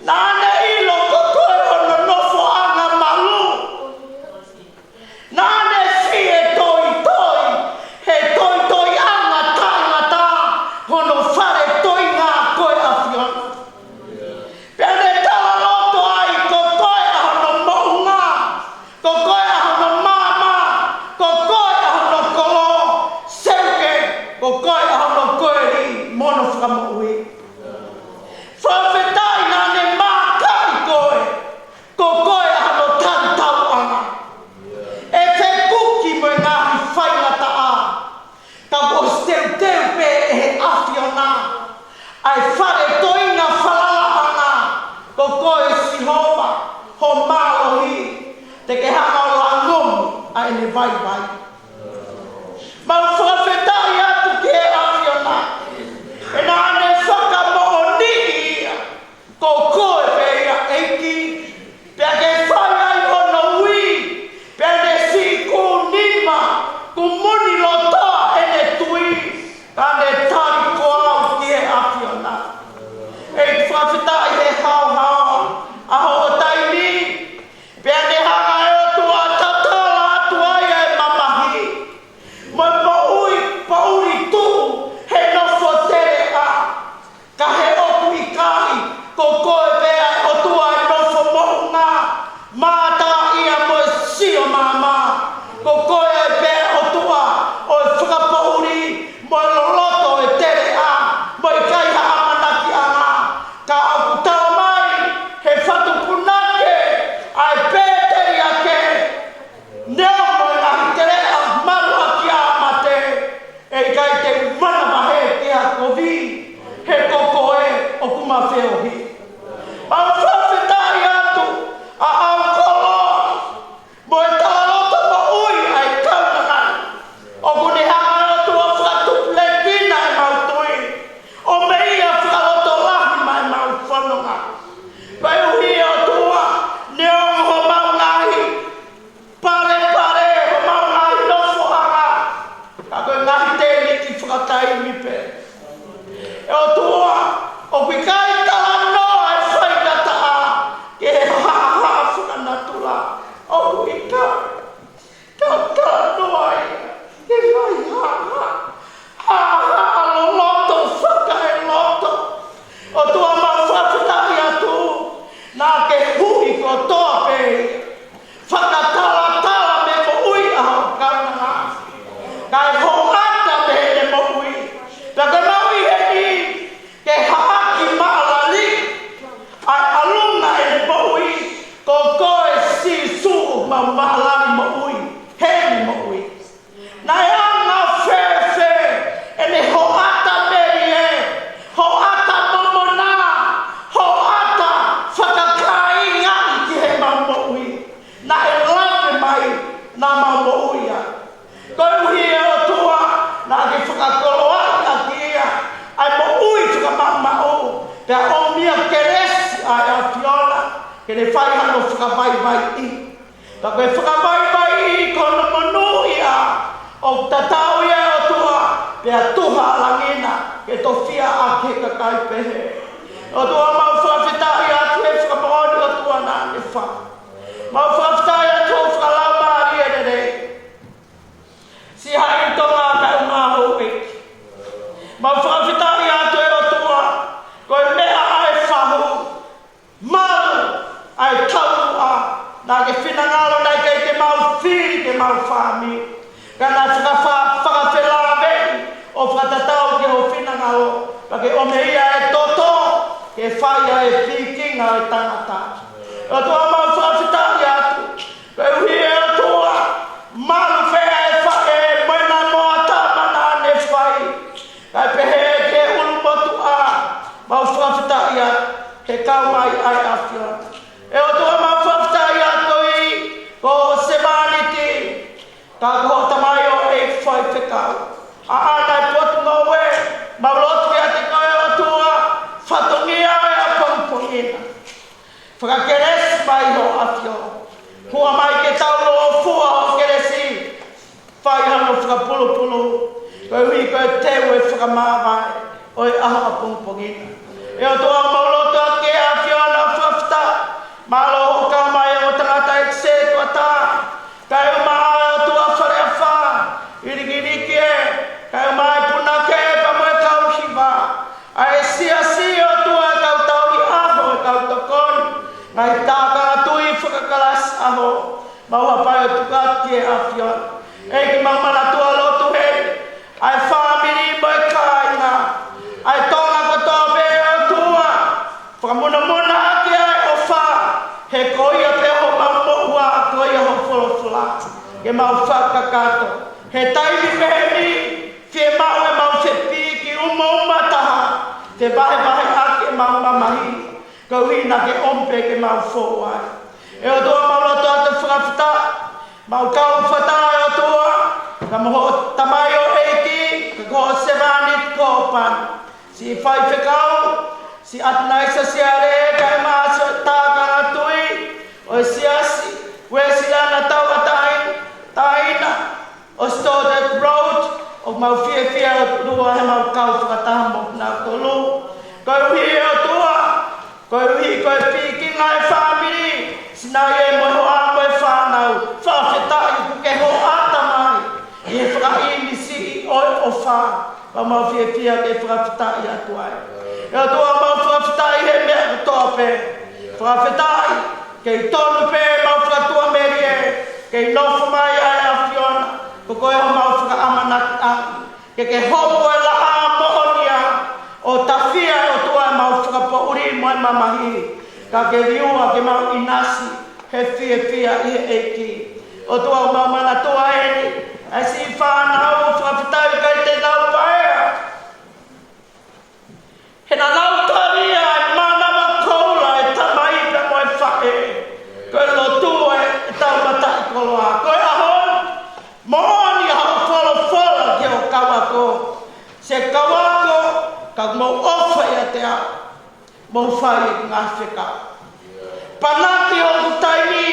Naʻa ne ʻilo ko koe hono nofoʻanga malu. Naʻa ne fie toitoi he toitoiʻanga taʻengata hono fale toiʻanga ko e ʻAfiona. Pea ne talaloto ai ko koe ʻa hono moʻunga, ko koe ʻa hono maama, ko koe ʻa hono kolo, seuke, ko koe ʻa hono koeli mo hono fakamoʻui. Fakafetaʻi naʻa ne mākaʻi koe, ko koe ʻa hono talitauʻanga. ʻE fekuki mo e ngaahi faingataʻa, ka kuo ʻosi teuteu pē ʻe he ʻAfiona ʻa e fale toiʻanga falalaʻanga, ko koe Sihova ho mālohi, te ke hanga ʻo langomi ʻa ʻene vaivai. Mau fakafetaʻi atu ki he ʻAfiona, he naʻa ne fakamoʻoniʻi ia, ko koe pē ia ʻEiki, pea ke fai ai hono ui, pea ne siʻi kū nima, kuo muni lotoa ʻene tui, ka ne tali ko au ki he ʻAfiona. ʻEiki, fakafetaʻi he haohaoa ʻa hoʻo taimi, pea ne hanga ʻe ʻOtua ʻo tatala atu ai ʻa e mamahi Pea ʻomi ʻa e kelesi ʻa e ʻAfiona ke ne fai hano fakavaivaiʻi. Ka ko e fakavaivaiʻi ko hono monūʻia, ʻoku tatau ia ʻOtua, pea tuha ʻa langi na ke tofiʻa ʻaki e kakai pehē. ʻOtua, mau fakafetaʻi atu he fakamoʻoni ʻOtua naʻa ne fai. Mau fakafetaʻi atu he fakalaumālie lelei. Siʻi haʻi Tonga kae ʻumaʻā houʻeiki. Mau fakafetaʻi atu ʻe ʻOtua, ko e meʻa ʻa e fahu, malu ʻa e taumuʻa, naʻa ke finangalo, naʻe ʻikai te mau fili ke mau fāmili. Ka naʻa fakafa-, fakafelaveʻi ʻo fakatatau ki hoʻo finangalo, ka ke ʻomi ia ʻe toto ke fai ʻa e pikinga ʻo e tangata. ʻOtua, mau fakafetaʻi atu, koeʻuhi ʻe ʻOtua, malu pē ʻa e faʻē mo ʻena moa tama naʻa ne fai. Kae pehē ki he ʻulumotuʻa, mau fakafetaʻi atu he kau mai ʻa e ʻAfiona. ʻE ʻOtua, mau fakafetaʻi atu koeʻuhi ko e sevāniti, ka ko hoʻo tamaioʻeiki faifekau. ʻAʻana e potungāue, mau lotu kiate koe ʻOtua, fatongia ʻa e ʻapongipongi na. Fakakelesi mai hoʻo ʻAfio. Hua mai ke tau lōfua hoʻo kelesi. Fai hano fakapulupulu, koeʻuhi ko e teu e fakamāvae ʻo e ʻaho ʻapongipongi na. ʻE ʻOtua, mau lotu atu ki he ʻAfiona, fakafetaʻi. Mālō hoʻo kau mai ʻo tangata ʻi he setuata. Kae ʻumaʻā ʻOtua Faleʻafa, ʻIlikiliki ē, kae ʻumaʻā e punake pea mo e kau hiva. ʻA e siasi ʻOtua, kau tauhi ʻaho, kau tokoni, ngaahi tākanga tui fakakalasi ʻaho, mau hapai ʻo tuku atu ki he ʻAfiona. ʻEiki, mau manatua lotu heni ʻa e fāmili mo e kāinga, ʻa e Tonga kotoa pē ʻOtua, fakamunamuna ʻaki ʻa e ʻofa, he ko ia pē homau moʻua, ko ia hoʻo folofola ke mau fakakakato. He taimi pehē ni, fiemaʻu ʻemau fepiki umauma taha, fevahevaheʻaki ʻemau mamahi, koeʻuhi naʻa ke ʻomi pē ke mau fou ai. ʻE ʻOtua, mau lotu atu fakafetaʻi, mau kau fakataha ʻe ʻOtua, ka mo hoʻo tamaioʻeiki, ka ko hoʻo sevāniti ko Pani. Siʻi faifekau, siʻi ʻAtenaisa Siale, kae ʻumaʻā siʻi tākanga tui ʻo e siasi Uēsiliana Tauʻatāina, ʻo Stodart Road, ʻoku mau fiefia ʻOtua he mau kau fakataha mo kinautolu. Koeʻuhi ʻe ʻOtua, koeʻuhi ko e pikinga e fāmili, Sinaia mo e hoa mo e fānau, fakafetaʻi ʻoku ke hoʻata mai ʻi he fakaʻinisi ʻo e ʻofa, pea mau fiefia ke fakafetaʻi atu ai. ʻE ʻOtua, mau fakafetaʻi he meʻa kotoa pē. Fakafetaʻi, kei tonu pē mau fakatuʻamelie, kei nofo mai ʻa e ʻAfiona, ko koe homau fakaʻamanakiʻanga. Ke ke hopo e laʻā moʻonia, ʻo tafia ʻe ʻOtua ʻemau fakapoʻuli mo e mamahi, ka ke liua ke mau ʻinasi he fiefia ʻi he ʻEiki. ʻOtua, mau manatua eni ʻa e siʻi fānau, fakafetaʻi ʻikai te nau paea. He naʻa nau tali ʻa e mānava koula ʻa e tamai pea mo e faʻē. Ko e lotu ʻa e tau mataʻikoloa. Ko e ʻaho ni, moʻoni ʻa hoʻo folofola ki hoʻo kau ako. Siʻi kau ako, ka mou ʻofa ʻiate au, mou fai ʻeku ngaahi fekau. Panaki hoku taimi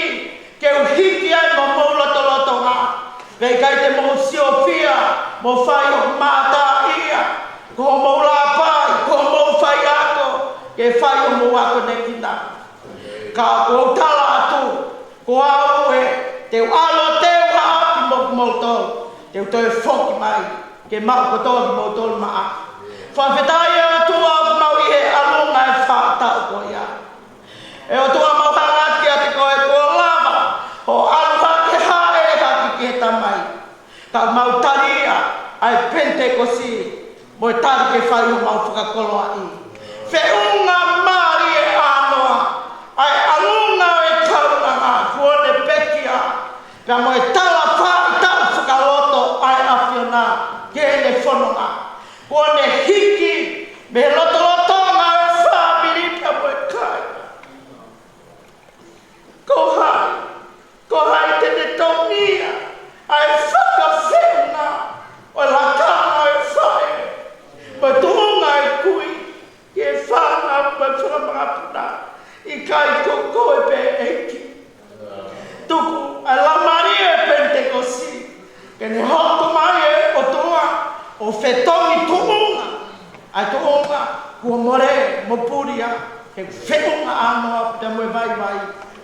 ke u hiki ai mo homou lotolotonga. Pea ʻikai te mou siofia mo fai hoku mātā ia, ko homou lāpai, ko homou faiako, ke fai homou akonekina. Ka ʻoku ou tala atu, ko au ē, te u ʻalu ʻo teu ha ʻapi mo kimoutolu, te u toe foki mai ke maʻu kotoa kimoutolu maʻaku. Fakafetaʻi ʻe ʻOtua ʻoku mau ʻi he ʻalunga e fā taʻu ko ia. ʻE ʻOtua, mau hanga atu kiate koe, kuo lava hoʻo ʻalu hake, hāʻele hake ki he Tamai. Ka mau tali ʻa e Penitekosi, mo e tali ke fai homau fakakoloaʻi. Feʻunga mālie ʻānoa ʻa e ʻalunga ʻo e kaunanga kuo ne pekia, pea mo e tala faʻahitaʻu fakaloto ʻa e ʻAfiona ki heʻene fononga. Kuo ne hiki mei he lotolotonga ʻo e fāmili pea mo e kāinga. Ko hai, ko hai te ne tonia ʻa e fakafeʻunga ʻo e lakanga ʻo e faʻē, mo e tuʻunga ʻo e kui ki he fānau ʻa e tuʻunga kuo mole mo pulia, ke feʻunga ʻa Noa pea mo e vaivai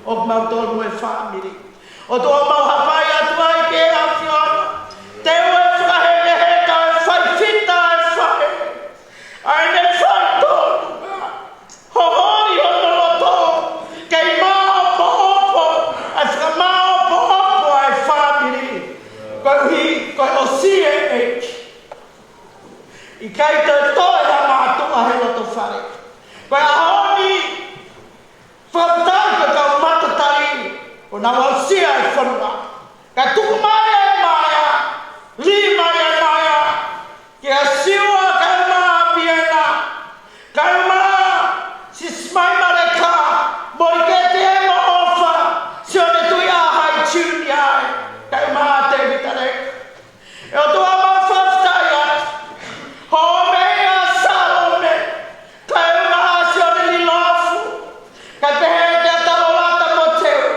ʻo kimautolu mo e fāmili. ʻOtua, mau hapai atu ai ki he ʻAfiona, te u fakahekeheka e faifita e faʻē, ʻa ʻene fai tonu, hoholi hono loto, kei maopoopo ʻa e fakamāopoopo ʻa e fāmili. Koeʻuhi ko e ʻosi e ʻEiki, ʻikai toe toe ha mātuʻa he loto fale. Ko e ʻaho ni, fakafetaʻi ko e kau matatali, kuo nau aʻusia e fonua. Ka tuku mai e maea, lī mai e maea, kia Siua Kaeʻumaʻā Piena, Kaeʻumaʻā Sisimai Maleka, Moliketi Emo ʻOfa, Sione Tuʻiʻahai Junior, Kaeʻumaʻā Tēvita Leka. ʻE ʻOtua, mau fakafetaʻi atu. Hoʻo meʻa Salome, Kaeʻumaʻā Sione Liloafu, kae pehē kia Talolata mo Teui.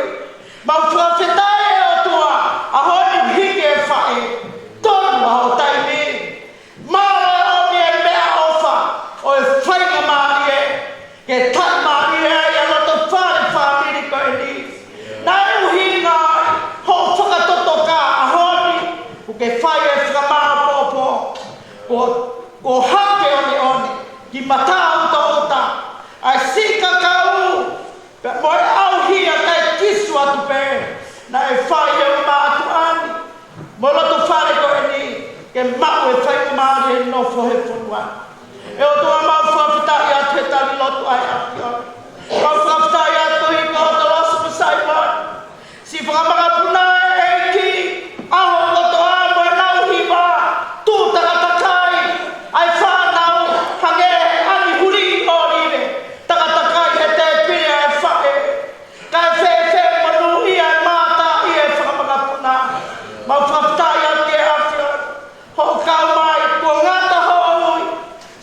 Mau fakafetaʻi ʻe ʻOtua, ʻaho ni hiki e faʻē, tonu ʻa hoʻo taimi. Mālō e ʻomi e meʻaʻofa ʻo e faingamālie ke taʻimālie ai ʻa e loto fale fāmili ko eni. Naʻe ʻuhinga ai hoʻo fakatotoka ʻaho ni, kuo ke fai e fakamāopoopo. Ko, ko hake one one ki mataʻutoʻuta, ʻa e sika kau, pea mo e ʻauhia kae kisu atu pē, naʻe fai ʻe he mātuʻa ni mo e loto fale ko eni, ke maʻu e faingamālie nofo he fonua. ʻE ʻOtua, mau fakafetaʻi atu he tali lotu ʻa e ʻAfiona. Mau fakafetaʻi atu ʻi he ʻOtua Tolosa mo Saimone, siʻi fanga makapuna ʻa e ʻEiki, ʻaho kotoa mo ʻenau hiva, tuʻu takatakai ʻa e fānau, hangē ha ʻanihuli ʻōlive, takatakai he tēpile ʻa e faʻē. Kae fēfē monūʻia e mata ʻi he fanga makapuna. Mau fakafetaʻi atu ki he ʻAfiona, hoʻo kau mai, kuo ngata hoʻo ui,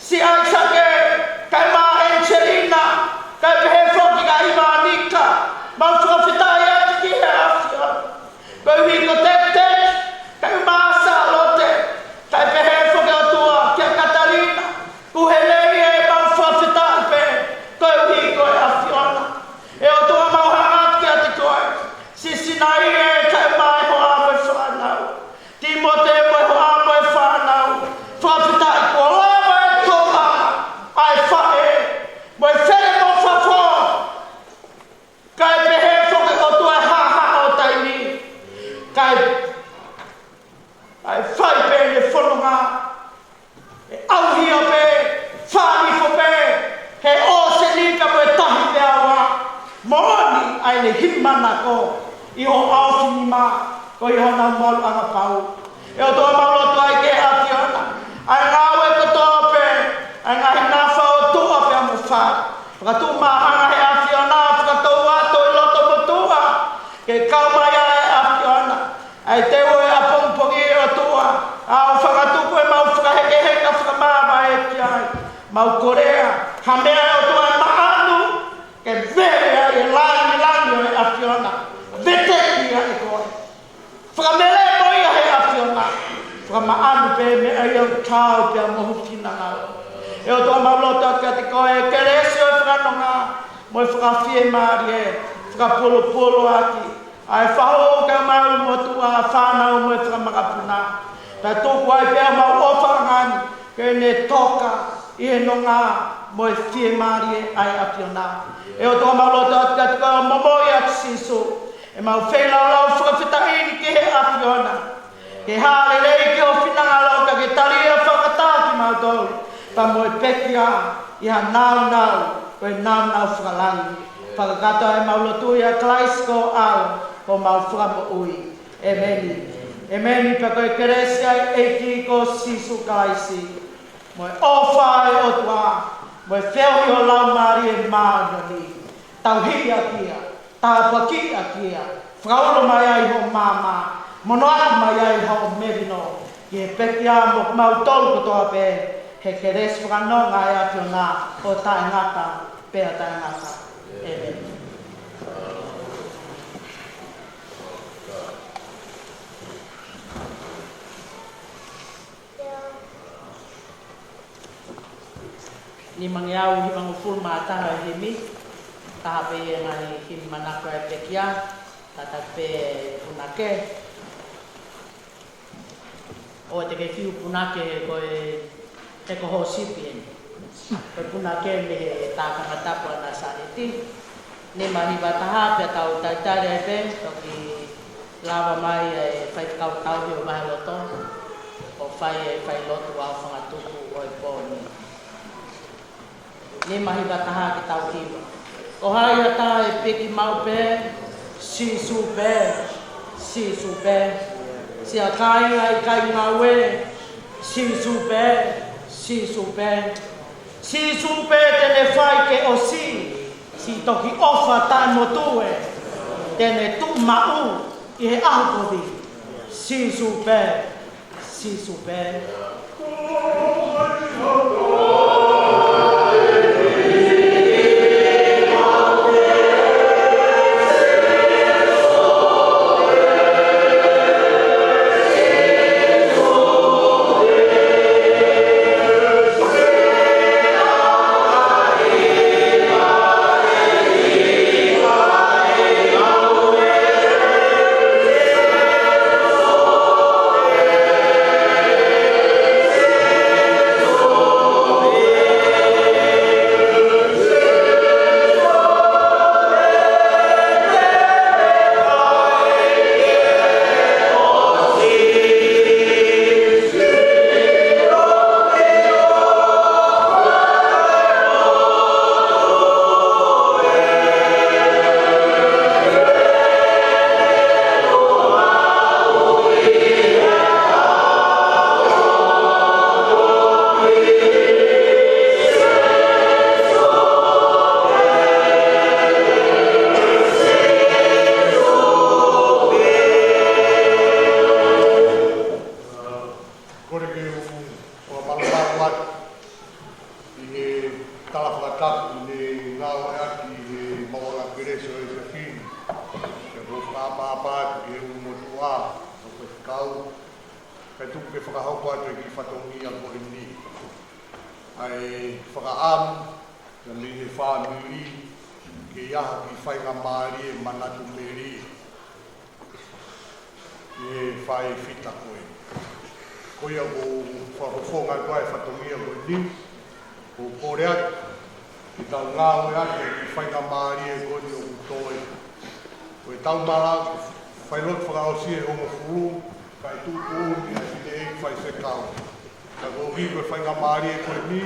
siʻi ʻAisake, kae ʻumaʻā Angelina, kae pehē foki kia ʻIvanika. Mau fakafetaʻi atu ki he ʻAfiona, koeʻuhi ko Tektek, kae ʻumaʻā Sālote, kae pehē foki ʻOtua kia Katalina, kuo hē lelei ē, mau fakafetaʻi pē, koeʻuhi ko e ʻAfiona. ʻE ʻOtua, mau hanga atu kiate koe, siʻi Sinaʻia, kae ʻumaʻā e hoa mo e fānau. Tīmote mo e hoa mo e fānau. Fakafetaʻi kuo lava e toʻa ʻa e faʻē mo e fele mo fafo, kae pehē foki ʻOtua e haʻahaʻa ʻo taimi, kae, kae fai pē ʻene fononga, ʻe ʻauhia pē, fānifo pē he ʻōseni pea mo e tahi pea ua. Moʻoni ʻa ʻene himi manako ʻi hoʻo ʻaofinima, koeʻuhi ko honau maluʻanga pau. ʻE ʻOtua, mau lotu ai ki he ʻAfiona, ʻa e ngāue kotoa pē, ʻa e ngaahi nafa ʻo tuʻa pea mo fale, fakatuʻu māhanga he ʻAfiona, fakatou atu ʻi loto motuʻa, ke kau mai ʻa e ʻAfiona, ʻa e teu ʻo e ʻapongipongi ʻe ʻOtua, ʻa ʻo fakatupu ʻemau fakahekeheka fakamāvae ki ai. Mau kolea ha meʻa ʻe ʻOtua ʻe maʻanu, ke vele ai e langilangi ʻo e ʻAfiona, veteki ai ʻe koe. Fakamelemē mo ia he ʻAfiona, fakamaʻanu pē meʻa ia ʻoku taau pea mo ho finangalo. ʻE ʻOtua, mau lotu atu kiate koe, kelesi ʻo e fakanonga mo e fakafiemālie, fakapulupulu ʻaki ʻa e fahu kae ʻumaʻā e motuʻa, fānau mo e fanga makapuna. Pea tuku ai pē ʻemau ʻofaʻanga ni ke ne toka ʻi he nonga mo e fiemālie ʻa e ʻAfiona. ʻE ʻOtua, mau lotu atu kiate koe ʻo momoi atu Sīsū ʻemau feilaulau fakafetaʻi ni ki he ʻAfiona, ke hā lelei ki ho finangalo, ka ke tali ʻa e fakataha kimautolu pea mo e pekia ʻi ha nāunau, ko e nāunau fakalangi. Fakakakato ʻemau lotu ʻia Kalaisi ko ho ʻAlo, ko homau Fakamoʻui. ʻEmeni. ʻEmeni. Pea ko e kelesi ʻa e ʻEiki ko Sīsū Kalaisi, mo e ʻofa ʻa e ʻOtua, mo e feohi ʻo e Laumālie Māʻoniʻoni, tauhi ʻaki ia, tāpuakiʻi ʻaki ia, fakaulo mai ai hoʻo maama, monūʻia mai ai hoʻo melino, ki he pekia mo kimautolu kotoa pē, he kelesi fakanonga ʻa e ʻAfiona, ʻo taʻengata pea taʻengata. ʻEmeni. Nimangeau hivangofulu mā taha e himi, taha pē ia e ngaahi himi manako ʻa e pekia, tata pē punake. ʻOua te ke fiu punake he ko e, he ko hoʻo sipi eni. Ko e punake mei he tākanga tapu ʻa Nāsaleti. Nima hiva taha pea tau talitali ai pē, toki lava mai e faifekau tauhi ʻo e vaheloto, ʻo fai e failotu aofangatuku ʻo e pō ni. Nima hiva taha ke tau hiva. Ko hai ha taha ʻe piki maʻu pē, Sīsū pē, Sīsū pē. Siʻa kāinga ʻikai ngāue, Sīsū pē, Sīsū pē. Sīsū pē te ne fai ke ʻosi, siʻi toki ʻofa taʻemotuʻa, te ne tuʻu maʻu ʻi he ʻaho kovi. Sīsū pē, Sīsū pē. Kole ke u fakamalumalu atu ʻi he tala fakatapu ne ngāueʻaki ʻe he Maʻuʻanga Kelesi ʻo e Sefini. Ke u fakaʻapaʻapa atu ki he ʻulumotuʻa ʻo e faifekau, kae tuku ke fakahoko atu e kiʻi fatongia ko eni. ʻA e fakaʻamu, ʻa e mei he fāmili, ke ʻi ai ha kiʻi faingamālie manatu melie ʻi he faifita ko ē. Ko ia ʻoku ou fakafofonga atu ai e fatongia ko eni, ʻoku ou kole atu ke tau ngāueʻaki e kiʻi faingamālie ko eni ʻoku toe. Ko e tau mala, failotu fakaʻosi ʻe hongofulu, kae tuʻutuʻuni ʻa e fineʻeiki faifekau. Ka koeʻuhi ko e faingamālie ko eni,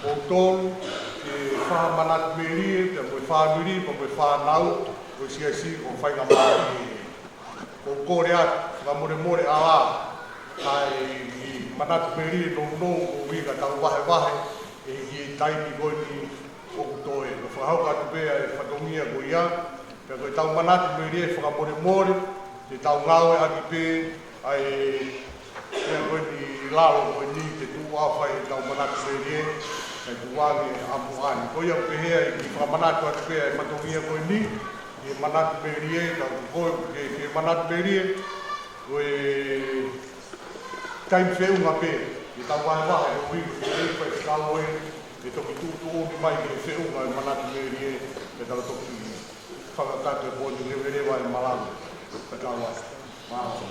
moutolu, ke fai ha manatu melie, pea mo e fāmili, pea mo e fānau, ko e siasi, ko e faingamālie. ʻOku ou kole atu, fakamolemole ʻa e manatu melie nounou, koeʻuhi ka tau vahevahe, ʻi he taimi ko eni ʻoku toe. Ka fakahoko atu pē ʻa e fatongia ko ia, pea ko e tau manatu melie fakamolemole, te tau ngāueʻaki pē ʻa e meʻa ko eni ʻi lalo ko eni te tuʻu ʻo fai e tau manatu melie, kae tuʻu ange ʻa muʻa ni. Ko ia ʻoku pehē ai ke fakamanatu atu pē ʻa e fatongia ko eni, ʻi he manatu melie, ka ko e, ke, ke manatu melie, ko e taimi feʻunga pē, ke tau vahevahe, koeʻuhi ko e faifekau ē, ke toki tuʻutuʻuni mai ke feʻunga e manatu melie, ke tau toki fakakakato e pō ni leveleva e malanga. Ka tau atu. Mālō.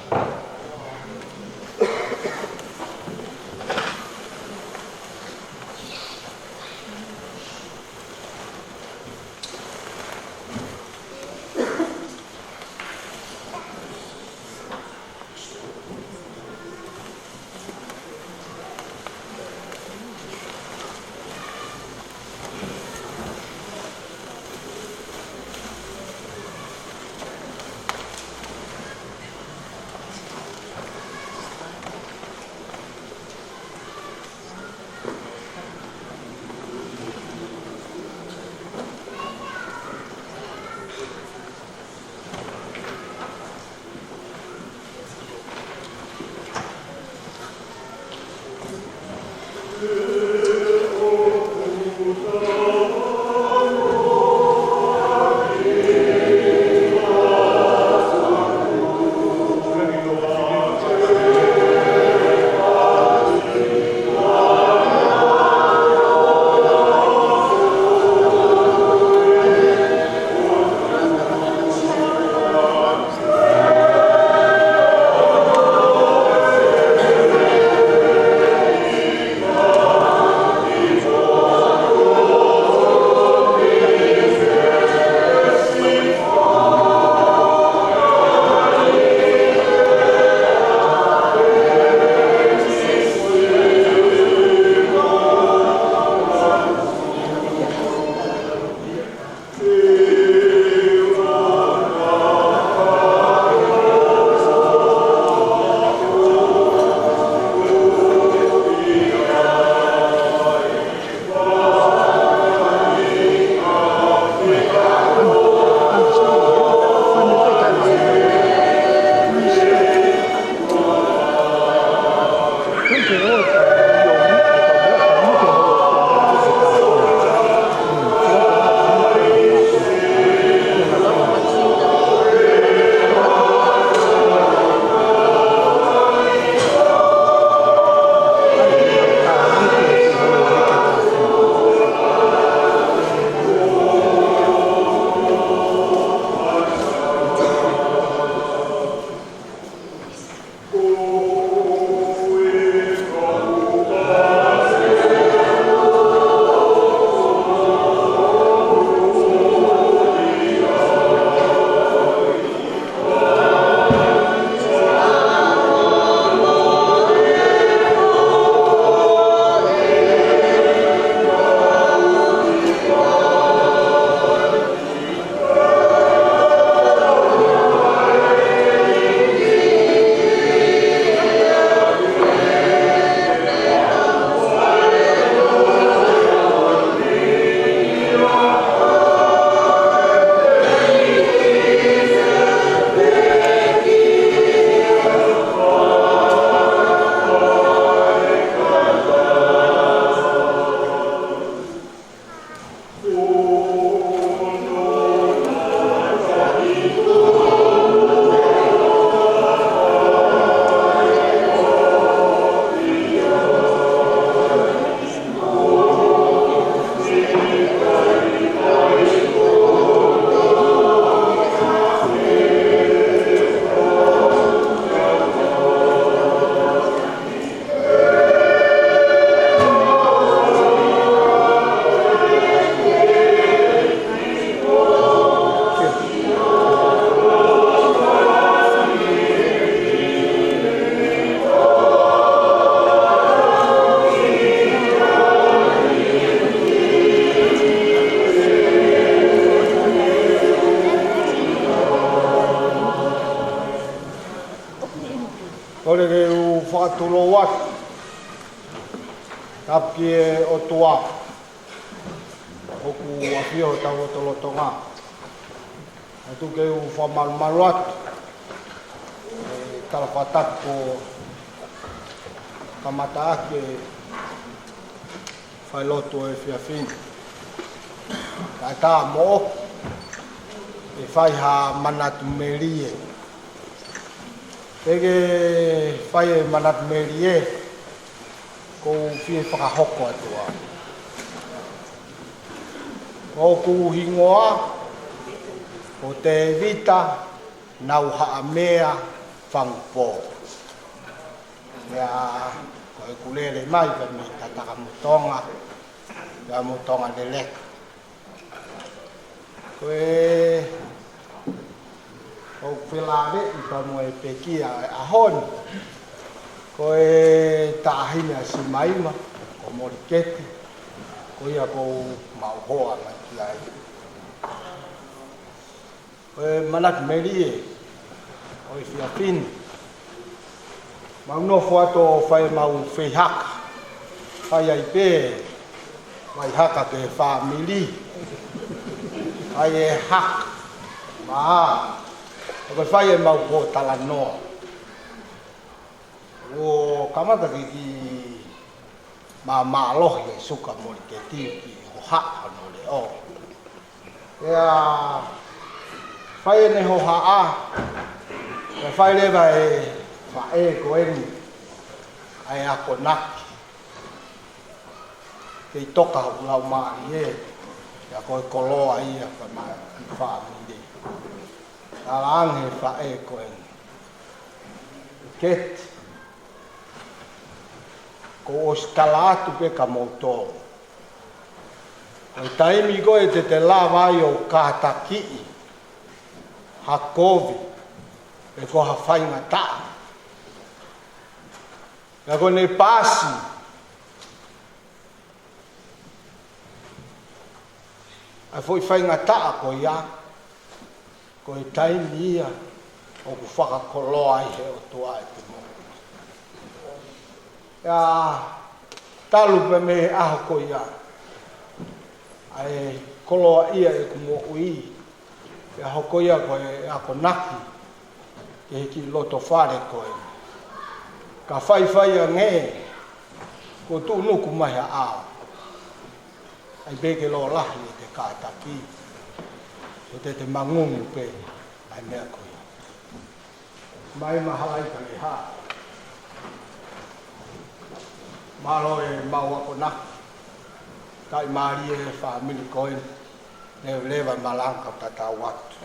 Tulou atu. Tapu ki he ʻOtua ʻoku ʻafio ʻi hotau lotolotonga. Tuku ke u fakamalumalu atu ʻa e tala fakatapu kuo kamata ʻaki e failotu ʻo e efiafi ni. Kae ʻatā moʻoku ke fai ha manatu melie. Pea ke fai e manatu melie, ʻoku ou fie fakahoko atu ā. Ko hoku hingoa ko Tēvita Nauhaʻamea Fangupō. Pea ko ʻeku lele mai pē mei Tatakamotonga, pea mo Tonga Leleka. Ko e, ʻoku felāveʻi pea mo e pekia ʻo e ʻaho ni, ko e taʻahine ʻa Simaima, ko Moliketi, ko ia ʻoku ou maʻu hoa mai ki ai. Ko e manatu melie ʻo e efiafi ni, mau nofo atu ʻo fai ʻemau feihaka. Fai ai pē ʻemau haka ki he fāmili. Fai e haka. Mā, ʻo ke fai ʻemau pōtalanoa. ʻO kamata ke kiʻi māmālohi e suka Moliketi ki hohaʻa hono leʻo. Pea fai ʻene hohaʻa, pea fai leva ʻe he faʻē ko eni ʻa e akonaki. Kei toka hoku laumālie, pea ko e koloa ia ka mai ki fāmili. Talaange ʻe he faʻē ko eni, Keti, kuo u ʻosi tala atu pē kia moutolu, ko e taimi ko ē te te lava ai ʻo kātakiʻi ha kovi pe ko ha faingataʻa, pea ko ʻene paasi ʻa e foʻi faingataʻa ko ia, ko e taimi ia ʻoku fakakoloa ai ʻe he ʻOtua ʻete moʻui. Pea talu pē mei he ʻaho ko ia ʻa e koloaʻia ʻeku moʻui, pea hoko ia ko e akonaki ki he kiʻi loto fale ko ē. Ka faifai ange, kuo tuʻunuku mai ha ʻao. ʻAi pē ke lōlahi ʻete kātaki, he te te mangungu pē ʻa e meʻa ko ia. Mai mahalo ʻikai ke hā. Mālō ʻemau akonaki. Kae mālie e fāmili ko ē. Leveleva malanga ka tatau atu.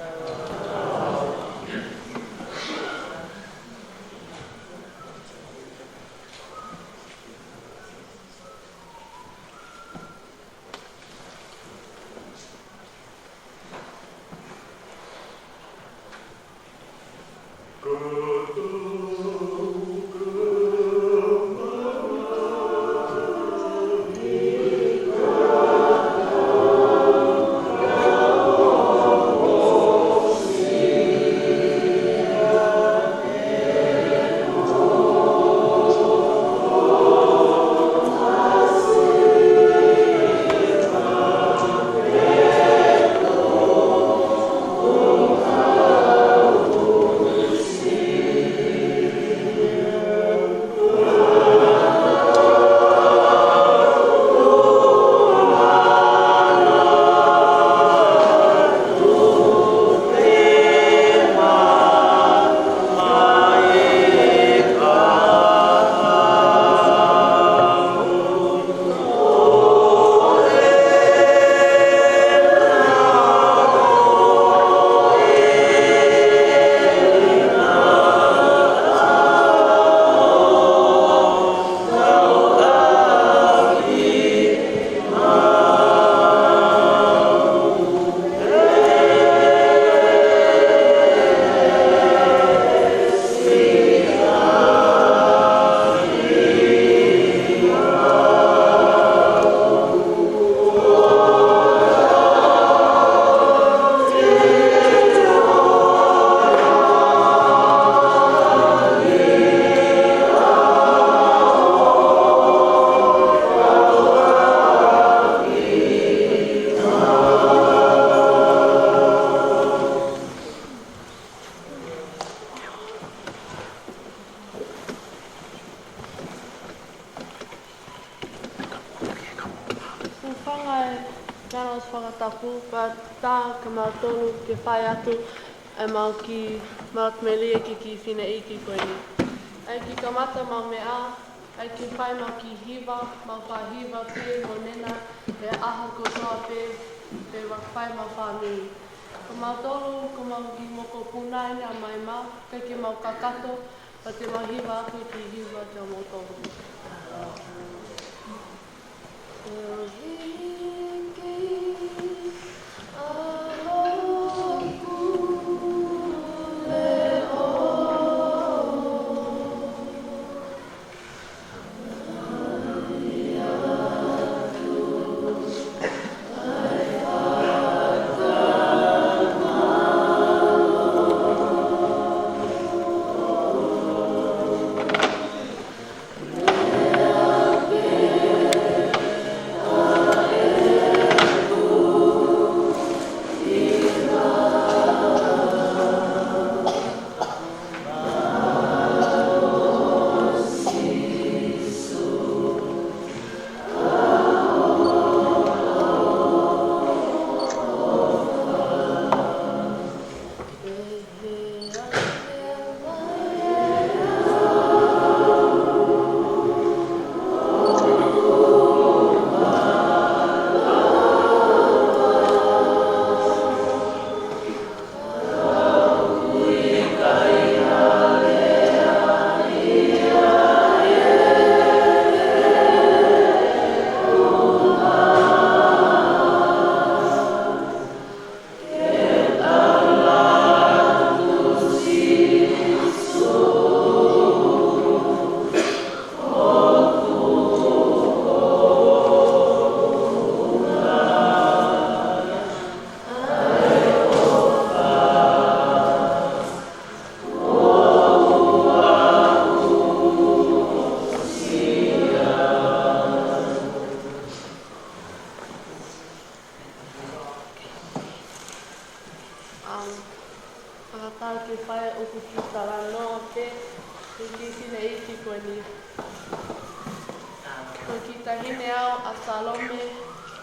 Tano fakatapu, pea tā kimautolu ke fai atu ʻemau kiʻi maluʻi melie ki he kiʻi fineʻeiki ko eni. ʻA e kiʻi kamata ʻemau meʻa, ʻa e kiʻi fai ʻemau kiʻi hiva, mau fai hiva pē mo Nena he ʻaho kotoa pē, pea mau fai ʻemau fāmili. Ko mautolu, ko ʻemau kiʻi mokopuna ʻeni ʻa Maima, ʻikai ke mau kakato, pea te mau hiva atu e kiʻi hiva kia moutolu. Um, ʻa e tā ke fai ʻoku kiʻi talanoa pē, ʻoku kiʻi fineʻeiki ko eni. Ko e kiʻi taʻahine au ʻa Salome,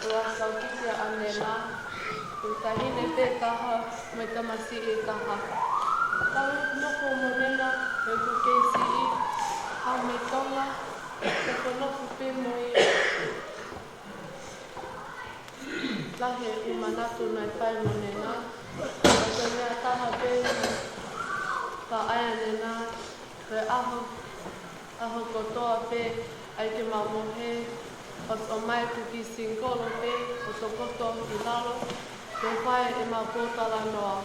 ʻo ʻa Saukiti ʻa Nena, ko e taʻahine pē taha, mo e tamasiʻi ʻe taha. Tau nofo mo Nena, he ʻoku kei siʻi, haʻu mei Tonga, nofo nofo pē mo ia. Lahi e manatu naʻe fai mo Nena. Ko e meʻa taha pē, pea ʻai ʻa Nena, ko e ʻaho, ʻaho kotoa pē, ʻai ke mau mohe, ʻosi ʻomai ʻeku kiʻi singikolo pē, ʻo tokoto ʻi lalo, ke fai ʻemau pōtalanoa.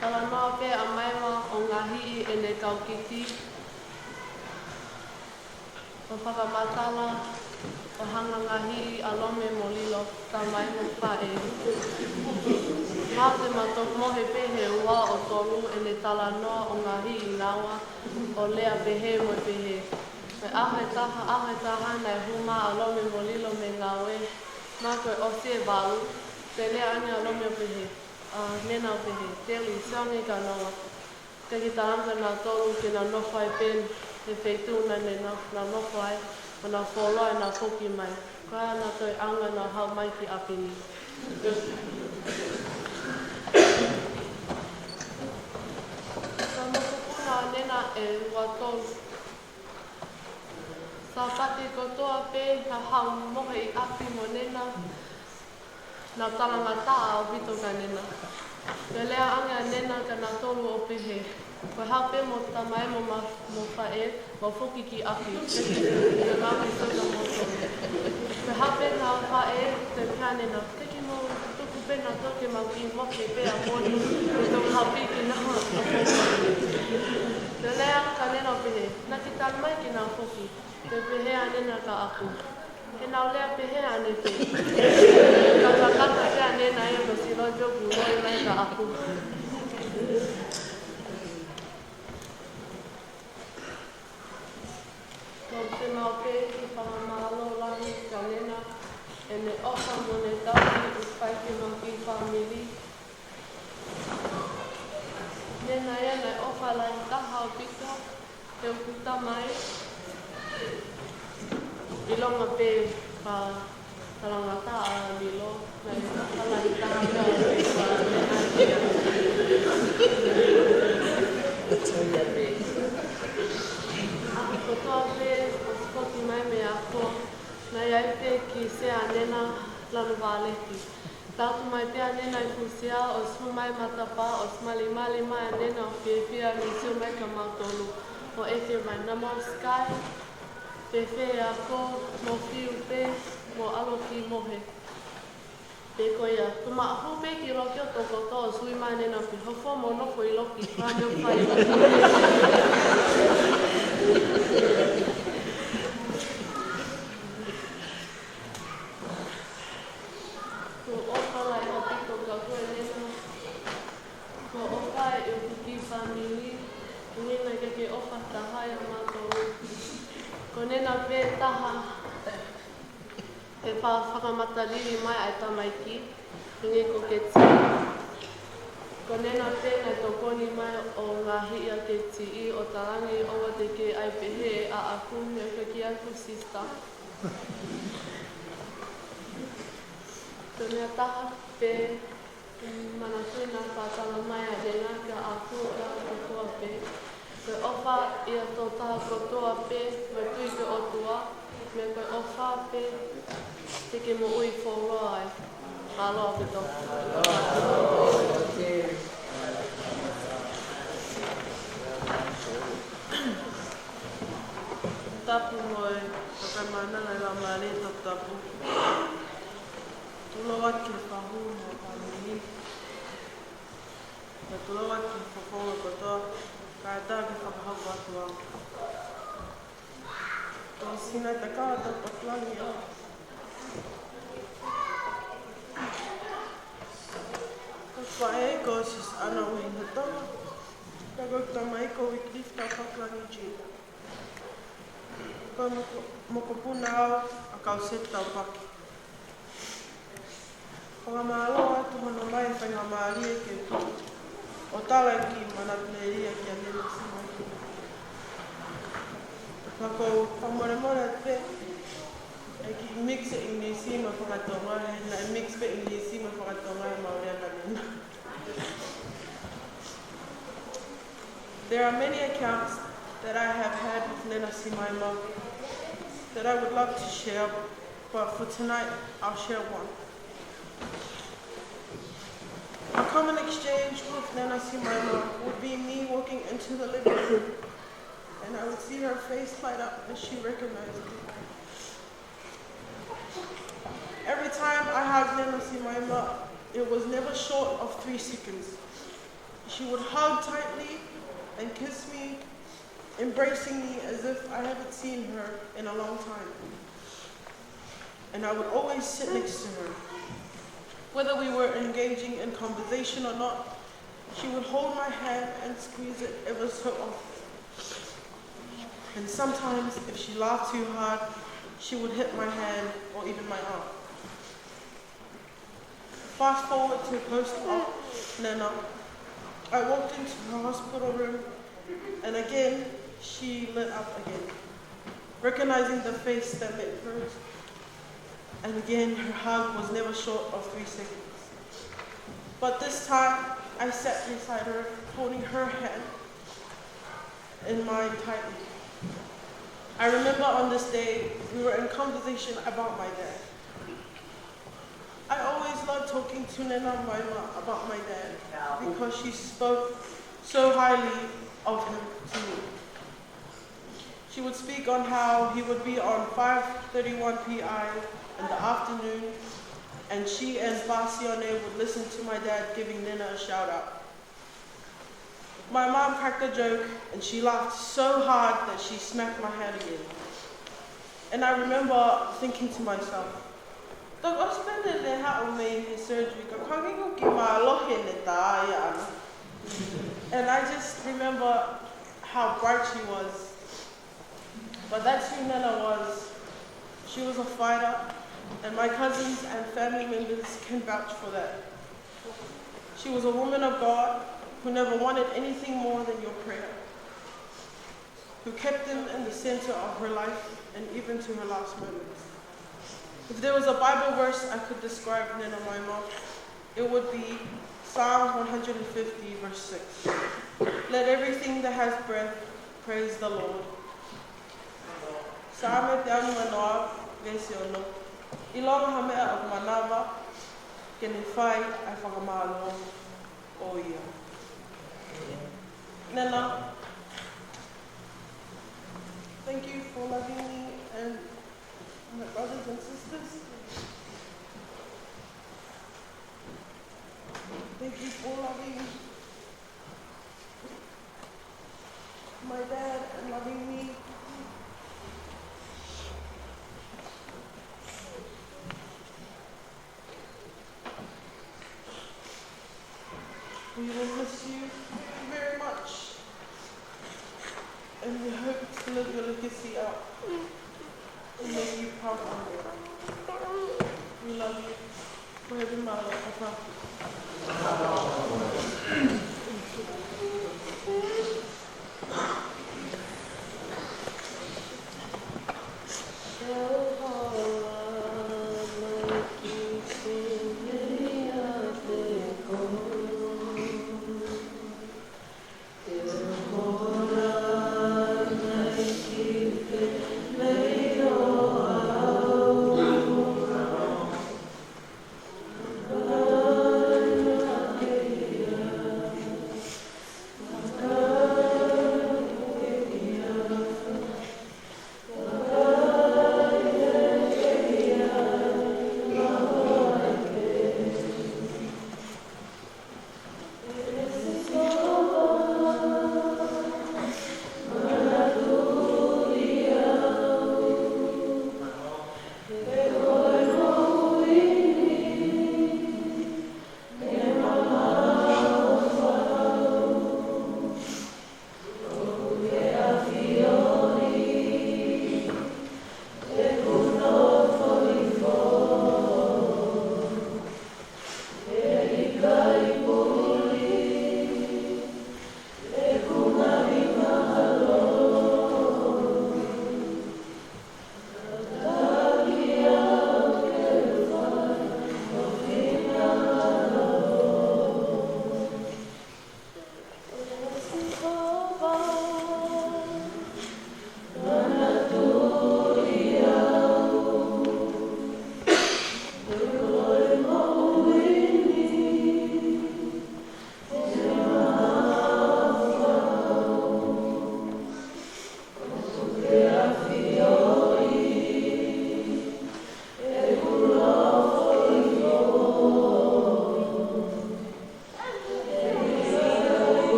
Talanoa pē ʻa Maima ʻo ngaohi ʻene kau kiki. ʻO fakamatala, ʻo hanga ngaohi ʻa Lome mo Lilo, tamai mo faʻē. Mahalo te mau toki mohe pē he ua ʻo tolu ʻene talanoa ʻo ngaohi ʻi naua, ʻo lea pehē mo pehē. Ko e ʻaho ʻe taha, ʻaho ʻe taha naʻe hū mai ʻa Lome mo Lilo mei ngāue, naʻa ko e ʻosi e valu, pea lea ange ʻa Lome ʻo pehē, ʻa Nena ʻo pehē, Teli, sio ange kia naua. Ke ke talaange kia nautolu ke nau nofo ai pē he feituʻu naʻa nau, nau nofo ai, mo nau fuoloa ʻenau foki mai. Ko e hā ʻenau toʻi ʻaonga ʻenau haʻu mai ki ʻapi ni. Ko e mokopuna ʻo Nena ʻe ua tolu. Sāpate kotoa pē, nau haʻu mohe ʻi ʻapi mo Nena. Nau talangataʻa ʻaupito kia Nena. Pea lea ange ʻa Nena kia nautolu ʻo pehē, ko e haʻu pē mo tamai mo ma-, mo faʻē, mau foki ki ʻapi. Pea mau ki sona moto. Ko e haʻu pē ʻa faʻē, pea pehē ʻa Nena, ke ke mau tuku pē nautolu ke mau kiʻi mohe pē ʻa moʻoni, ke tau haʻu pē kinaua. Pea lea ange ʻa Nena ʻo pehē, naʻa ke tali mai ke nau foki. Pea pehē ʻa Nena kia ʻaku, he naʻa ku lea pehē ʻanepē. Katakata pē ʻa Nena ia mo silo joku loi mai kia ʻaku. Ko e te mau pē ke fakamālō lahi kia Nena, ʻene ʻofa mo ʻene tauhi ʻoku fai ki heʻemau kiʻi fāmili. Nena ia naʻe ʻofa lahi taha ʻaupito, he ʻoku tamai. ʻIlonga pē, pea Talangataʻa Milo, naʻe talaʻi taha pē ʻa e ʻaho kotoa pē ʻo sipoti mai mei he ako, naʻe ʻi ai pē kiʻi sea ʻa Nena lanu vāleti. Tautu mai pē ʻa Nena ʻi he fuʻu sea ʻo sio mai matapā ʻo malimali mai ʻa Nena ʻo fiefia mei he sio mai kia mautolu ʻo ʻeke mai, "Naʻa mou Sky, fēfē e ako, mou fiu pē, mou ʻalu ki mohe?" Pea ko ia, tuʻu maʻu pē ki loki ʻo tokoto ʻo sui mai ʻa Nena pea hoko mo nofo ʻi loki, fai meʻa fai. Kuo ʻofa lahi ʻaupito kiate au ʻa Nena. Kuo ʻofa ʻa e ʻū kiʻi fāmili, ko Nena ke ke ʻofa taha ia mautolu. Ko Nena pē taha ʻe fa-, fakamatalili mai ʻa e tamaiki, hangē ko Keti. Ko Nena pē naʻe tokoni mai ʻo ngaohi ʻa Keti ʻo talaange ʻoua te ke ʻai pehē ʻaʻaku, meʻa ko ē kiate au sister. Ko Nena taha pē, manatuʻi naʻe faʻa tala mai ʻa Nena kiate au ʻa e kotoa pē. Ko e ʻofa ia tō taha kotoa pē, mo e tui ki he ʻOtua, mo e ko e ʻofa pē te ke moʻui fuoloa ai. Mālō ʻaupito. Tapu mo e Fakamaauʻanga ʻa e Laumālie Toputapu. Tulou atu ki he fahu mo e fāmili. Pea tulou atu ki he fofonga kotoa, kae ʻatā ke fakahoko atu au. Ko Sina Takata Pakulangi au. Ko e faʻē ko Sisaʻana Uehingatonga. Pea ko e tamai ko Wycliffe Tau Pakulangi Junior. Ko e moko-, mokopuna au ʻa Kauseti Taupaki. Fakamālō atu hono ʻomai e faingamālie ke tuʻu ʻo tala e kiʻi manatu lelei kia Nena Simaima. Ka ʻoku ou fakamolemole atu pē, ʻe kiʻi mix e ʻInisi mo e faka-Tonga, he naʻe mix pē ʻInisi mo e faka-Tonga ʻemau lea kia Nena. There are many accounts that I have had with Nena Simaima that I would love to share, but for tonight, I'll share one. A common exchange with Nena Simaima would be me walking into the living room, and I would see her face light up as she recognized me. Every time I hugged Nena Simaima, it was never short of three seconds. She would hug tightly and kiss me, embracing me as if I haven't seen her in a long time. And I would always sit next to her. Whether we were engaging in conversation or not, she would hold my hand and squeeze it ever so often. And sometimes, if she laughed too hard, she would hit my hand or even my arm. Fast forward to post-op Nena. I walked into her hospital room, and again, she lit up again, recognizing the face that met hers. And again, her hug was never short of three seconds. But this time, I sat beside her, holding her hand in mine tightly. I remember on this day, we were in conversation about my dad. I always loved talking to Nena Maima about my dad because she spoke so highly of him to me. She would speak on how he would be on five thirty-one P I in the afternoon, and she and Fasione would listen to my dad giving Nena a shout out. My mom cracked a joke, and she laughed so hard that she smacked my hand again. And I remember thinking to myself, "Toki ʻosi pē ʻene haʻu mei he surgery, ka ʻoku hangē ʻoku kiʻi mālohi ʻene tā ia ʻana." And I just remember how bright she was. But that's who Nena was. She was a fighter, and my cousins and family members can vouch for that. She was a woman of God who never wanted anything more than your prayer, who kept him in the center of her life and even to her last moments. If there was a Bible verse I could describe Nena Maima, it would be Psalm one hundred fifty, verse six. Let everything that has breath praise the Lord. Saame teau nima noa, veesi ono. ʻIlonga ha meʻa ʻoku manava, ke ne fai ʻa e fakamālō ʻo ia. Nena, thank you for loving me and my brothers and sisters. Thank you for loving my dad and loving me. We will miss you very much. And we hope to live your legacy out and make you proud one day. We love you. Forever, my love.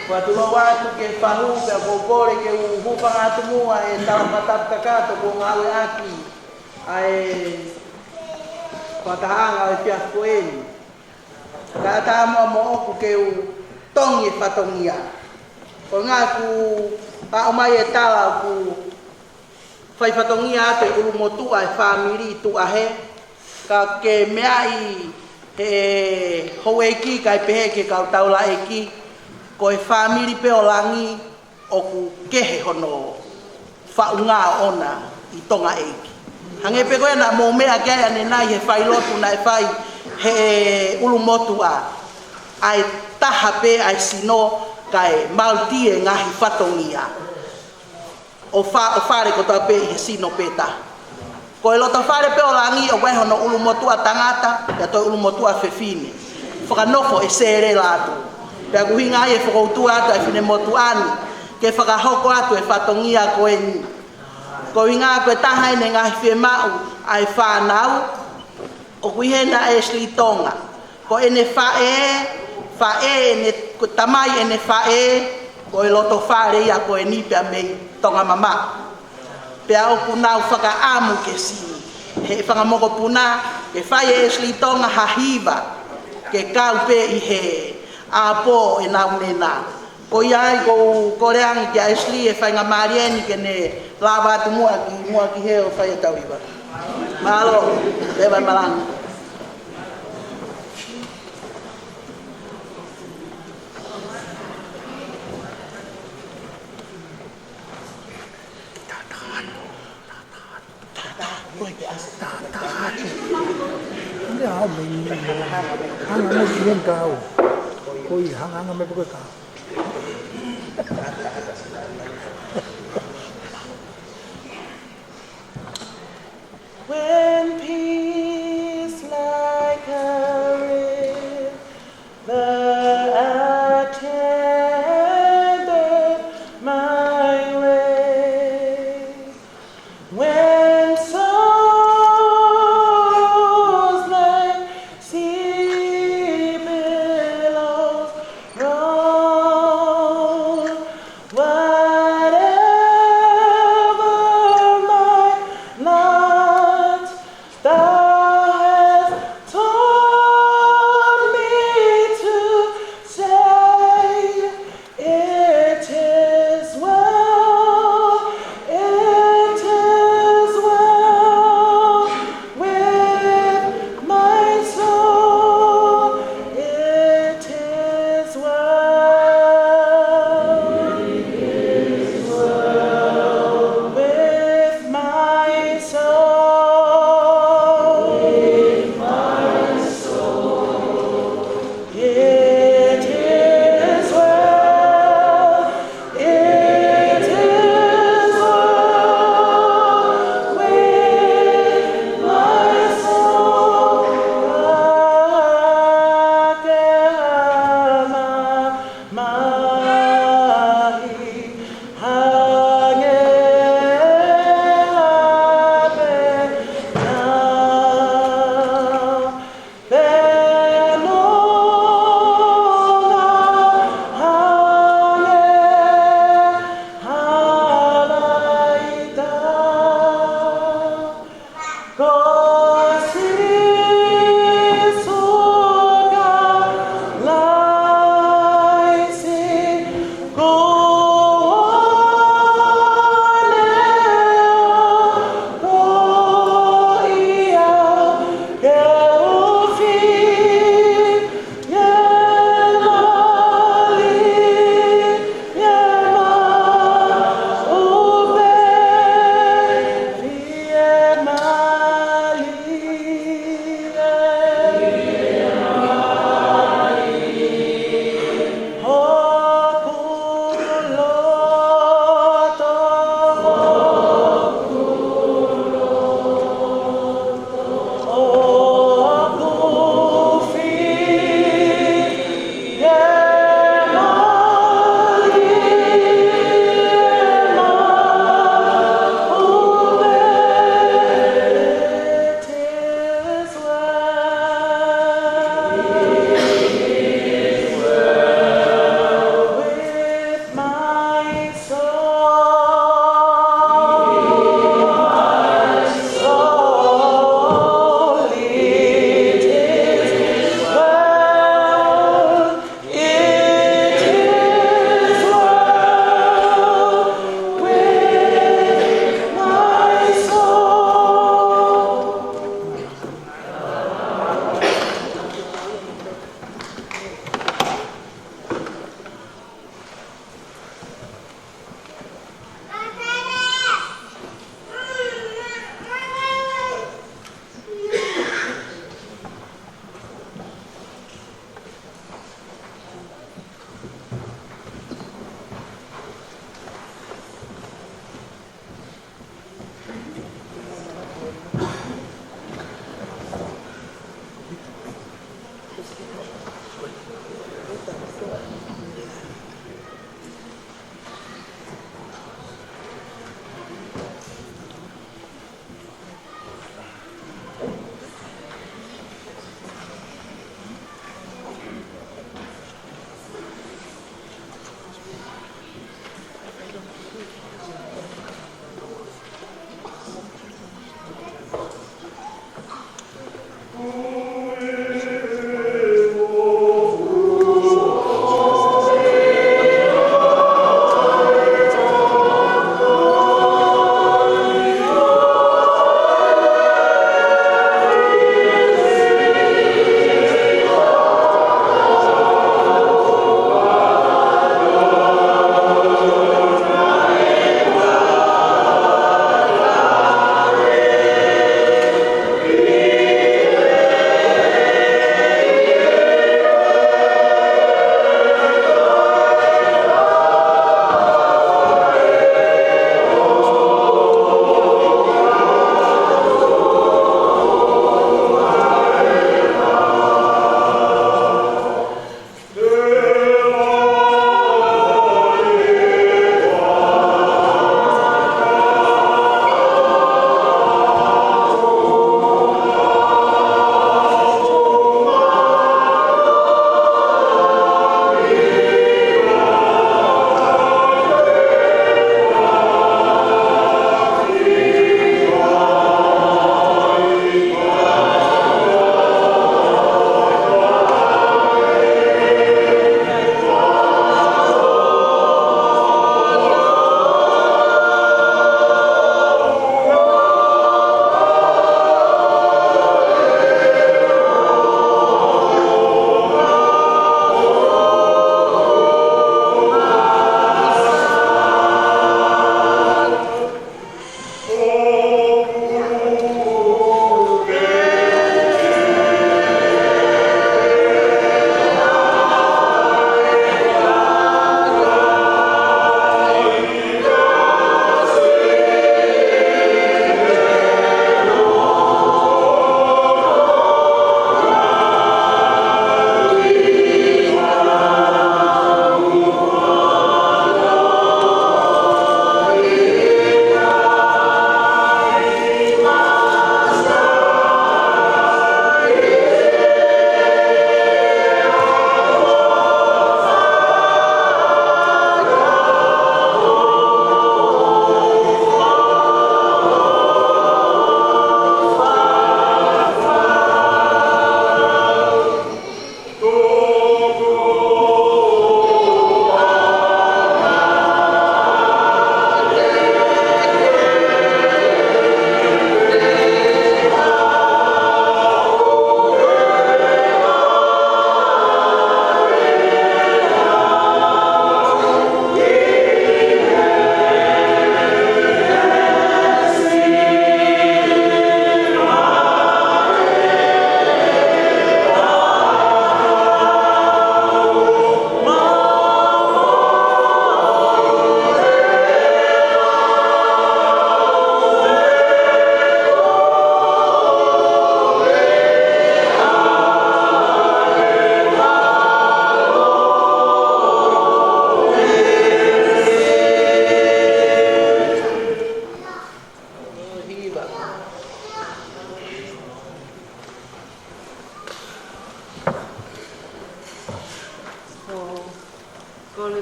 Kuo tuʻu atu ke fahu, pea ʻoku ou kole ke u hūfanga atu muʻa he talafakatapu kakato kuo ngāueʻaki ʻa e fakatahaʻanga ʻo e efiafi ko eni. Kae ʻatā muʻa moʻoku ke u tongi e fatongia. Ko e ʻuhinga ʻoku ʻomai e tala ʻoku fai fatongia atu e ʻulumotuʻa e fāmili ʻi tuʻa hē, ka ke meaʻi he houʻeiki kae pehē ki he kau taulaʻeiki, ko e fāmili pē ʻo langi ʻoku kehe hono faʻunga ʻoʻona ʻi Tonga ʻeiki. Hangē pē ko ē naʻa mou meʻa ki ai ʻanenai he failotu naʻe fai he ʻulumotuʻa, ʻa e taha pē ʻa e sino kae maluʻi e ngaahi fatongia. ʻo fa-, ʻo fale kotoa pē ʻi he sino pē taha. Ko e loto fale pē ʻo langi ʻoku ʻi ai hono ʻulumotuʻa tangata, pea toe ʻulumotuʻa fefine. Fakanofo ʻe Sēlelo atu. Pea ʻoku ʻuhinga ai e fokoutua atu ʻa e finemotuʻa ni, ke fakahoko atu e fatongia ko eni. Ko e ʻuhinga ko e taha ʻene ngaahi fiemaʻu ʻa e fānau, ʻoku ʻi hena ʻa Ashley Tonga. Ko ʻene faʻē, faʻē ʻene, ko e tamai ʻene faʻē, ko e loto fale ia ko eni pea mei Tonga mamaʻo. Pea ʻoku nau fakaʻamu ke siʻi he fanga mokopuna, ke fai ʻe Ashley Tonga ha hiva, ke kau pē ʻi he ʻapi ʻenau nena. Ko ia ai ʻoku ou kole ange kia Ashley e faingamālie ni ke ne lava atu muʻa ki, muʻa ki hē ʻo fai ʻetau hiva. Mālō, leva e malanga. Tātā atu. Tātā atu. Hanga mo ki heni kau. Ko ia, hanga, hanga mai pē koe kau. When peace like a river attendeth my way, when sorrows like sea billows roll, whatever my lot, thou hast taught me to say, "It is well, it is well with my soul, it is well with my soul." It is well, it is well with my soul. Hangē ha pena pē nonga, hangē ha laʻi taha. Ko Sīsū Kalaisi, ko ʻene ʻofa ko ia ke u fie mali, fie maʻu pē, fie mali.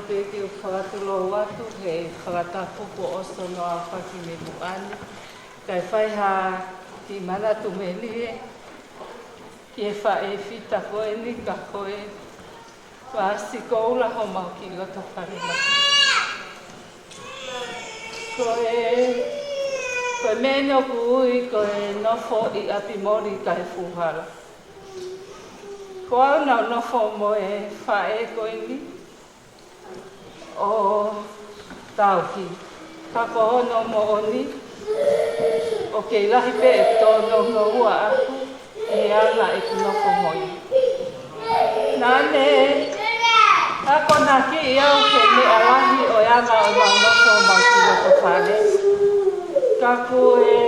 Pea ke u fakatulou atu he fakatapu kuo ʻosi hono aofaki mei muʻa ni, kae fai ha kiʻi manatu melie ki he faʻē fita ko eni, ka ko e Vasikoula homau kiʻi loto fale mai. Ko e, ko e meʻa eni ʻoku ui ko e nofo ʻi ʻapi moli kae fuhala. Ko au naʻa ku nofo mo e faʻē ko eni ʻo tauhi. Ka ko hono moʻoni, ʻoku kei lahi pē e tōnounou ʻaʻaku ʻi he anga ʻeku nofo mo ia. Naʻa ne akonakiʻi au he meʻa lahi ʻo e anga ʻo ʻemau nofo homau kiʻi loto fale. Ka ko e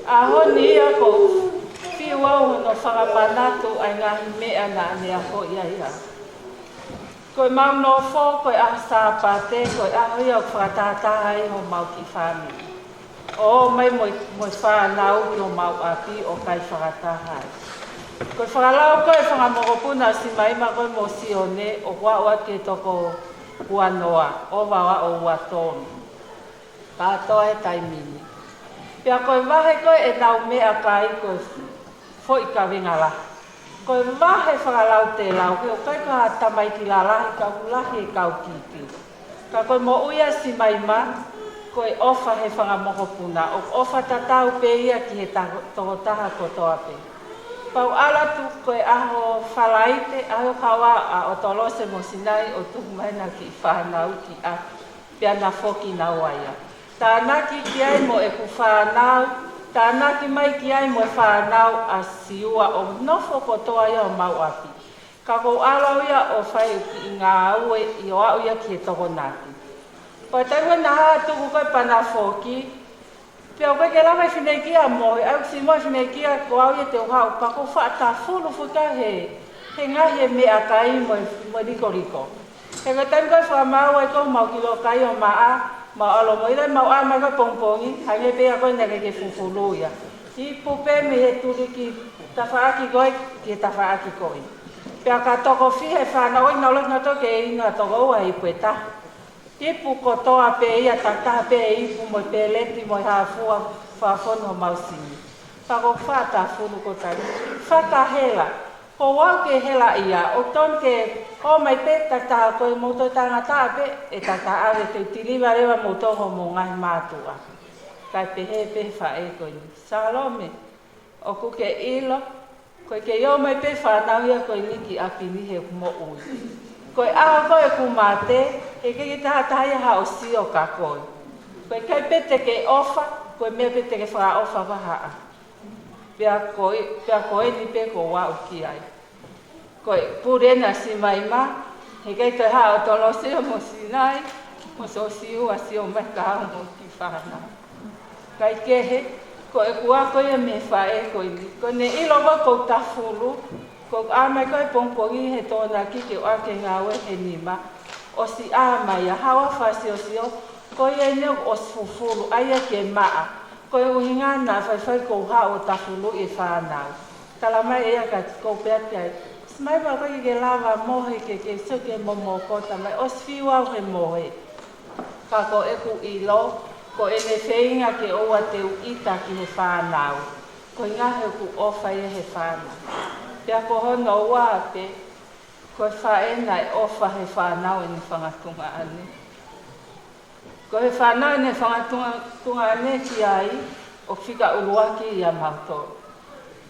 ʻaho ni ia ʻoku ou fiu au hono fakamanatu ʻa e ngaahi meʻa naʻa ne akoʻi ai au. Ko ʻemau nofo, ko e ʻaho Sāpate, ko e ʻaho ia ʻoku fakatahataha ai homau kiʻi fāmili. ʻO ō mai mo e, mo e fānau ki homau ʻapi ʻo kai fakataha ai. Ko e fakalau ko ē ʻa e fanga mokopuna ʻa Simaima ko ē mo Sione, ʻoku aʻu atu ki he toko uanoa, ʻo ua ua ʻo ua tolu. Kātoa he taimi ni. Pea ko e vahe ko ē ʻenau meʻakai ko e foʻi kavenga lahi. Ko e vahe fakalautelau, he ʻoku ʻikai ko ha tamaiki lalahi ka ʻoku lahi e kau kiki. Ka ko e moʻui ʻa Simaima, ko e ʻofa he fanga mokopuna, ʻoku ʻofa tatau pē ia ki he ta-, tokotaha kotoa pē. Pea u ʻalu atu ko e ʻaho Falaite, ʻaho ʻo kau ai ʻa ʻOtolose mo Sinai ʻo tuku mai ʻena kiʻi fānau ki ʻapi. Pea na foki naua ia. Tānaki ki ai mo ʻeku fānau, tānaki mai ki ai mo e fānau ʻa Siua ʻo nofo kotoa ia homau ʻapi. Ka ʻoku ou ʻalu au ia ʻo fai e kiʻi ngāue ʻi hoʻo aʻu ia ki he Tokonaki. Pea taimi naʻa hā tuku ko ē pea na foki, pea ʻoku ʻikai ke lava e fineʻeiki ia ʻo mohe, ʻa ʻeku siʻi mohe fineʻeiki ia ko au ia te u haʻu, pea ʻoku ou faʻa tafulu fuka he, he ngaahi meʻakai mo, mo likoliko. He ko e taimi ko ē ʻoku mau ō ai ko ē ʻo mau kiʻi loka ʻo maʻa, mau ʻalu mo ʻilo ʻemau ʻā mai ko ē pongipongi, hangē pē ia ko ē naʻe ʻikai ke fufulu ia. Ipu pē mei he tuliki tafaʻaki ko ē ki he tafaʻaki ko ē. Pea ka toko fiha e fānau ʻoku nau ʻalu atu ke inu ʻa toko ua, ipu ʻe taha. Ipu kotoa pē ia, takitaha pē ipu mo e peleti mo e hā fua, fakafonu homau sini. Pea ʻoku ou faʻa tafulu ko e taimi, fakahela. Ko au ke hela ia, ʻoku tonu ke ō mai pē takitaha ko ē, mou toe talangataʻa pē ʻe takitaha ʻave, te u tiliva leva moutolu ki homou ngaahi mātuʻa. Kae pehē pē faʻē ko eni, Salome, ʻoku ke ʻilo, ʻoku kei ō mai pē fānau ia ko eni ki ʻapi ni he ʻoku moʻui. Ko e ʻaho ko ē ʻoku mate, he ʻikai ke tahataha ia haʻo sio kia koe. ʻOku ʻikai pē te ke ʻofa, ko e meʻa pē te ke fakaʻofa vahaʻa. Pea ko e, pea ko eni pē ʻoku ou aʻu ki ai. Ko e pule ena ʻa Simaima, he ʻikai toe hā ʻOtolose mo Sinai, mo Siua ʻo sio mai kia au mo e kiʻi fānau. Kae kehe, ko ʻeku ako ia mei he faʻē ko eni. Ko ʻene ʻilo ko ē ʻoku ou tafulu, ko ʻeku ʻā mai ko ē pongipongi he Tokonaki ke u ʻā ki he ngāue he nima, ʻosi ʻā mai ia, haʻu ʻo fasiosio, ko ia eni ʻoku ʻosi fufulu, ʻai ia ke maʻa. Ko e ʻuhinga naʻa faifai ʻoku ou haʻu ʻo tafuluʻi e fānau. Tala mai ʻe ia kiate au, ʻoku ou pehē atu ki ai, Simaima, ʻoku ʻikai ke ke lava mohe ke ke sio ki he momokota mai, ʻosi fiu au he mohe. Ka ko ʻeku ʻilo, ko ʻene feinga ke ʻoua te u ʻita ki he fānau. Koeʻuhinga he ʻoku ʻofa ia he fānau. Pea ko hono ua pē, ko e faʻē naʻe ʻofa he fānau ʻene fanga tuongaʻane. Ko e fānau ʻene fanga tuonga-, tuongaʻane ki ai, ʻoku fika ʻuluaki ia mautolu.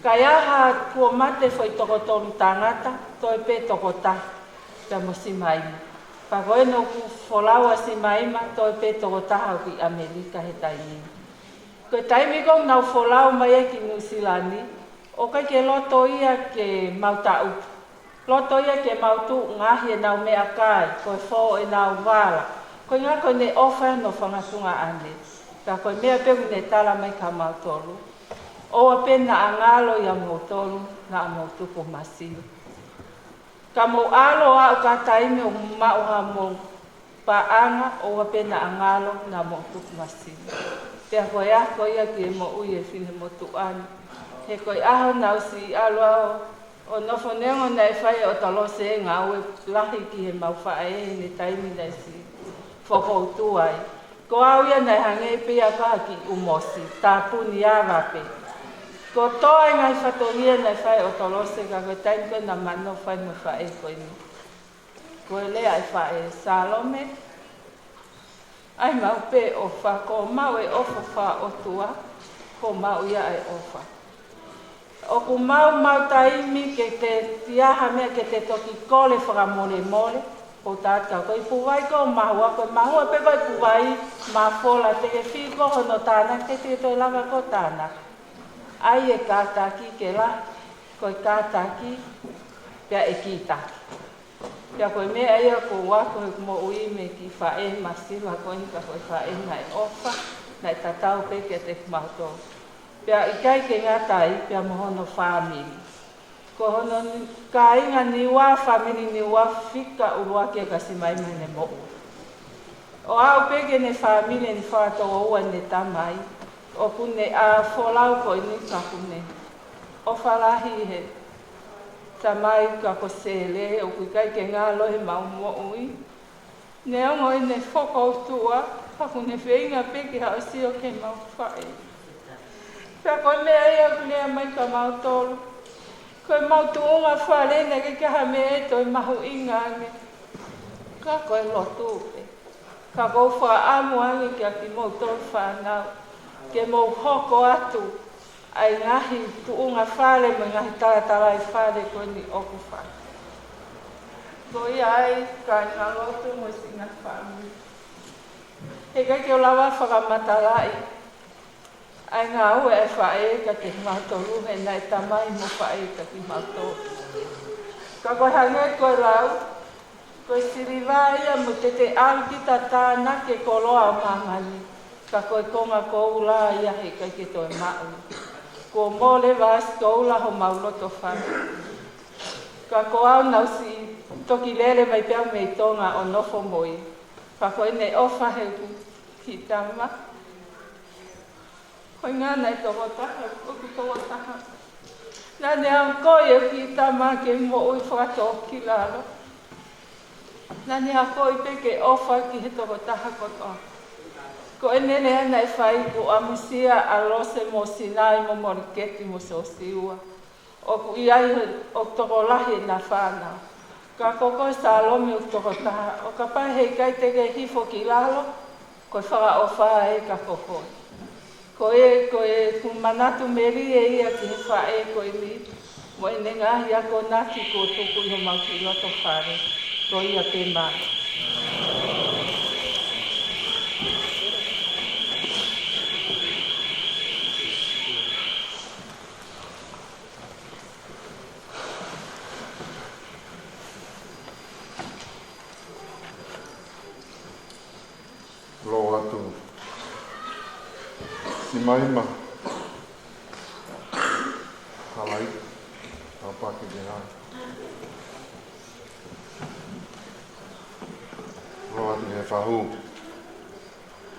Ka ʻi ai ha kuo mate foʻi toko tolu tangata, toe pē toko taha, pea mo Simaima. Pea ko eni ʻoku folau ʻa Simaima, toe pē toko taha ʻoku ʻi ʻAmelika he taimi ni. Ko e taimi ko ē ʻoku nau folau mai ai ki Nuʻusila ni, ʻoku ʻikai ke loto ia ke mau taʻutu. Loto ia ke mau tuʻu ngaohi ʻenau meʻakai, ko e fō ʻenau vala. Koeʻuhinga ko ʻene ʻofa hono fanga tuongaʻane. Ka ko e meʻa pē ʻoku ne tala mai kia mautolu, ʻoua pē naʻa ngalo ʻia moutolu, naʻa mou tuku masiva. Ka mou ʻalu ʻo aʻu ki ha taimi ʻoku maʻu hamou paʻanga, ʻoua pē naʻa ngalo, naʻa mou tuku masiva. Pea ko e ako ia ki he moʻui ʻa e finemotuʻa ni. He ko e ʻaho naʻa ku ʻosi ʻalu au ʻo nofo neongo naʻe fai ʻe ʻOtolose e ngāue lahi ki heʻemau faʻē he taimi naʻe siʻi fokoutua ai. Ko au ia naʻe hangē pē ia ko ha kiʻi ʻū mosi, tāpuni ava pē. Kotoa e ngaahi fatongia naʻe fai ʻe ʻOtolose ka ko e taimi ko ē naʻa ma nofo ai mo e faʻē ko eni. Ko e lea ʻa e faʻē, Salome, ʻai maʻu pē ʻofa, ko hoʻo maʻu e ʻofa fakaʻotua, ko hoʻo maʻu ia e ʻofa. ʻOku maʻu maʻu taimi ke te ʻi ai ha meʻa ke te toki kole fakamolemole, ʻo tātā ko e puvai ko e mahua, ko e mahua pē ko e puvai, mafola te ke fili ko hono tānaki, te ke toe lava ko e tānaki. ʻAi e kātaki ke lahi, ko e kātaki, pea ʻe kītaki. Pea ko e meʻa ia ʻoku ou ako he moʻui mei he kiʻi faʻē masiva ko eni ka ko e faʻē naʻe ʻofa, naʻe tatau pē kiate kimautolu. Pea ʻikai ke ngata ai, pea mo hono fāmili. Ko hono ni-, kāinga Niua, fāmili Niua fika ʻuluaki ʻa Kasi Maima heʻene moʻui. ʻO aʻu pē ki heʻene fāmili, ʻene fātouʻoua ʻene tamai, ʻoku ne ʻā folau ko eni ka ʻoku ne ʻofa lahi he tamai ka ko Sele, ʻoku ʻikai ke ngalo heʻemau moʻui. Neongo ʻene fokoutua, ka ʻoku ne feinga pē ke haʻu ʻo sio ki heʻemau faʻē. Pea ko e meʻa ia ʻoku lea mai kia mautolu. Ko ʻemau tuʻunga fale naʻe ʻikai ke ʻi ai ha meʻa ʻe toe mahuʻinga ange. Ka ko e lotu pē. Ka ʻoku ou fakaʻamu ange kia kimoutolu fānau, ke mou hoko atu ʻa e ngaahi tuʻunga fale mo e ngaahi talatalaifale ko eni ʻoku fai. Ko ia ai, kāinga lotu mo e siʻi ngaahi fāmili. He ʻikai ke u lava fakamatalaʻi ʻa e ngāue ʻa e faʻē kiate kimautolu, he naʻe tamai mo faʻē kiate kimautolu. Ka ko e hangē ko e lau, ko e siliva ia mo e tete ʻalu ki tātānaki e koloa ʻo māmani, ka ko e konga koula ia he ʻikai ke toe maʻu. Kuo mole vasi koula homau loto fale. Ka ko au naʻa ku siʻi toki lele mai pē au mei Tonga ʻo nofo mo ia. Ka ko ʻene ʻofa heʻeku kiʻi tama. Ko e ngaahi tokotaha, ʻoku tokotaha. Naʻa ne akoʻi ʻeku kiʻi tama ke moʻui fakatōkilalo. Naʻa ne akoʻi pē ke ʻofa ki he tokotaha kotoa. Ko ʻene lea naʻe fai, kuo ʻamusia ʻa Lose mo Sinai mo Moliketi mo Sosiua. ʻOku ʻi ai he, ʻoku tokolahi ʻena fānau. Ka ko koe Salome ʻoku tokotaha, ʻo kapau heʻikai te ke hifo ki lalo, ko e fakaʻofa ē ka ko koe. Ko e, ko ʻeku manatu melie ia ki he faʻē ko eni, mo ʻene ngaahi akonaki kuo tuku ʻi homau kiʻi loto fale, ko ia pē mālō. Lou atu. Simaima. Halai. Tāpaki ke hai. Lou atu he fahu.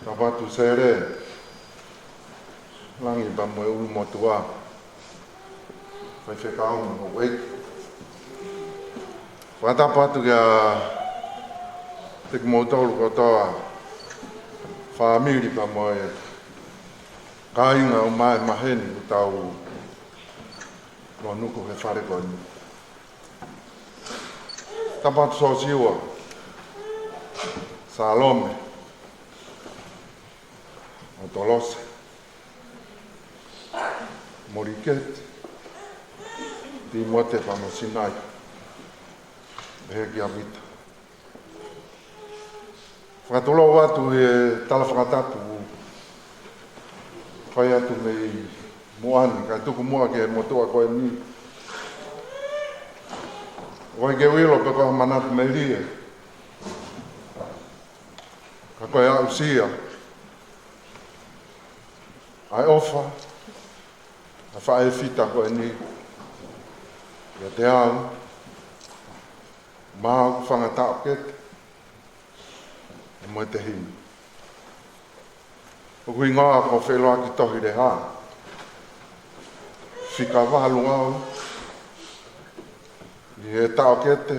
Tāpatu Sele. Langi pea mo e ʻulumotuʻa. Faifekau mo e ʻEiki. Fakatapu atu kiate kimoutolu kotoa, fāmili pea mo e kāinga ʻo e maheni ʻoku tau lōnuku he fale ko eni. Tāpatu Sosiua, Salome, ʻOtolose, Moliketi, Timote pea mo Sinai, pehē kia Vita. Fakatulou atu he tala fakatapu, fai atu mei muʻa ni, kae tuku muʻa ki he motuʻa ko eni. ʻOku ʻikai ke u ʻilo pe ko e hā e manatu melie. Ka ko e aʻusia ʻa e ʻofa ʻa e faʻē fita ko eni kiate au, mo ʻeku fanga taʻokete, mo e tehina. ʻOku hingoa ko Feloaki Tohi Leha. Fika valu au, ʻI he taʻokete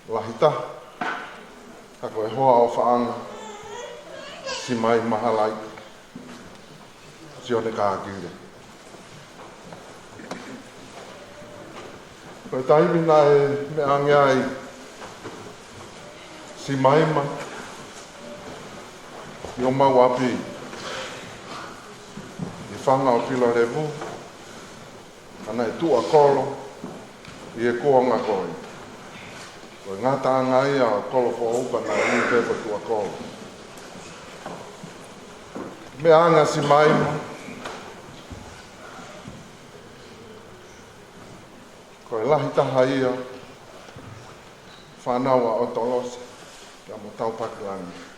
lahi taha, ka ko e hoa ʻofaʻanga, Simaima Halaiki Sionekakile. Ko e taimi naʻe meʻa ange ai Simaima ʻi homau ʻapi ʻi Fanga ʻo Pilolevu, ʻa ia naʻe tuʻa kolo ʻi he kuonga ko ē. Ko e ngataʻanga ia ʻo Kolofoʻou ka naʻe ui pē ko Tuʻakolo. Meʻa ange ʻa Simaima, ko e lahi taha ia fānau ʻa ʻOtolosi pea mo Taupakilangi.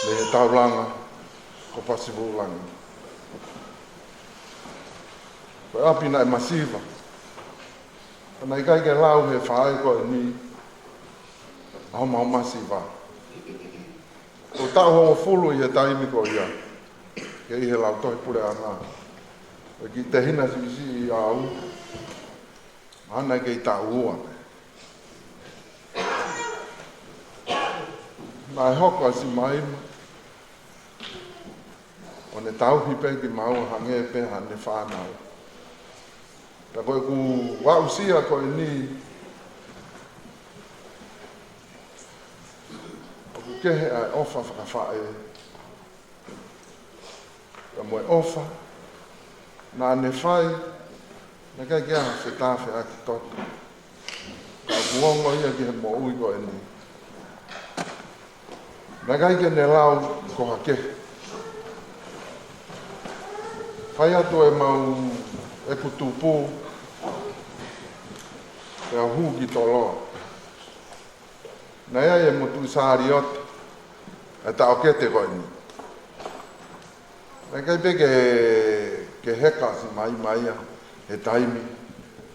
Mei he taulanga ko Pasivulangi. Ko e ʻapi naʻe masiva, ka naʻe ʻikai ke lau he faʻē ko eni ʻa homau masiva. Ko e taʻu hongofulu ʻi he taimi ko ia, ke ʻi he lautohi puleʻanga, ko e kiʻi tehina siʻisiʻi ʻaʻau, ʻa ia naʻe kei taʻu ua pē. Naʻe hoko ʻa Simaima ʻo ne tauhi pē kimaua hangē pē haʻane fānau. Pea ko ʻeku aʻusia ko eni, ʻoku kehe ʻa e ʻofa fakafaʻē pea mo e ʻofa naʻa ne fai, naʻe ʻikai ke ʻi ai ha fetafeʻaki toto. Ka ʻoku ongo ia ki he moʻui ko eni. Naʻe ʻikai ke ne lau ko ha kehe. Fai atu ʻemau, ʻeku tupu, pea u hū ki Toloa. Naʻe ʻi ai e motuʻa sāliote ʻa e taʻokete ko eni. Naʻe ʻikai pē ke, ke heka ʻa Simaima ia he taimi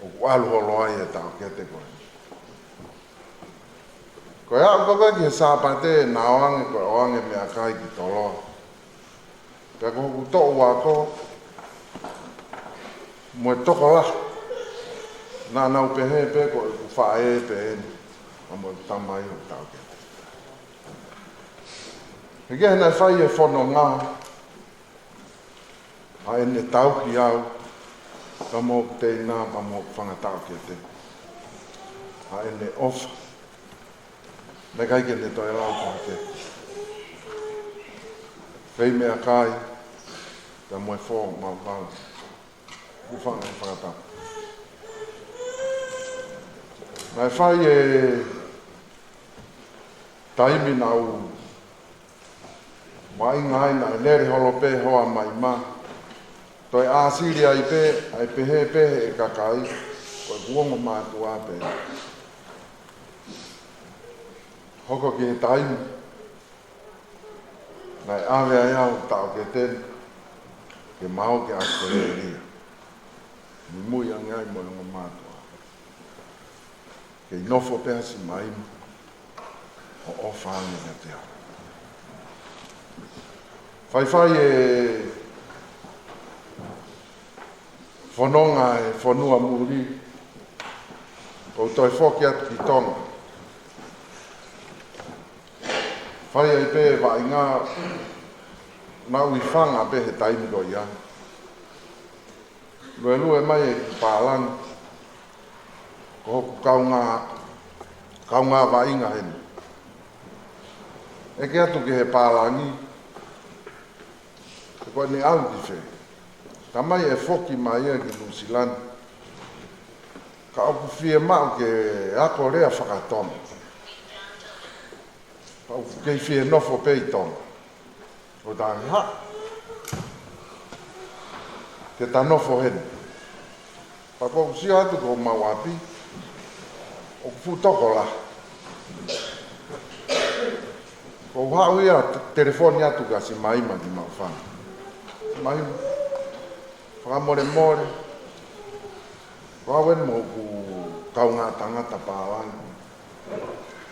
ʻoku ʻalu holo ai e taʻokete ko eni. Ko e aʻu ko ē ki he Sāpate, naʻe ʻoange, ko e ʻoange meʻakai ki Toloa. Pea ko hoku toʻu ako mo e tokolahi, naʻa nau pehē pē ko ʻeku faʻē pē eni, ʻa mo ʻeku tamai ʻoku taʻokete. He kehe naʻe fai e fononga, ʻa ʻene tauhi au, pea mo hoku teina, pea mo hoku fanga taʻokete. ʻA ʻene ʻofa. Naʻe ʻikai ke ne toe lau ko ha kehe. Fai meʻakai, pea mo e fō mau vala. Kuo fanga fakatapu. Naʻe fai e taimi naʻa ku vaʻinga ai naʻe lele holo pē hoa mai mā. Toe ʻāsili ai pē, ʻa e pehē pē ʻe he kakai, ko ʻeku ongo mātuʻa pē. Hoko ki he taimi naʻe ʻave ai au taʻokete ni, ke ma ō ki ʻAositelēlia. Muimui ange ai mo e ongo mātuʻa. Kei nofo pē ʻa Simaima ʻo ʻofa ange kiate au. Faifai e fononga e fonua muli, kuo u toe foki atu ki Tonga. Fai ai pē vaʻinga, naʻa ku ʻi Fanga pē he taimi ko ia. Luelue mai e kiʻi pālangi, ko hoku kaungā, kaungā vaʻinga heni. ʻEke atu ki he pālangi, ko ʻene ʻalu ki fē. Talamai ʻe foki mai ia ki Nuʻusila ni. Ka ʻoku fiemaʻu ke ako lea faka-Tonga. Pea ʻoku kei fie nofo pē ʻi Tonga. ʻO tangi ha. Ke ta nofo heni. Pea ko ʻeku sio atu ki homau ʻapi, ʻoku fuʻu tokolahi. Ko u haʻu ia te-, telefoni atu kia Simaima ki Maʻufanga. Simaima, fakamolemole. Ko au eni mo hoku kaungā tangata pālangi.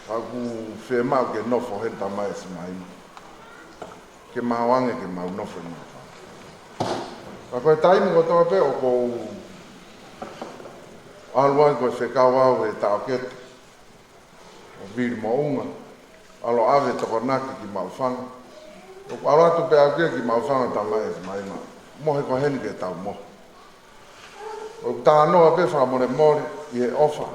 Ka ʻoku fiemaʻu ke nofo heni, talamai ʻe Simaima. Ke mau ō ange ke mau nofo ʻi Maʻufanga. Ka ko e taimi kotoa pē ʻoku ou ʻalu ai ko e fekau au he taʻokete ʻo Vili Moʻunga, ʻalu ʻo ʻave Tokonaki ki Maʻufanga. ʻOku ʻalu atu pē au ki Maʻufanga, Tamai, ʻe Simaima, mohe ko heni ke tau mohe. ʻOku talanoa pē fakamolemole ʻi he ʻofa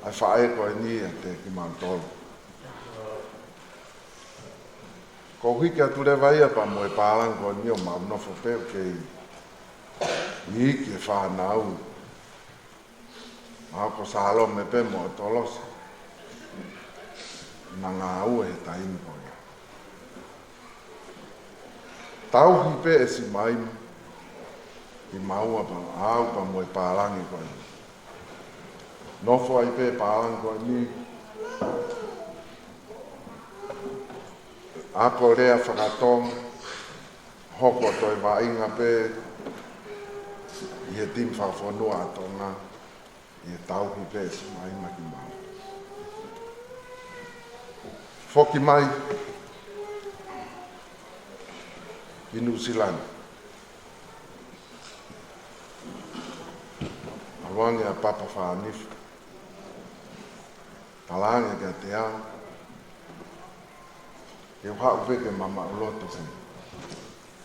ʻa e faʻē ko eni ʻiate kimautolu. Ko u hiki atu leva ia pea mo e pālangi ko eni ʻo mau nofo pē ʻo kei iiki e fānau. Mahalo ko Salome pē mo Tolosa naʻa na ngāue he taimi ko ia. Tauhi pē ʻe Simaima kimaua pea au pea mo e pālangi ko eni. Nofo ai pē pālangi ko eni, ako lea faka-Tonga, hoko toe vaʻinga pē ʻi he timi fakafonua ʻa Tonga, ʻi he tauhi pē ʻe Simaima kimaua. Foki mai ki Nuʻusila ni, ʻalu ange ʻa Papa Fānifa, talaange kiate au ke u haʻu pē ke ma maʻulotu pē.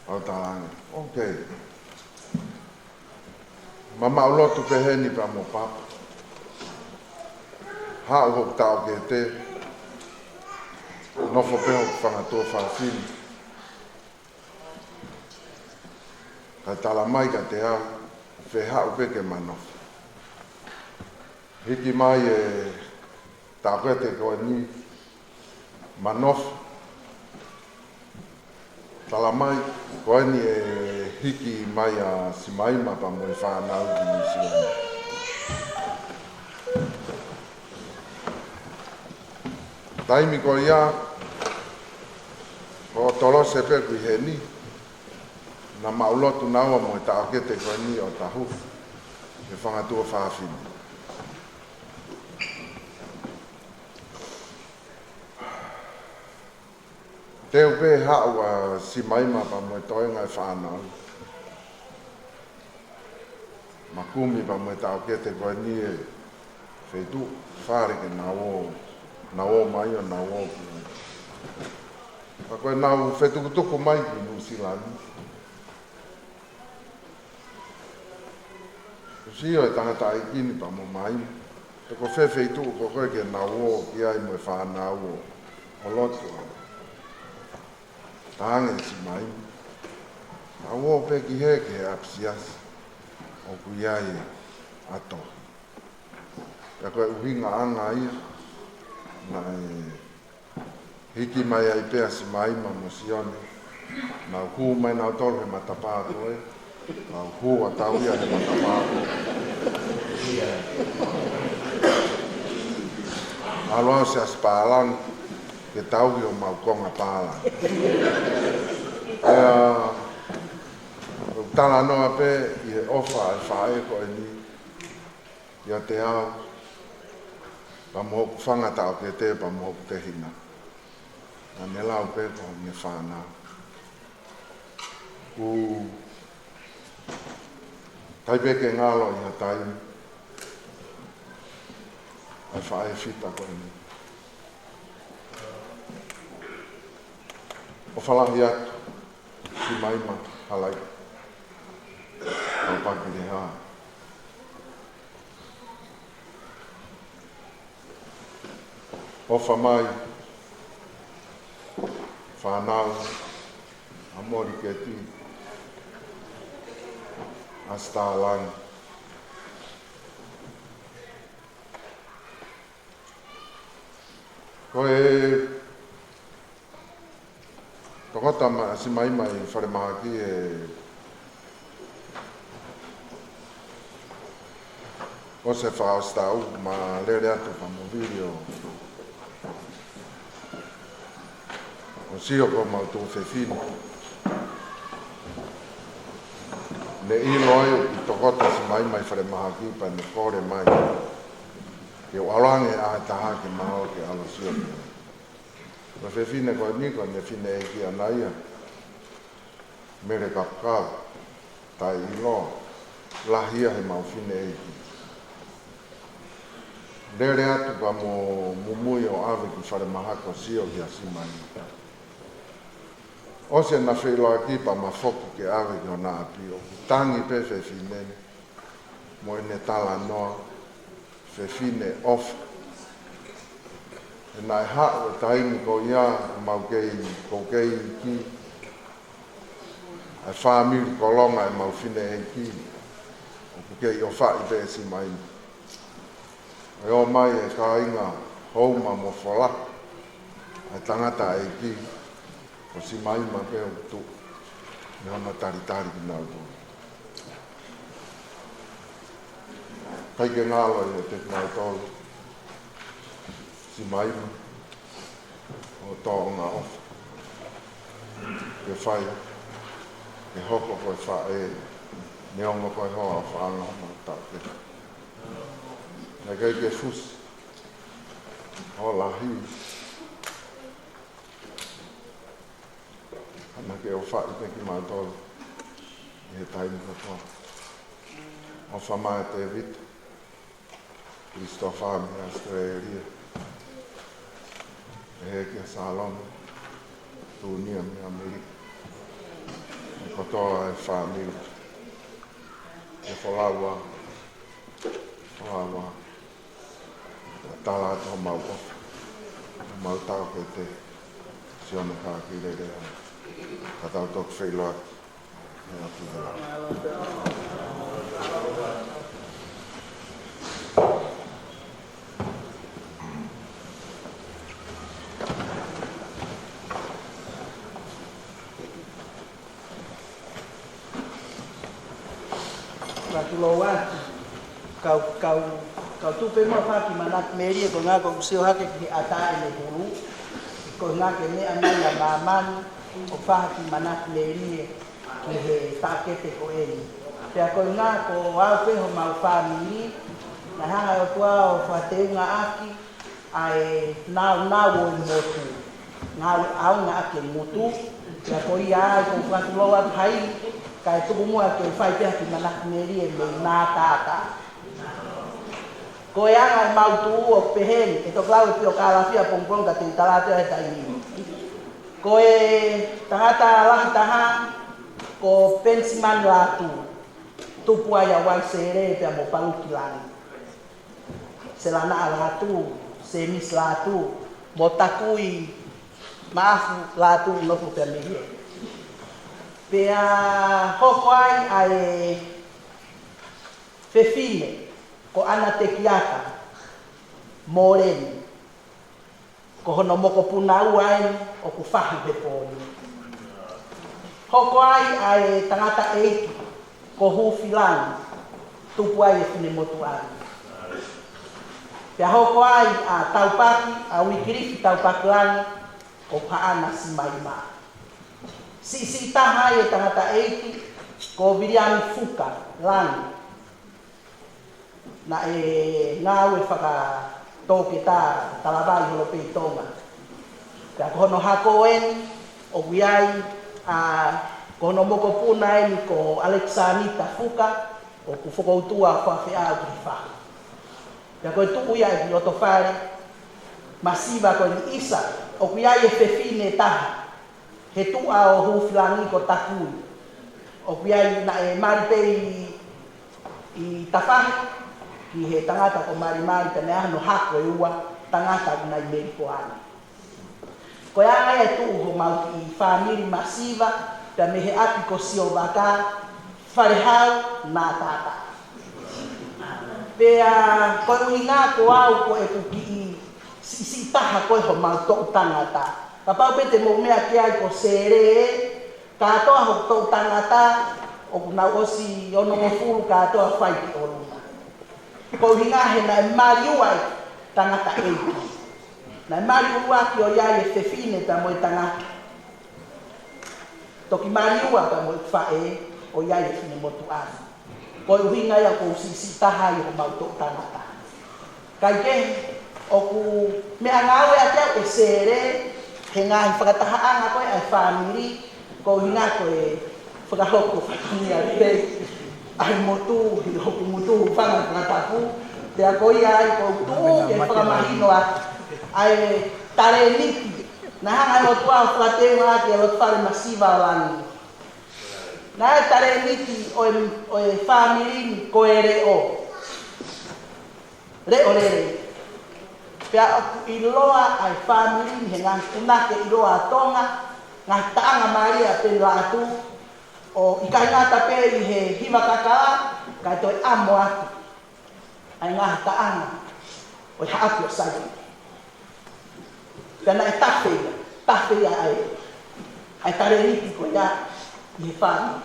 Au talaange, okay. Ma maʻulotu pē heni pea mo Papa. Haʻu hoku taʻokete, nofo pē hoku fanga tuofāfine. Kae tala mai kiate au, fēhaʻu pē ke ma nofo. Hiki mai e taʻokete ko eni, ma nofo. Tala mai, ko eni ʻe hiki mai ʻa Simaima pea mo e fānau ki Nuʻusila ni. Taimi ko ia, ko Tolosa pē ʻoku ʻi heni, naʻa na maʻulotu naua mo e taʻokete ko eni ʻo Tahufu, e fanga tuofāfine. Teu pē haʻu ʻa Simaima pea mo e toenga e fānau, ma kumi pea mo e taʻokete ko eni e feituʻu, fale ke nau ō, nau ō mai ʻo nau ō ki ai. Pea ko ʻenau fetukutuku mai ki Nuʻusila ni, ʻoku sio e tangataʻeiki ni pea mo Maima pe ko fē feituʻu ko ē ke nau ō ki ai mo e fānau ʻo, ʻo lotu ai. Talaange ʻe Simaima, nau ō pē ki hē, ki he ʻapisiasi ʻoku ʻi ai ʻa Tohi. Pea ko e ʻuhinga ʻanga ia naʻe hiki mai ai pē ʻa Simaima mo Sione. Nau hū mai nautolu he matapā ko ē. Nau hū ʻo tau ia he matapā ko ē. ʻAlu ʻa e siasi pālangi ke tauhi homau konga pālangi. Pea ʻoku talanoa pē ʻi he ʻofa ʻa e faʻē ko eni ʻiate au, pea mo hoku fanga taʻokete, pea mo hoku tehina. Naʻa ne lau pē ko hono fānau. ʻOku ʻikai pē ke ngalo ʻi ha taimi ʻa e faʻē fita ko eni. ʻOfa lahi atu, Simaima Halaiki, Papakilehā. ʻOfa mai, fānau, ʻa Moliketi, ʻa Sitalani. Ko e tokoto mai ʻa Simaima ʻi falemahaki, ʻe ʻosi e fakaʻosi taʻu, ma lele atu pea mo Vili ʻo, ʻo sio ko homau tuofefine. Ne ʻilo ai ʻoku tokoto ʻa Simaima ʻi falemahaki pea ne kole mai ke u ʻalu ange ʻaho ʻe taha ke ma ō ke ʻalu ʻo sio ki ai. Ko e fefine ko eni ko ʻene fineʻeiki ʻana ia. Mele Kapukau, taʻeʻiloa, lahi ia he mau fineʻeiki. Lele atu ka mo mumui ʻo ʻave ki falemahaki ʻo sio kia Simaima. ʻOsi ʻena feʻiloaki pea ma foki ke ʻave ki hona ʻapi ʻoku tangi pē fefine ni mo ʻene talanoa, fefine ʻofa. He naʻe haʻu e taimi ko ia ʻoku mau kei, ʻoku kei iiki, ʻa e fāmili Kolonga ʻemau fineʻeiki, ʻoku kei ʻofaʻi pē ʻe Simaima. ʻE ō mai e kāinga Houma mo Fola, ʻa e tangataʻeiki, ko Simaima pē ʻoku tuʻu mei hona talitali kinautolu. ʻIkai ke ngalo ʻiate kinautolu, Simaima, hoʻo tōʻonga ʻofa ke fai, ke hoko ko e faʻē, neongo ko e hoa ʻofaʻanga homau taʻokete. Naʻe ʻikai ke fusi hoʻo lahi, ka naʻa ke ʻofaʻi pē kimautolu ʻi he taimi kotoa. ʻOfa mai Tēvita, Christopher mei ʻAositelēlia, ʻe he kia Salome, Tunia mei ʻAmelika, ʻa e kotoa e fāmili, ke folau ā, folau ā. Tala atu homau ʻofa, homau taʻokete, Sione Kākilele ā, ka tau toki feʻiloaki. Ka tulou atu. Kau, kau, kau tupe mo faki Manaki Melie ko e ʻuhinga ʻoku ou sio hake ki he ʻatā ʻene hulu. Ko e ʻuhinga ke meʻa mai ʻa māmani ʻo faki Manaki Melie ki he taʻokete ko eni. Pea ko e ʻuhinga ko au pē homau fāmili, naʻe hanga ʻe he ʻOtua ʻo fakateungaʻaki ʻa e naunau ʻo e motu. Ngāue ʻaonga ʻaki e ngutu, pea ko ia ai ʻoku ou fakatulou atu ai, kae tuku muʻa ke fai pē ʻaki Manaki Melie mei Nātātā. Ko e anga ʻemau tuʻu ʻoku pehē ni, ʻe toki lau e piokalafia pongipongi ka te u tala atu he taimi ni. Ko e tangata lahi taha, ko Penisimani Lātū, tupu ai ʻa Uaisele pea mo Paluki Langi. Selanaʻa Lātū, Semisi Lātū, mo Takui Maʻafu Lātū nofo pea mei hē. Pea hoko ai ʻa e fefine, ko ʻAna Tekiaka Moleni. Ko hono mokopuna ua eni ʻoku fahu he pō ni. Hoko ai ʻa e tangataʻeiki ko Hufilangi, tupu ai e finemotuʻa ni. Pea hoko ai ʻa Taupaki, ʻa Uikilifi Taupaki Langi, ko haʻana Simaima. Siʻisiʻi taha ai e tangataʻeiki ko Viliami Fuka Langi. Naʻe ngāue fakatoketā talavai holo pē ʻi Tonga. Pea ko hono hako eni, ʻoku ʻi ai, ʻa, ko hono mokopuna eni ko ʻAlekisānita Fuka, ʻoku fokoutua fakafeʻao ʻaki e fahu. Pea ko e tuʻu ia ʻi loto fale masiva ko eni ʻisa, ʻoku ʻi ai e fefine taha, he tuʻa ʻo Hufilangi ko Takui. ʻOku ʻi ai naʻe mali pē ʻi, ʻi Tafahi, ki he tangata ko Malimali, pea naʻe ʻi ai hono hako ʻe ua tangata ʻoku nai Melikoa ni. Ko e anga ia e tuʻu homau kiʻi fāmili masiva, pea mei he ʻapi ko Siovaka, Falehau, Nātātā. Pea ko e ʻuhinga ko au ko ʻeku kiʻi siʻisiʻi taha ko ē homau toʻu tangata. Kapau pē te mou meʻa ki ai ko Sele, kātoa hoku toʻu tangata, ʻoku nau ʻosi onongofulu kātoa fai ki ʻolunga. Ko e ʻuhinga he naʻe mali ua e tangataʻeiki. Naʻe mali ua ki ʻo ʻi ai e fefine pea mo e tangata. Toki mali ua pea mo e faʻē ʻo ʻi ai e finemotuʻa ni. Ko e ʻuhinga ia ʻoku ou siʻisiʻi taha ai homau toʻu tangata. Kae kehe, ʻoku meʻangāueʻaki au ʻe Sele, he ngaahi fakatahaʻanga ko ē ʻa e fāmili, ko e ʻuhinga ko e Fakahoko fatongia lelei ʻa e motu, ʻi hoku ngutu hūfanga he fakatapu, pea ko ia ai ʻoku ou tuʻu ke fakamahino atu ʻa e talēniti naʻe hanga ʻe he ʻOtua ʻo fakateunga ʻaki ʻa e loto fale masiva ʻo langi. Naʻe talēniti ʻo e, ʻo e fāmili ni ko e leʻo. Leʻo lelei. Pea ʻoku ʻiloa ʻa e fāmili ni he ngaahi punake ʻiloa ʻa Tonga, ngaahi taʻanga mālie ʻa Vanuatu, ʻo ʻikai ngata pē ʻi he hiva kakala, kae toe ʻamo atu ʻa e ngaahi taʻanga ʻo e Haʻapi ʻo Saione. Pea naʻe tafe ia, tafe ia ʻa e, ʻa e talēniti ko ia ʻi he fāmili.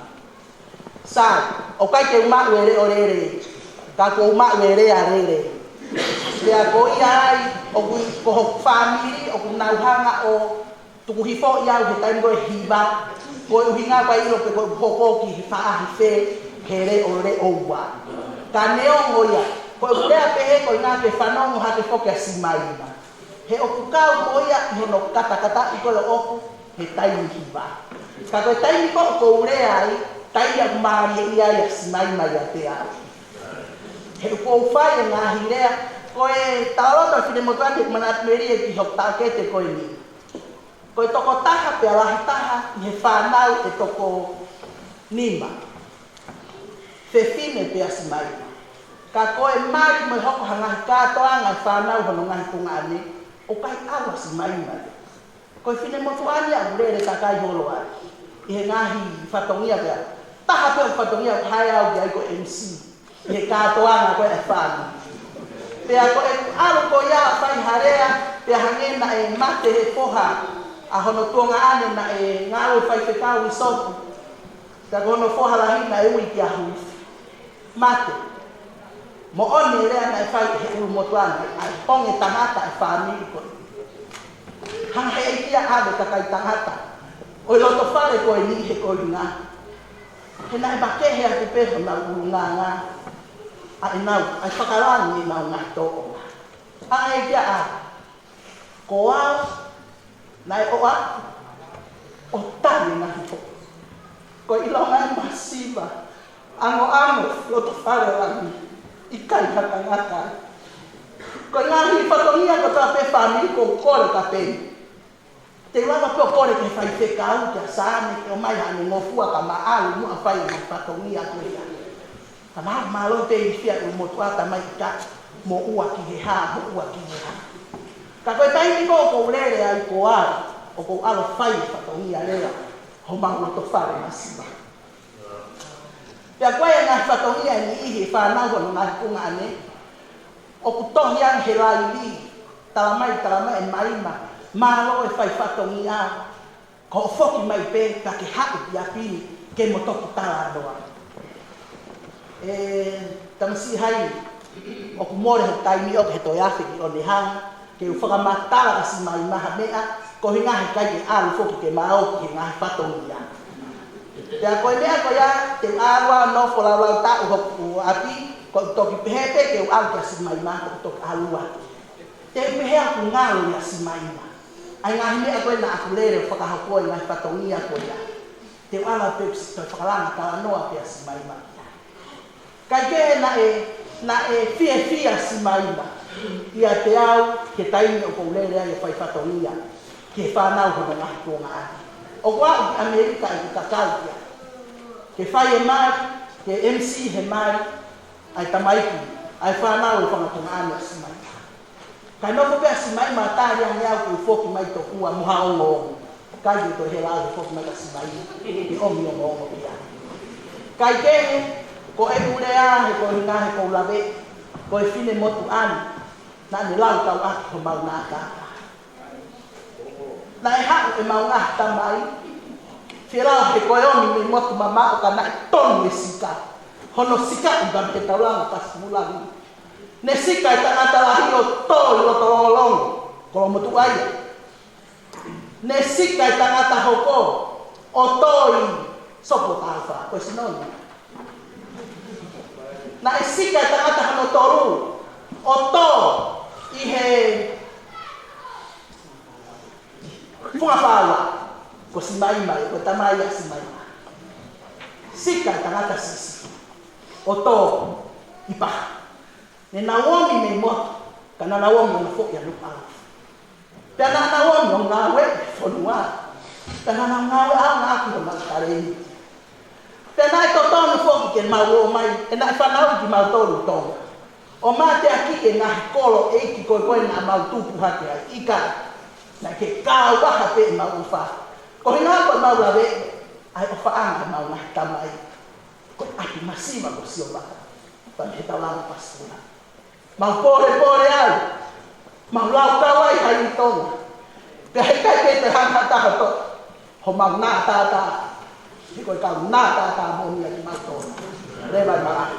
Sai, ʻoku ʻikai ke u maʻu e leʻo lelei, ka ʻoku ou maʻu e lea lelei. Pea ko ia ai, ʻoku, ko hoku fāmili, ʻoku nau hanga ʻo tuku hifo ia au he taimi ko e hiva, ko e ʻuhinga ko e ʻilo pe ko e hoko ki he faʻahi fē he leʻo leʻo ua. Ka neongo ia, ko e lea pehē ko e ʻuhinga ke fanongo hake foki ʻa Simaima. He ʻoku kau mo ia ʻi hono katakataʻi ko ē ʻoʻoku he taimi hiva. Ka ko e taimi ko ē ʻoku ou lea ai, taimi ʻoku mālie ia ʻia Simaima ʻiate au. He ʻoku ou fai e ngaahi lea, ko e talaloto ʻa e finemotuʻa ni ʻoku manatu melie ki hoku taʻokete ko eni. Ko e tokotaha pea lahi taha ʻi he fānau ʻe toko nima. Fefine pea Simaima. Ka ko e mali mo e hoko ha ngaahi kātoanga ʻa e fānau hono ngaahi tuongaʻane, ʻoku ʻikai ʻalu ʻa Simaima ia. Ko e finemotuʻa ni ʻoku lele takai holo ai ʻi he ngaahi fatongia pea. Taha pē ʻo e fatongia ʻoku hae au ki ai ko e M C ʻi he kātoanga ko ē ʻa e fāmili. Pea ko e ʻalu ko ia ʻo fai ha lea, pea hangē naʻe mate he foha ʻa hono tuongaʻane naʻe ngāue faifekau ʻi Sopu. Pea ko hono foha lahi naʻe ui kia Huifi. Mate. Moʻoni e lea naʻe fai ʻe he ʻulumotuʻa ni, ʻa e ponge tangata e fāmili ko ē. Hanga ʻe he ʻEiki ia ʻo ʻave kakai tangata ʻo e loto fale ko eni he ko e ʻuhinga. He naʻe makehe atu pē honau ʻulungaanga, ʻa ʻenau, ʻa e fakalangi ʻenau ngaahi tōʻonga. Hanga ʻe he ʻEiki ia ʻo ʻave. Ko au, naʻe ʻoatu ʻo tali e ngaahi foʻi. Ko e ʻilonga e masiva, angoango, loto fale ʻo langi, ʻikai ha tangata. Ko e ngaahi fatongia kotoa pē fāmili ʻoku ou kole ka peni. Te u lava pē ʻo kole ki he faifekau, kia Saame, ke ʻomai haʻane ngofua ka ma ʻalu muʻa ʻo fai e ngaahi fatongia ko ia. Ka ma, mālō pē ʻi fia ʻulumotuʻa, tamai ʻikai, mo ua ki he hā, mo ua ki he hā. Ka ko e taimi ko ē ʻoku ou lele ai ko au, ʻoku ou ʻalu ʻo fai e fatongia lea homau loto fale masiva. Pea ko e ngaahi fatongia ʻe niʻihi e fānau hono ngaahi tuongaʻane, ʻoku tohi ange he laili, talamai, talamai ʻe Maima, mālō e fai fatongia, ka hoʻo foki mai pē, ka ke haʻu ki ʻapi ni, ke mo toki talanoa. ʻE, tamasiʻi Haini, ʻoku mole hoku taimi ʻoku ke toe afe ki Onehunga, ke u fakamatala kia Simaima ha meʻa, ko e ʻuhinga he ʻikai ke ʻalu foki ke ma ō ki he ngaahi fatongia. Pea ko e meʻa ko ia, te u ʻalu ʻo nofo laulau taʻu hoku ʻapi, ko e toki pehē pē ke u ʻalu kia Simaima, ko e toki ʻalu atu. Te u pehē ʻoku ngalo ʻia Simaima ʻa e ngaahi meʻa ko ē naʻa ku lele ʻo fakahoko e ngaahi fatongia ko ia. Te u ʻalu pē ʻo toe fakalanga talanoa pē ʻa Simaima ki ai. Kae kehe naʻe, naʻe fiefia Simaima ʻiate au he taimi ʻoku ou lele ai ʻo fai fatongia ki he fānau hono ngaahi tuongaʻane. ʻOku ou aʻu ki ʻAmelika ʻi he kakau ia. Ke fai e mali, ke M C he mali, ʻa e tamaiki, ʻa e fānau ʻo e fanga tuongaʻane ʻa Simaima. Kae nofo pē ʻa Simaima ʻo tali ange au ke u foki mai tokua mo ha ongoongo. ʻIkai ke toe hela au he foki mai kia Simaima, ke ʻomi ongoongo ki ai. Kae kehe, ko ʻeku lea, he ko e ʻuhinga he ʻoku ou lave, ko e finemotuʻa ni, naʻa ne lau tau ʻaki homau nātātā. Naʻe haʻu ʻemau ngaahi tamai, fie lau he ko e ʻomi mei motu mamaʻo ka naʻe tonu e sika. Hono sika ʻi Vavete Taulanga Pasifiki Langi. Ne sika e tangata lahi ʻo tō ʻi loto Longolongo, Kolomotuʻa ia. Ne sika e tangata hoko ʻo tō ʻi Sopu ʻo Taufa, ko e sino ni. Naʻe sika e tangata hono tolu ʻo tō ʻi he Funga Fāua, ko Simaima, ko e tamai ʻa Simaima. Sika e tangata siʻisiʻi ʻo tō ʻi Paha. Ne nau omi mei motu, ka naʻa nau omi ʻo nau foʻi ʻa Nukuʻalofa. Pea naʻa nau omi ʻo ngāueʻi e fonua. Pea naʻa nau ngāueʻaonga ʻaki homau talēniti. Pea naʻe totonu foki ke mau ō mai, ʻe naʻe fanauʻi kimautolu ʻi Tonga, ʻo mateakiʻi e ngaahi kolo ʻeiki ko ē ko ē naʻa mau tupu hake ai, ʻikai. Naʻe kei kau ʻaupito pē ʻemau ʻofa. Ko e ʻuhinga ko ʻemau lave, ʻa e ʻofaʻanga ʻemau ngaahi tamai. Ko e ʻapi masiva ko Siomata, pea mei he taulanga pasipula. Mau pōlepole ai, mau laukau ai ha ivi Tonga. Pea heʻikai ke toe hanga ha taha ʻo toʻo homau nātātā. He ko e kau nātātā moʻoni ia kimautolu. Leva e malaʻe.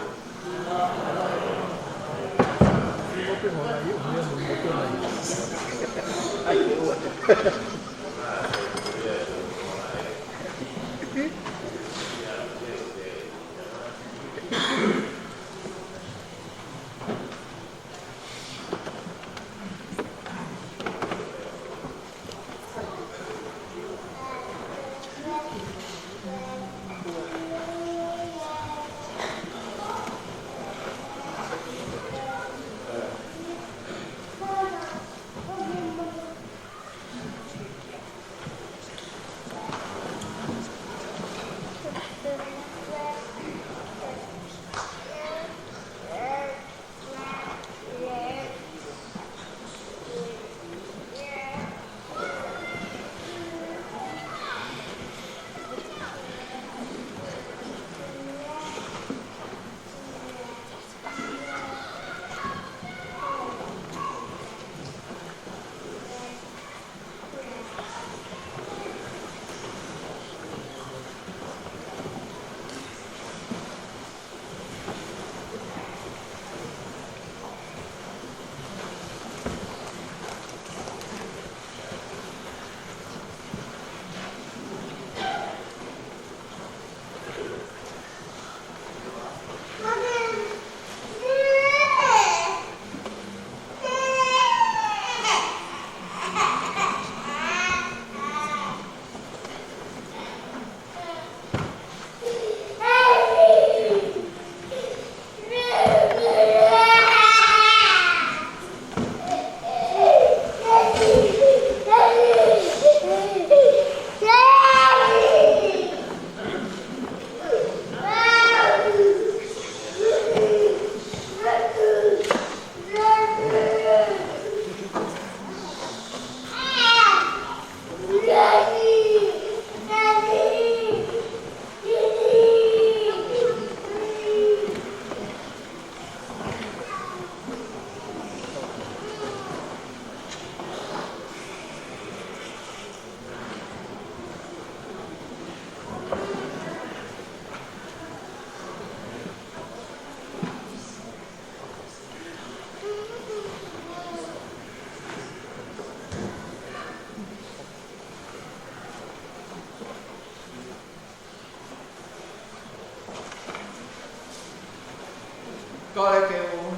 Kole ke u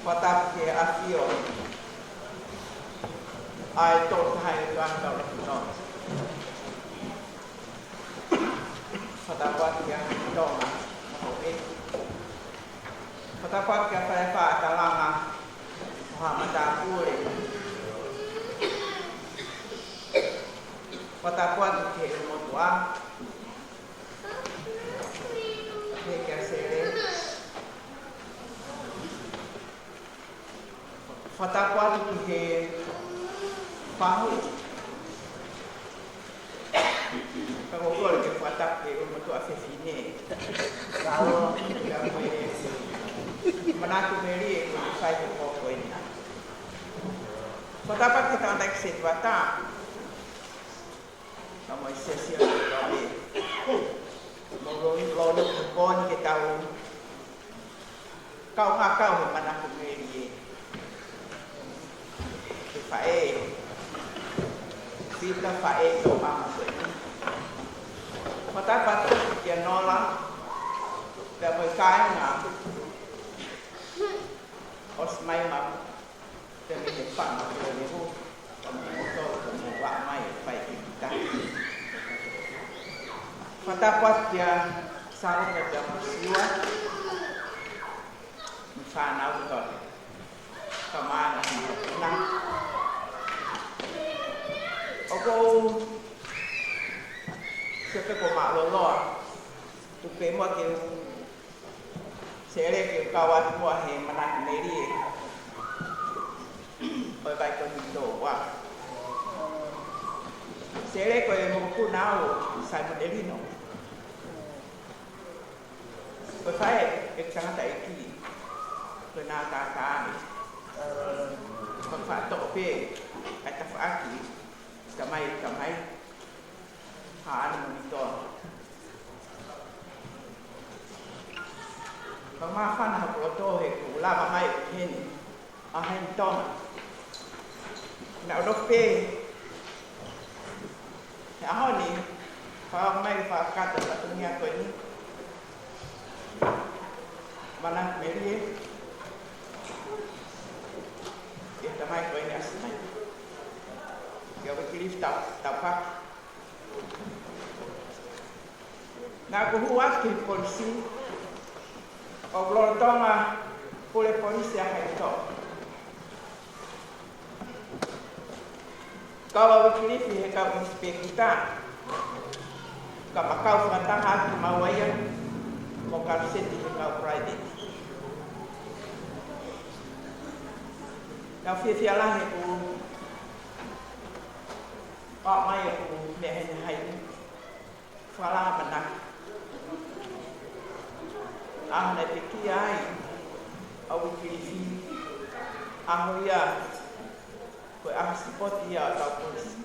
fakatapu ki he ʻAfio ʻa e Tolu Tahaʻi ʻo e Tuʻa Tolu Tino. Fakatapu atu ki he Tonga, mo e fakatapu atu ki he Fale Fakatalanga ʻo Haʻa Matāpule. Fakatapu atu ki he motuʻa, ki he Sele. Fakatapu atu ki he fahu. Ka ko e kole ke fakatapu ki he motuʻa fefine. Kalo, ka ko e manatu melie ko e fai he koko ena. Fakatapu atu ki he tangataʻeiki setuata. Ka mo e sesio ni kole. Mo lo, lo, lo, ko ni ke tau kau ngā kau he manako melie. Ke faʻē. Pita faʻē tō ʻaho ko eni. Fakatapu atu kia Nola. Pea mo e kāinga. ʻOsi mai ma. Te me te fanga ko le hu, ko mo to, ko mo wa mai, fai ki kita. Fakatapu atu kia Sālote pea mo Siua, mo e fānau kotoa. Ka mālō hono hūfanga. ʻOku ou sio pē kuo mālōlō ʻa e tuʻu pē muʻa ke u sele ke u kau atu muʻa he manatu melie ʻo e vai ko eni ʻi Tōua. Sele ko e mokopuna au ʻo Saimone Lino. Ko e faʻē ʻeku tangataʻeiki, ko ʻena tātāne. Ko e faʻa toʻo pē ʻa e tafaʻaki, tamai, tamai. Haʻane Monitoa. Ka māfana hoku loto he kuo lava mai ʻo heni ʻa Heni Tonga. Naʻa ku nofo pē he ʻaho ni, fakaʻamu mai fakakakato e fatongia ko eni. Manatu melie. ʻI he tamai ko eni ʻasi mai. ʻIo, Uikilifi Tau, Taupaki. Naʻa ku hū atu ki he polisi, ʻoku lolotonga pule polisi ʻa Haʻi Tonga. Kau ʻa Uikilifi he kau ʻinisipēkita, ka ma kau fakataha atu maua ia mo Kaluseti he kau private. Naʻa ku fiefia lahi he kuo ʻomai ʻeku meʻa heni ʻa Haʻi Tonga. Fakalanga manatu. ʻAho naʻe pekia ai ʻa Uikilifi, ʻaho ia ko e ʻaho sipoti ia ʻa hotau polisi.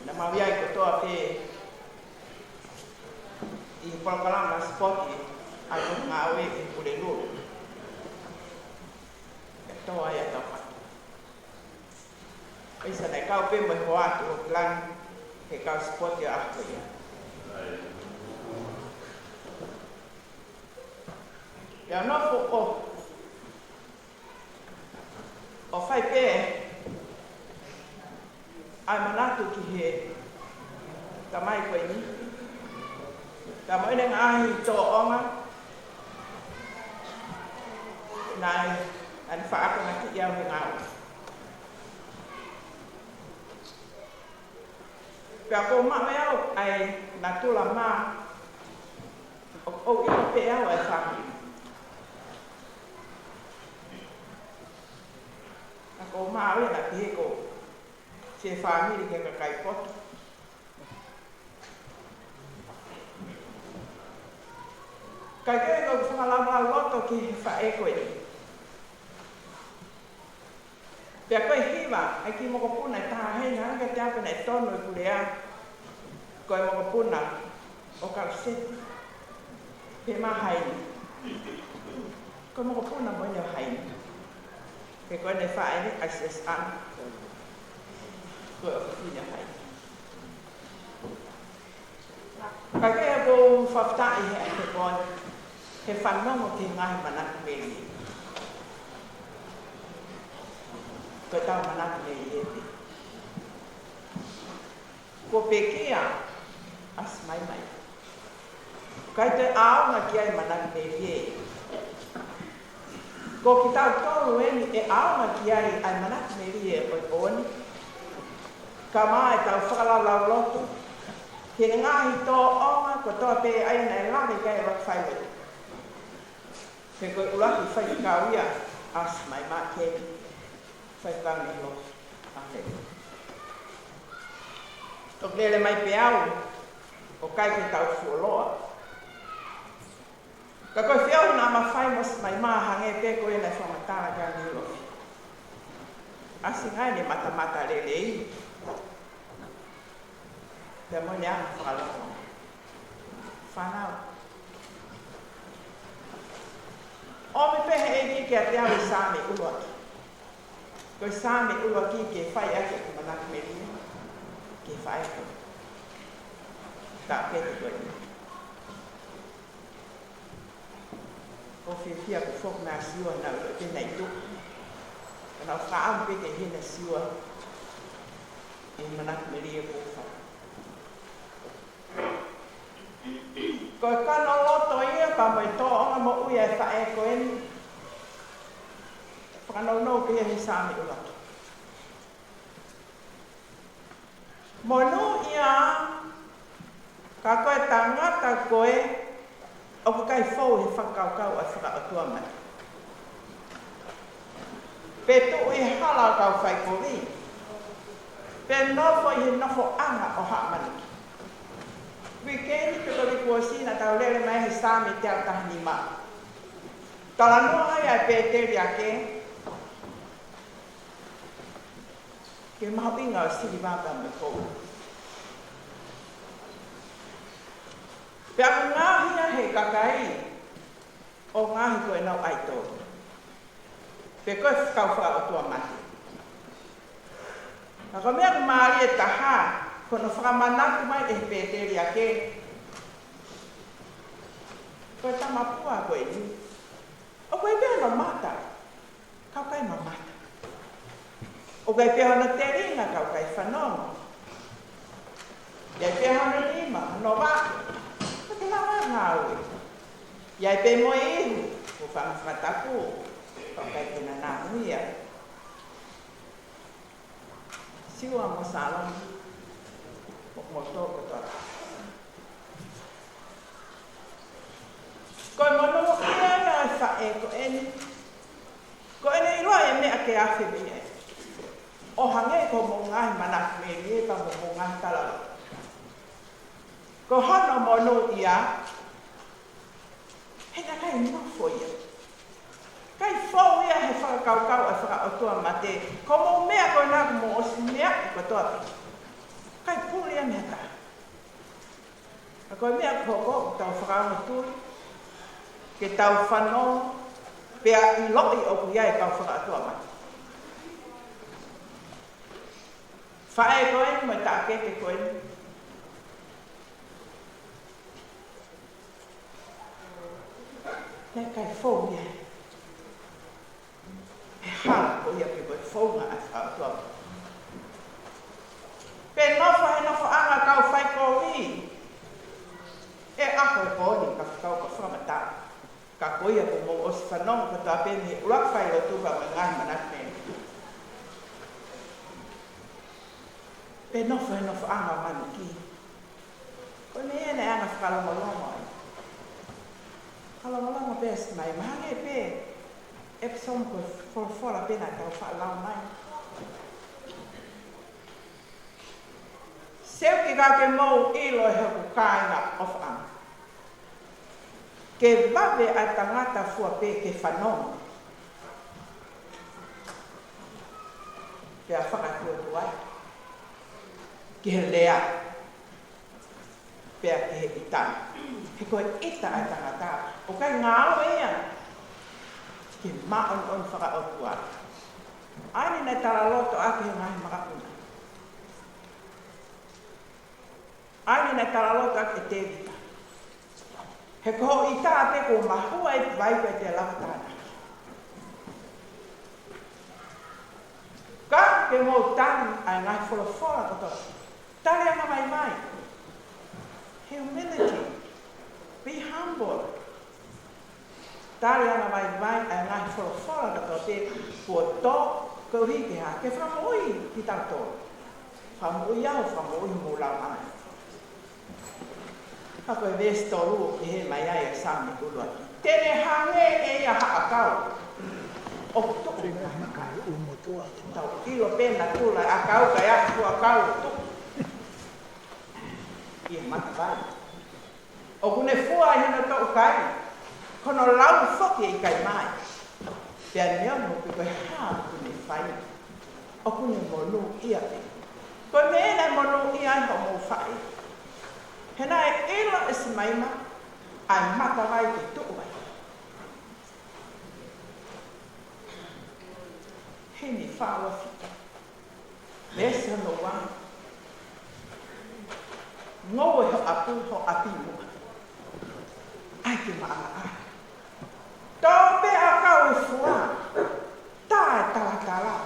Naʻa mau ʻi ai kotoa pē ʻi he polokalama sipoti ʻa e ngāue ʻi Pulelulu. Pea tō ai ʻa Taupaki. ʻIsa naʻe kau pē mo e hoa ʻa Tuhokilangi he kau sipoti ʻa e ʻaho ia. Pea nofo ʻo, ʻo fai pē ʻa e manatu ki he tamai ko eni. Ka mo ʻene ngaahi tōʻonga, naʻe, naʻa ne faʻa akonaki au he ngāue. Pea ʻoku ou maʻu ʻe au ʻa e natula mā, ʻoku ou ʻilo pē au ʻa e fāmili. Ka ʻoku ou maʻu ʻa e naʻa pehē ko e fāmili ki he kakai poto. Kae kehe ʻoku ou fakalaulauloto ki he faʻē ko eni. Pea ko e hiva ʻa e kiʻi mokopuna ʻe taha heni, hangē kiate au pē naʻe tonu ʻeku lea, ko e mokopuna ʻo Kaluseti. Pea mo Haʻi. Ko e mokopuna mo ʻene ʻo Haʻi. He ko ʻene faʻē ʻa Siasi ʻAna. Ko e ʻofefine ʻo Haʻi. Kae kehe ʻoku ou fakafetaʻi he ʻaho ko eni he fanongo ki he ngaahi manatu melie. Ko ʻetau manatu melie pē. Kuo pekia, ʻasi mai mai. ʻIkai toe ʻaonga ki ai manatu melie. Ko kitautolu eni ʻe ʻaonga ki ai ʻa e manatu melie ʻo e ʻaho ni. Ka maʻa ʻetau fakalaulauloto ki he ngaahi tōʻonga kotoa pē ʻa ia naʻe lave ki ai ʻa e Lord Fairweather. He ko e ʻuluaki faifekau ia, ʻasi mai maʻa Keni, Faifekau Nilofi, ʻa Keni. Toki lele mai pē au, ʻo ʻikai ke tau fuoloa. Ka ko e feohi naʻa ma fai mo ʻasi mai maʻa, hangē pē ko ia naʻe fakamatala kia Nilofi. ʻAsi ngai ʻene matamata lelei. Pea mo ʻene anga fakaloko. Fānau. ʻOmi pē he ʻEiki kiate au e Saame ʻuluaki. Ko e Saame ʻuluaki ke fai ʻaki ʻeku manatu melie. Ke fai ʻaki. Taʻokete ko eni. ʻOku ou fiefia kuo foki mai ʻa Siua, naʻa ku ʻilo pē naʻe tuʻu. Ka naʻa ku fakaʻamu pē ke ʻi heni ʻa Siua ʻi he manatu melie kuo fai. Ko e kano loto ia pea mo e tōʻonga moʻui ʻa e faʻē ko eni. Fakanounou ki he Saame ʻuluaki. Monūʻia ā, ka ko e tangata ko ē ʻoku ʻikai fou he fakakaukau ʻa e fakaʻotuamate, pe tuʻu ʻi he hala ʻo e kau faikovi, pe nofo ʻi he nofoʻanga ʻo haʻa maniki. Uike ni pe ko e uike kuo ʻosi naʻa tau lele mai he Saame teau taha nima. Talanoa ai ʻa e pēteliake ki he mahuʻinga ʻo e siliva pea mo e koula. Pea ʻoku ngaohi ia ʻe he kakai ʻo ngaohi ko ʻenau ʻaitoli, pe ko e kau fakaʻotuamate. Ka ko e meʻa ʻoku mālie taha, ko hono fakamanatu mai ʻe he pēteliake, ko e tamapua ko eni, ʻoku ʻi ai pē hono mata, ka ʻoku ʻikai mamata. ʻOku ʻi ai pē hono telinga, ka ʻoku ʻikai fanongo. ʻI ai pē hono nima, hono vaʻe, ka ʻoku ʻikai lava ngāue. ʻI ai pē mo e ihu, ʻoku fanga fakatapu, ka ʻoku ʻikai ke na nāunau ia. Siua mo Sālomi, mo, mo toko kotoa. Ko e monūʻia ia ʻa e faʻē ko eni. Ko ʻene ʻiloa e meʻa ke afe mei ai, ʻo hangē ko hoʻomou ngaahi manatu melie pea mo hoʻomou ngaahi talaloto. Ko hono monūʻia, he naʻe ʻikai nofo ia. ʻIkai fou ia he fakakaukau ʻa e fakaʻotuamate, ko hoʻomou meʻa ko ena kuo mou ʻosi meʻa kotoa pē. ʻIkai puli ia mei ha taha. Ka ko e meʻa ʻoku hoko, ʻoku tau fakaongo tui, ke tau fanongo, pea ʻiloʻi ʻoku ʻi ai e kau fakaʻotuamate. Faʻē ko eni mo e taʻokete ko eni, naʻe ʻikai fou ia he hala ko ia pe ko e founga ʻa e fakaʻotuamate. Pe nofo he nofoʻanga ʻo e kau faikovi, ʻe ʻaho e pō ni ka fakau ka fakamatala. Ka ko ia kuo mou ʻosi fanongo kotoa pē mei he ʻuluaki failotu pea mo e ngaahi manatu melie. Pe nofo he nofoʻanga ʻo maniki. Ko e meʻa ia naʻe anga fakalongolongo ai. Fakalongolongo pē ʻa Simaima, hangē pē ʻepisode ko e folofola pē naʻa tau faʻa lau mai. Seuki ka ke mou ʻilo ʻe hoku kāinga ʻofaʻanga, ke vave ʻa e tangata fua pē ke fanongo, pea fakatuotuai ki he lea, pea ki he ʻita. He ko e ʻita ʻa e tangata, ʻoku ʻikai ngāue ia ke māʻoniʻoni fakaʻotua. ʻA eni naʻe talaloto ʻaki ʻe he ngaahi makapuna. ʻA eni naʻe talaloto ʻaki ʻe Tēvita. He ko hoʻo ʻita pē kuo mahua e vai pē te lava tānaki. Ka ke mou tali ʻa e ngaahi folofola kotoa. Tali angavaivai. Humility. Be humble. Tali angavaivai ʻa e ngaahi folofola kotoa pē kuo tō, koeʻuhi ke hā? Ke fakamoʻui kitautolu. Fakamoʻui au, fakamoʻui homou laumālie. Ka ko e veesi tolu ʻoku pehē mai ai ʻa e Saame ʻuluaki: Te ne hangē ʻe ia ha ʻakau ʻoku tuʻu. Tau ʻilo pē natula e ʻakau, ka ʻi ai ha fuʻu ʻakau ʻoku tuʻu ʻi he matavai. ʻOku ne fua ʻi hono toʻukai, ko hono lau foki ʻe ʻikai mai. Pea neongo pe ko e hā ʻoku ne fai, ʻoku ne monūʻia pē. Ko e meʻa ia naʻe monūʻia ai hoʻomou faʻē. He naʻe ʻilo ʻe Simaima ʻa e matavai ke tuʻu ai. Himi fā ua fitu. Veesi hono ua. Ngoue ho ʻapi, ho ʻapi muʻa. ʻAi ke maʻamaʻa. Tō pē ʻakau ʻi fua. Tā e talatala.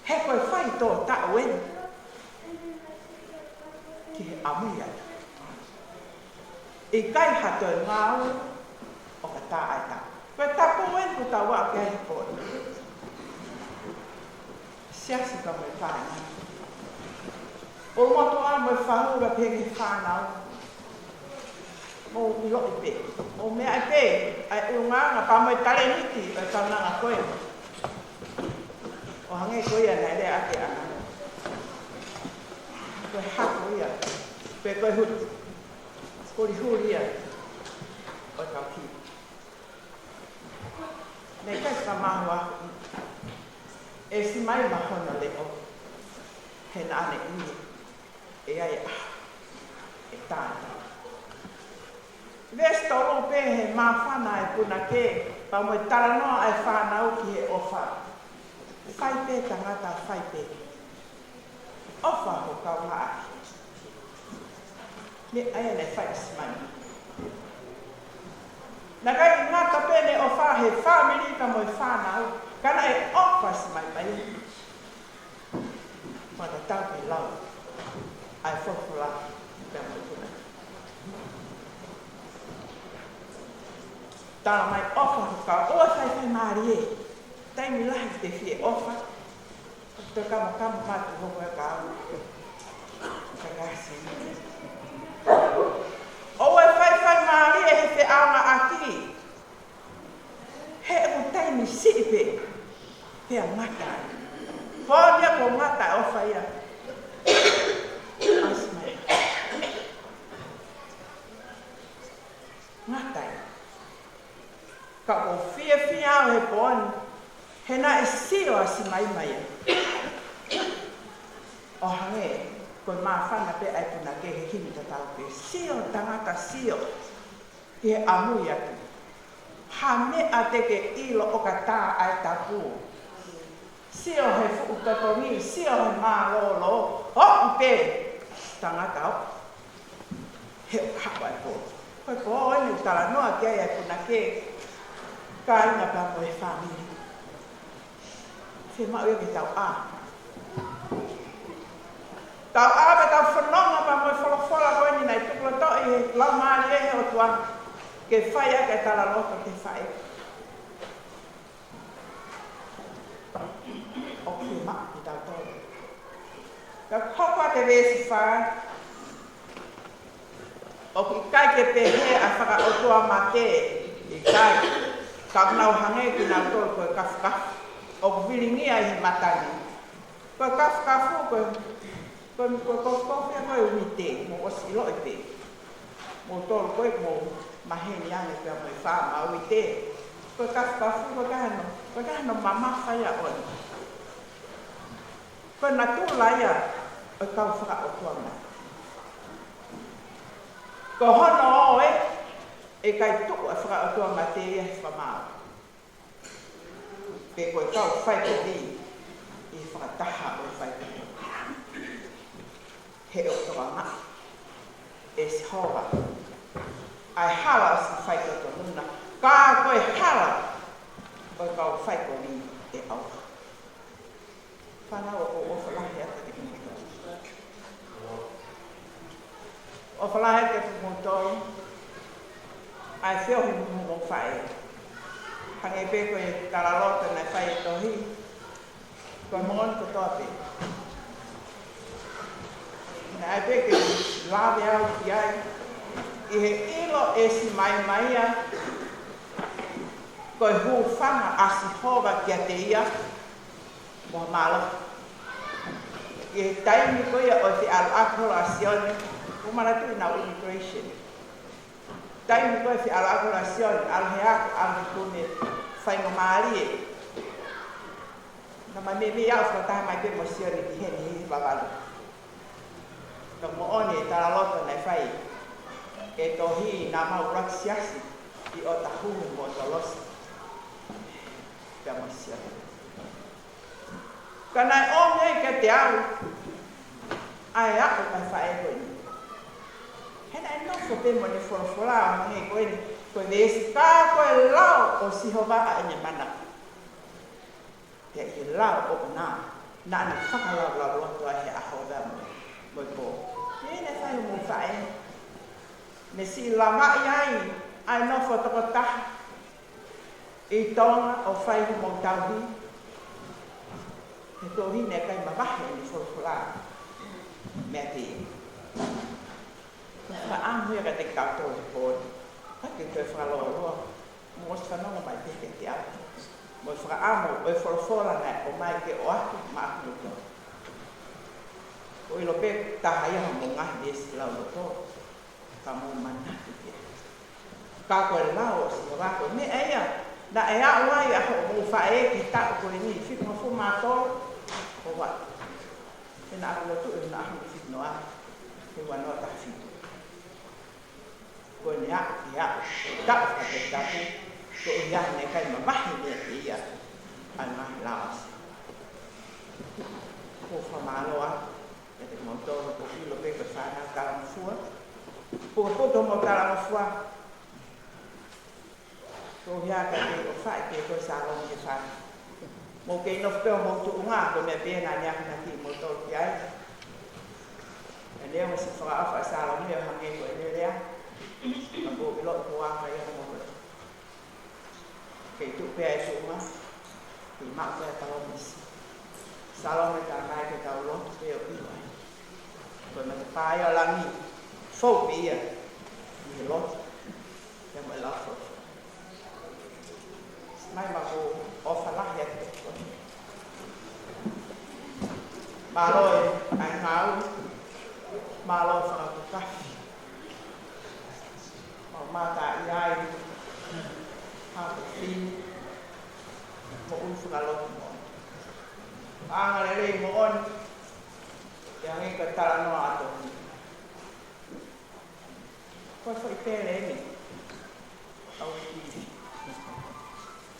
He ko e faitō taʻu eni ki he ʻamuiaina. ʻIkai ha toe ngāue ʻo ka tā ʻa e tapu. Ko e tapu eni kuo tau aʻu ki ai he pō ni. Siasi ka mo e kāinga. ʻUlumotuʻa mo e fahu ka pehē ki he fānau. Mou ʻiloʻi pē. Mou meaʻi pē ʻa e ʻulungaanga pea mo e talēniti ʻo e kaunanga ko ē. ʻO hangē ko ia naʻe lea ʻaki ʻa e ʻAna. Ko e hako ia. Pe ko e huli. Ko e huli ia ʻo e kau kiʻi. Naʻe ʻikai fakamāhuahuʻi ʻe Simaima hono leʻo. He naʻa ne ʻilo ʻe ʻi ai e ʻaho ʻe tātā. Veesi tolu pē he māfana e punake, pea mo e talanoa ʻa e fānau ki he ʻofa. Fai pē tangata, fai pē. ʻOfa ho kaungāʻapi. Meʻa ia naʻe fai ʻe Simaima. Naʻe ʻikai ngata pē ʻene ʻofa he fāmili pea mo e fānau, ka naʻe ʻofa ʻa Simaima ia. Fakatatau ki he lau ʻa e folofola pea mo e punake. Tala mai ʻofa ho kaungāʻapi, ʻoua ʻe faifai-mālie. Taimi lahi te fie ʻofa. Te kamakama matu hoko e kau. Ka ngasi. ʻOua ʻe faifai-mālie he feʻaongaʻaki. He ʻoku taimi siʻi pē, pea ngata ai. Pō ni ia kuo ngata e ʻofa ia ʻa Simaima. Ngata ai. Ka ʻoku ou fiefia au he pō ni, he naʻe sio ʻa Simaima ia. ʻO hangē ko e māfana pē ʻa e punake he himi tatau pē. Sio tangata, sio ki he ʻamui atu. Ha meʻa te ke ʻilo ʻo ka tā ʻa e tapu. Sio he fuʻu totongi, sio he mālōlō, hoʻi pē tangata ʻo. He ʻoku haʻu ʻa e pō. Ko e pō eni ʻoku talanoa ki ai ʻa e punake, kāinga pea mo e fāmili. Fiemaʻu ia ke tau ʻā. Tau ʻā pea tau fononga pea mo e folofola ko eni naʻe tukulotoʻi he Laumālie ʻo e ʻOtua. Ke fai ʻaki e talaloto ki he faʻē. ʻOku fiemaʻu kitautolu. Ka hoko atu e veesi fā, ʻoku ʻikai ke pehē ʻa e fakaʻotuamate, ʻikai. Ka ʻoku nau hangē kinautolu ko e kafukafu ʻoku vilingia ʻi he mata ni. Ko e kafukafu, ko e, ko e, ko e kofukofu ia ko e uite, mou ʻosi ʻiloʻi pē. Moutolu ko ē ʻoku mou maheni ange pea mo e faama uite. Ko e kafukafu, ko e ʻikai hano, ko e ʻikai hano mamafa ia ʻona. Ko e natula ia ʻo e kau fakaʻotuamate. Ko hono ʻoe, ʻe ʻikai tuʻu ʻa e fakaʻotuamate ia he fakamaau. Pe ko e kau faikovi ʻi he fakataha ʻo e faikovi. He ʻoku tokangaʻi ʻe Sihova ʻa e hala ʻo siʻi faitotonu na, ka ko e hala ʻo e kau faikovi ʻe ʻauha. Fānau, ʻoku ou ʻofa lahi atu kimoutolu. ʻOfa lahi atu kimoutolu. ʻA e feohi mo hoʻomou faʻē. Hangē pē ko e talaloto naʻe fai ʻe Tohi. Ko e moʻoni kotoa pē. Naʻe ʻai pē ke lave au ki ai. ʻI he ʻilo ʻe Simaima ia ko e hūfanga ʻa Sihova kiate ia. Mo mālō. ʻI he taimi ko ia ʻo e feʻaluʻaki holo ʻa Sione, ʻoku manatuʻi naʻa ku immigration. Taimi ko e feʻaluʻaki holo ʻa Sione, ʻalu he ako, ʻalu he kune faingamālie. Naʻa ma meimei aʻu fakataha mai pē mo Sione ki heni he Vavalu. Ka moʻoni e talaloto naʻe fai ʻe Tohi naʻa mau ʻuluaki siasi ʻi ʻOtahuhu mo Tolosa. Pea mo Sione. Ka naʻe ʻomi ai kiate au ʻa e aʻu ʻa e faʻē ko eni. He naʻe nofo pē mo ʻene folofola ʻo hangē ko eni, ko e veesi, ka ko e lao ʻo Sihova ʻa ʻene mana. Pea ʻi he lao ʻoʻona, naʻa ne fakalaulauloto ai he ʻaho pea mo e, mo e pō. ʻE, naʻe fai hoʻomou faʻē. Ne siʻi lavaʻi ai ʻa e nofo tokotaha ʻi Tonga ʻo fai homou tauhi. He tohi ne kai mavahe ʻene folofola. Meʻa ki. Ko e fakaʻamu ia kiate kitautolu he pō ni. Ka ke toe fakalōloa. Mo ʻosi fanongo mai pē kiate au. Mo e fakaʻamu ʻo e folofola naʻe ʻomai ke ʻoatu maʻaku loto. ʻOku ʻilo pē taha ia hoʻomou ngaahi veesi lauloto. Ka mou manatu ki ai. Ka ko e lao ʻo Sihova ko e meʻa ia naʻe aʻu ai ʻa hoʻomou faʻē ki he taʻu ko eni, fitungofulu mā tolu, ʻo ua. He naʻa ku lotu ʻi he naʻa ku fitungofulu, he ua noa taha fitu. Ko ʻene aʻu ki he aʻu, taʻu fakatapu, ko ia ne kai mavahe meʻa ki ai ʻa e ngaahi lao ʻa Sihova. Ko e fakamālō atu kiate kimoutolu ʻoku ʻilo pē ko e fānau talangofua. Pukapuka homou talangofua. Ko ia ka te o fai ke ko e sālomi ke fai. Mou kei nofo pē homou tuʻunga, ko e meʻa pē ena naʻa ne akonaki kimoutolu ki ai. ʻE lea mo e siʻi fakaʻofa ʻa e sālomi ʻo hangē ko ʻene lea. Ka mou ʻilo ko e ʻofa ia mo e Kei tuʻu pē ʻa e tuʻunga, kei maʻu pē ʻa e palōmesi. Sālomi, talamai ke tau lotu pē ʻo ʻilo ai. Ko e matapā ia ʻo langi, fou pē ia ʻi he lotu, pea mo e lau folofola. Mai, maʻu ʻofa lahi atu ki he ʻOtua. Mālō e ʻai ngāue, mālō e fakatukafi. Mau mata i ai, ha ko fini, mo ui fakalotu mo. Anga lelei moʻoni, ʻe ange ka talanoa atu. Ko e foʻi pele eni. Au ki.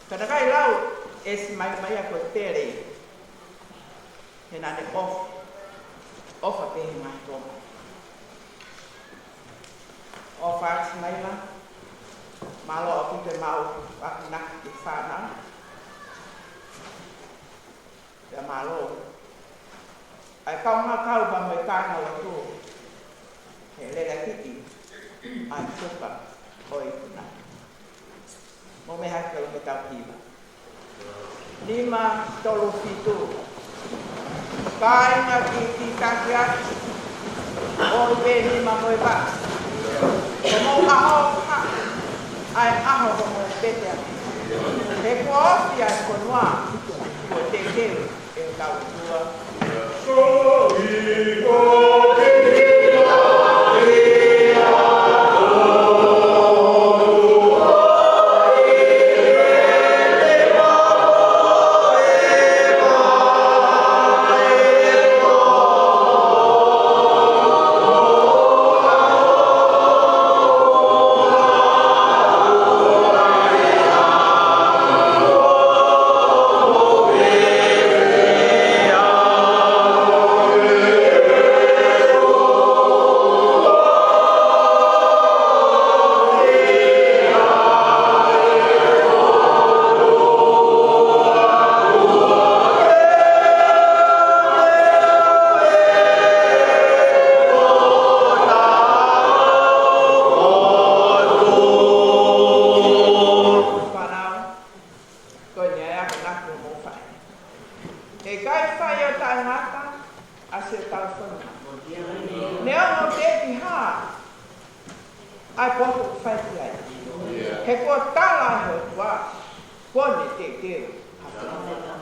Ka naʻe ʻikai lau ʻe Simaila ko e pele. He naʻa ne ʻofa, ʻofa pē he ngaahi Tonga. ʻOfa ʻa Simaila, mālō ʻaupito e mau akonaki ki he fānau. Pea mālō ʻa e kaungā kau pea mo e kāinga lotu. He lele kiʻi ʻa e tuka ʻo e ikuna. Mou meʻa hake ʻo loto tau kiva. Nima tolu fitu. Kāinga kiʻi taki atu. ʻOi pē nima mo e vaʻa. Ko homou ʻaho ka, ʻa e ʻaho ko homou pete atu. He kuo ofi ʻa e fonua, kuo teuteu ʻe hotau ʻOtua. Ko eni ʻa e akonaki ʻo mou fai. ʻE ʻikai fai ʻo taʻengata ʻa siʻotau fonua. Neongo pe ko e hā ʻa e potu ʻoku fai ki ai. He kuo tala ʻe he ʻOtua, kuo ne teuteu ha fonua.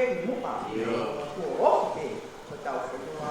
ki muʻa. Kuo ofi pē hotau fonua.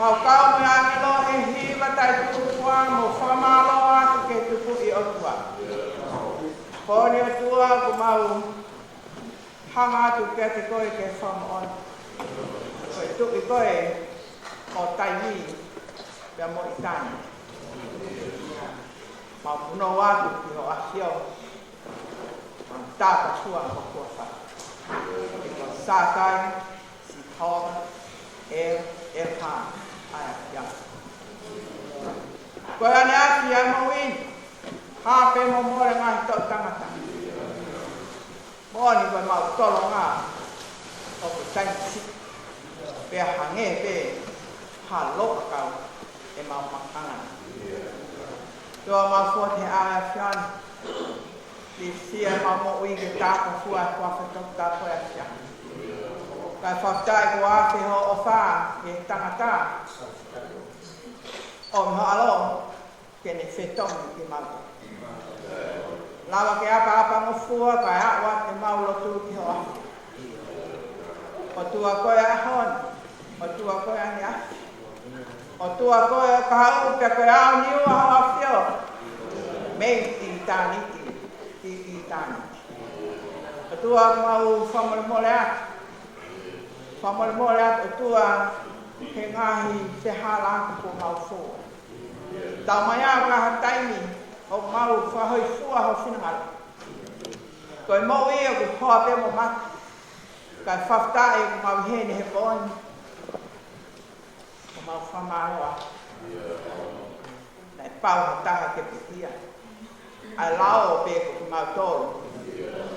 Mau kau mo e ʻāngelo ʻi he hiva taʻetukutuku mo fakamālō atu ki he Tupuʻi ʻOtua. Ko eni ʻOtua ʻoku mau hanga atu kiate koe ke fakamoʻoni. Ko e Tuʻi koe ʻo taimi pea mo ʻitāniti. Mau punou atu ki hoʻo ʻAfio. Mau tāpafua ho huafa. Ko Sātai, Sihova, ʻEl, ʻElehā, ʻAfiona. Ko e ʻaneafi ʻa e moʻui, hā pē mo mole ngaahi toʻu tangata. Moʻoni ko e mau tolonga ʻoku taimi siʻi, pea hangē pē ha loʻakau ʻemau makanga. Tuku ke mau foaki he ʻao ʻo e ʻAfiona. Liliu ʻemau moʻui ke tāpafua ho huafa toputapu ʻe ʻAfiona. Kae fakafetaʻi kuo afe hoʻo ʻofa ki he tangata ʻo e ʻAlo ke ne fetongi kimautolu. Lava ke ʻapaʻapangofua kae ʻoatu ʻemau lotu ki ho ʻAfio. ʻOtua ko e ʻaho ni, ʻOtua ko e ʻaneafi. ʻOtua ko e ʻakau pea ko e aoniu ʻa ho ʻAfio. Mei ʻitāniti ki ʻitāniti. ʻOtua mau fakamolemole atu. Fakamolemole atu ʻOtua he ngaahi fehālaaki kuo mau fou. Taumaiā ka ha taimi ʻoku mau fakahōifua ho finangalo. Ko e moʻui ʻoku hoa pē mo mate. Kae fakafetaʻi ʻoku mau ʻi heni he pō ni. ʻOku mau fakamālō atu. Naʻe pau ha taha ke pekia. ʻA e lao pē ko kimautolu.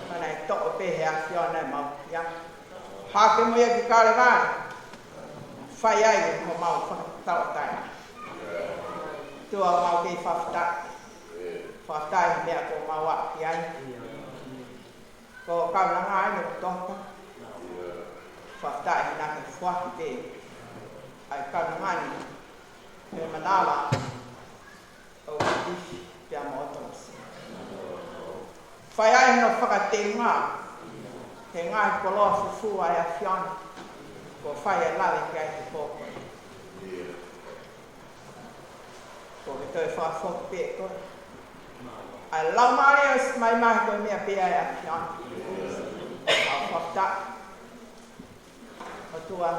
Ka naʻe toʻo pē he ʻAfiona ʻemau pekia. Hake mo ia ki Kalevale. Fai ai homau fakatauʻatāina. ʻOtua mau kei fakafetaʻi. Fakafetaʻi he meʻa kuo mau aʻu ki ai. Ko e kaunanga ʻeni ʻoku toka. Fakafetaʻi he naʻa ke foaki pē ʻa e kaunanga ni. He manava ʻo Kitifi pea mo ʻOtolosi. Fai ai hono fakateunga he ngaahi koloa fufū ʻa e ʻAfiona. Kuo fai ʻa e lave ki ai he pō ko eni. Kuo ke toe fakafoki pē ʻe koe ʻa e laumālie ʻo e siʻi mahimahi ko e meʻa pē ia ʻa e ʻAfiona. ʻOku mau fakafetaʻi ʻOtua,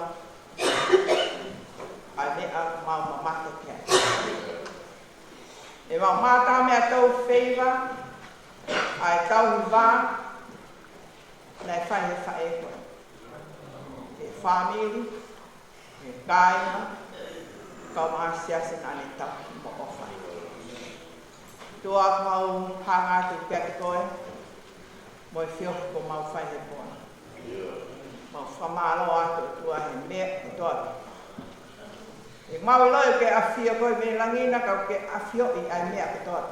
ʻa e meʻa ʻoku mau mamata ki ai. ʻEmau mātā meʻatau feiva, ʻa e tauhi vā, naʻe fai he faʻē ko ē. He fāmili, he kāinga, kau mai siasi naʻa ne tauhi mo ʻofa. ʻOtua ʻoku mau hanga atu kiate koe, mo e feohi kuo mau fai he pō ni. Mau fakamālō atu ʻOtua he meʻa kotoa. ʻOku mau ʻiloʻi ʻoku ke ʻafio koe mei langi na ka ʻoku ke ʻafioʻi ʻa e meʻa kotoa.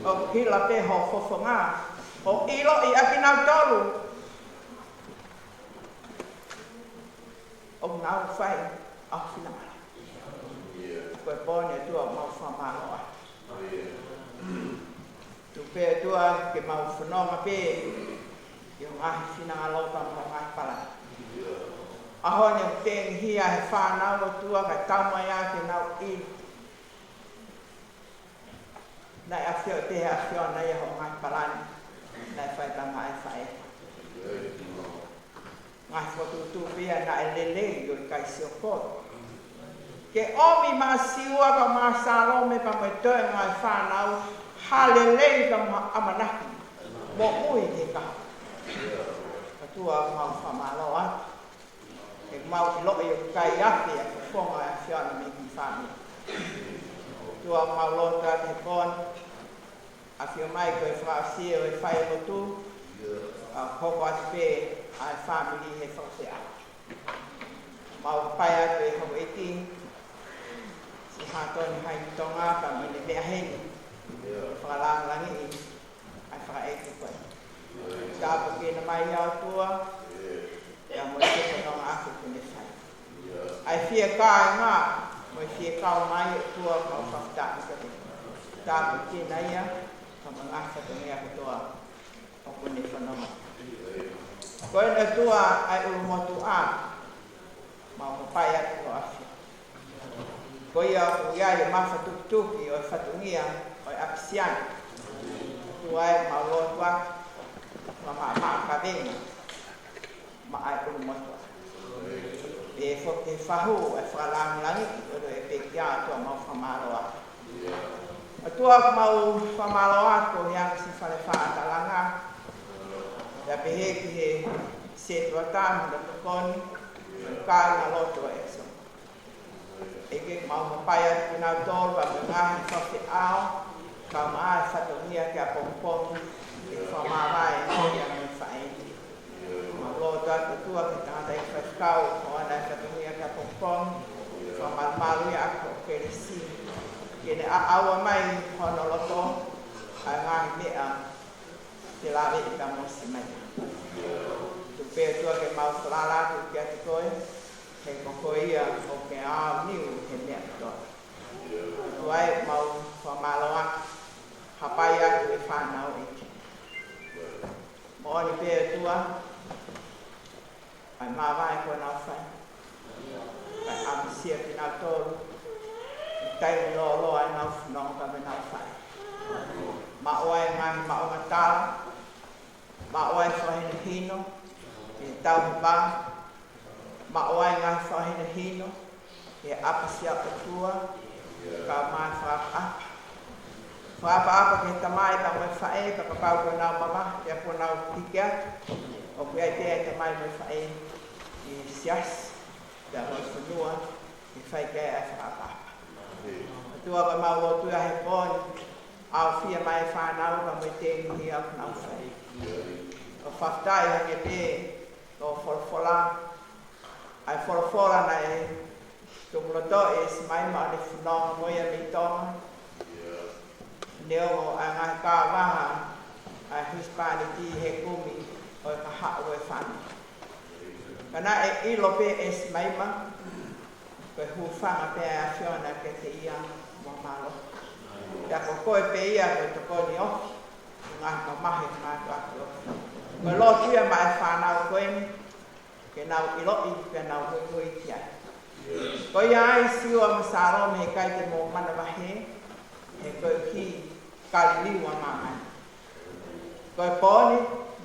ʻOku hila pē ho fofonga. ʻOku ʻiloʻi ʻa kinautolu ʻoku nau fai ʻa ho finangalo. Ko e pō ni ʻOtua ʻoku mau fakamālō atu. Tuku pē ʻOtua ke mau fononga pē ʻi hoʻo ngaahi finangalo pea mo hoʻo ngaahi palani. ʻAho ni ʻoku tengihia he fānau, ʻOtua, kae tau mai ā ke nau ʻilo naʻe ʻafio, ʻe ʻafio ʻa e ʻOtua ʻi hoʻo ngaahi palani naʻe fai pea mo e faʻē. Ngaahi fokotuʻutuʻu pē ia naʻe lelei, ʻo ʻikai siokolo. Ke ʻomi maʻa Siua pea mo Salome pea mo e toenga ʻo e fānau ha lelei pea mo ha ʻamanaki moʻui ki he kahaʻu. ʻOtua, mau fakamālō atu. He mau ʻiloʻi ʻoku ʻikai ʻi ai ha fofonga ʻo e ʻAfiona mei he fāmili. ʻOtua, mau lotu atu he pō ni, ʻafio mai koe fakaʻosi ʻo e failotu, ʻa, hoko atu pē ʻa e fāmili he fakafeʻao. Mau hapai atu ʻe houʻeiki, Sihatoni Haini Tonga, pea mo ʻene meʻa heni, fakalāngilangiʻi ʻa e fakaʻeiki ko ē. Tāpuekina mai ʻa e ʻOtua, pea mo e fononga ʻoku ne fai. ʻA e fie kāinga, mo e fie kau mai, ʻOtua, mau fakafetaʻi kiate koe. Tāpuekina ia, pea mo e ngaahi fatongia kotoa ʻoku ne fononga. Ko eni, ʻOtua, ʻa e ʻulumotuʻa, mau hapai atu ki hoʻo ʻAfio. Ko ia ʻoku ʻi ai e mafatukituki ʻo e fatongia ʻo e ʻApisiani. ʻOtua ē, mau lotu atu, fakamaʻamaʻa kavenga maʻa e ʻulumotuʻa. Pea foki he fahu ʻa e fakalāngilangiʻi ʻo e pekia, ʻOtua, mau fakamālō atu. ʻOtua, mau fakamālō atu he ʻaho ni siʻi fale faʻa talanga. Pea pehē ki he sētuata mo e tokoni, mo e kāingalotu ʻo ʻEkisopo. ʻEiki, mau hapai atu kinautolu pea mo e ngaahi fakafeʻao, kae ʻumaʻā e fatongia ki ʻapongipongi, ʻi he fakamāvae ʻa e ʻOtua mo e faʻē. Mau lotu atu, ʻOtua, ki he tangataʻeiki faifekau, ʻoua naʻa fatongia ki ʻapongipongi, fakamalumalu ia ʻaki hoʻo kelesi, ke ne ʻaʻau mai hono loto, ʻa e ngaahi meʻa ke lave ʻi ka mosi mai. Tuku pē, ʻOtua, ke mau falala atu kiate koe, he ko koe ia ʻoku ke aoniu he meʻa kotoa. ʻOtua ē, mau fakamālō atu, hapai atu e fānau, ʻEiki. Moʻoni pē, ʻOtua, ʻa e māvae kuo nau fai, kae ʻamusia kinautolu ʻi he taimi lōloa ʻenau fononga pea mo ʻenau faʻē. Maʻu ai e ngaahi maʻungatala, maʻu ai e fakahinohino ʻi he tauhi vā, maʻu ai e ngaahi fakahinohino ʻi he ʻapasia, ʻOtua, kae ʻumaʻā e fakaʻapaʻapa. Fakaʻapaʻapa ki he tamai pea mo e faʻē, pea kapau kuo nau mavahe, pea kuo nau hiki atu, ʻoku ʻi ai pē ʻa e tamai mo e faʻē ʻi he siasi, pea mo e fonua, ke fai ki ai ʻa e fakaʻapaʻapa. ʻOtua, ko ʻemau lotu ia he pō ni, ʻaofia mai e fānau pea mo e tengihia ʻoku nau fai. ʻOku fakafetaʻi hangē pē ko e folofola, ʻa e folofola naʻe tukulotoʻi ʻe Simaima ʻo ne fononga mo ia mei Tonga. Neongo ʻa e ngaahi kāvaha ʻa e husepāniti he kumi ʻo e kahaʻu ʻo e fāmili. Ka naʻe ʻilo pē ʻe Simaima, ko e hūfanga pē ʻa e ʻAfiona kiate ia mo mālō. Pea ko koe pē ia ko e tokoni ofi, ngaahi mamahi, ngaahi tuʻaki ofi. Ko e lotu ia maʻa e fānau ko eni, ke nau ʻiloʻi, ke nau muimui ki ai. Ko ia ai Siua mo Salome, he ʻikai te mou manavahē, he ko e kiʻi kaliliu ʻa māmani. Ko e pō ni,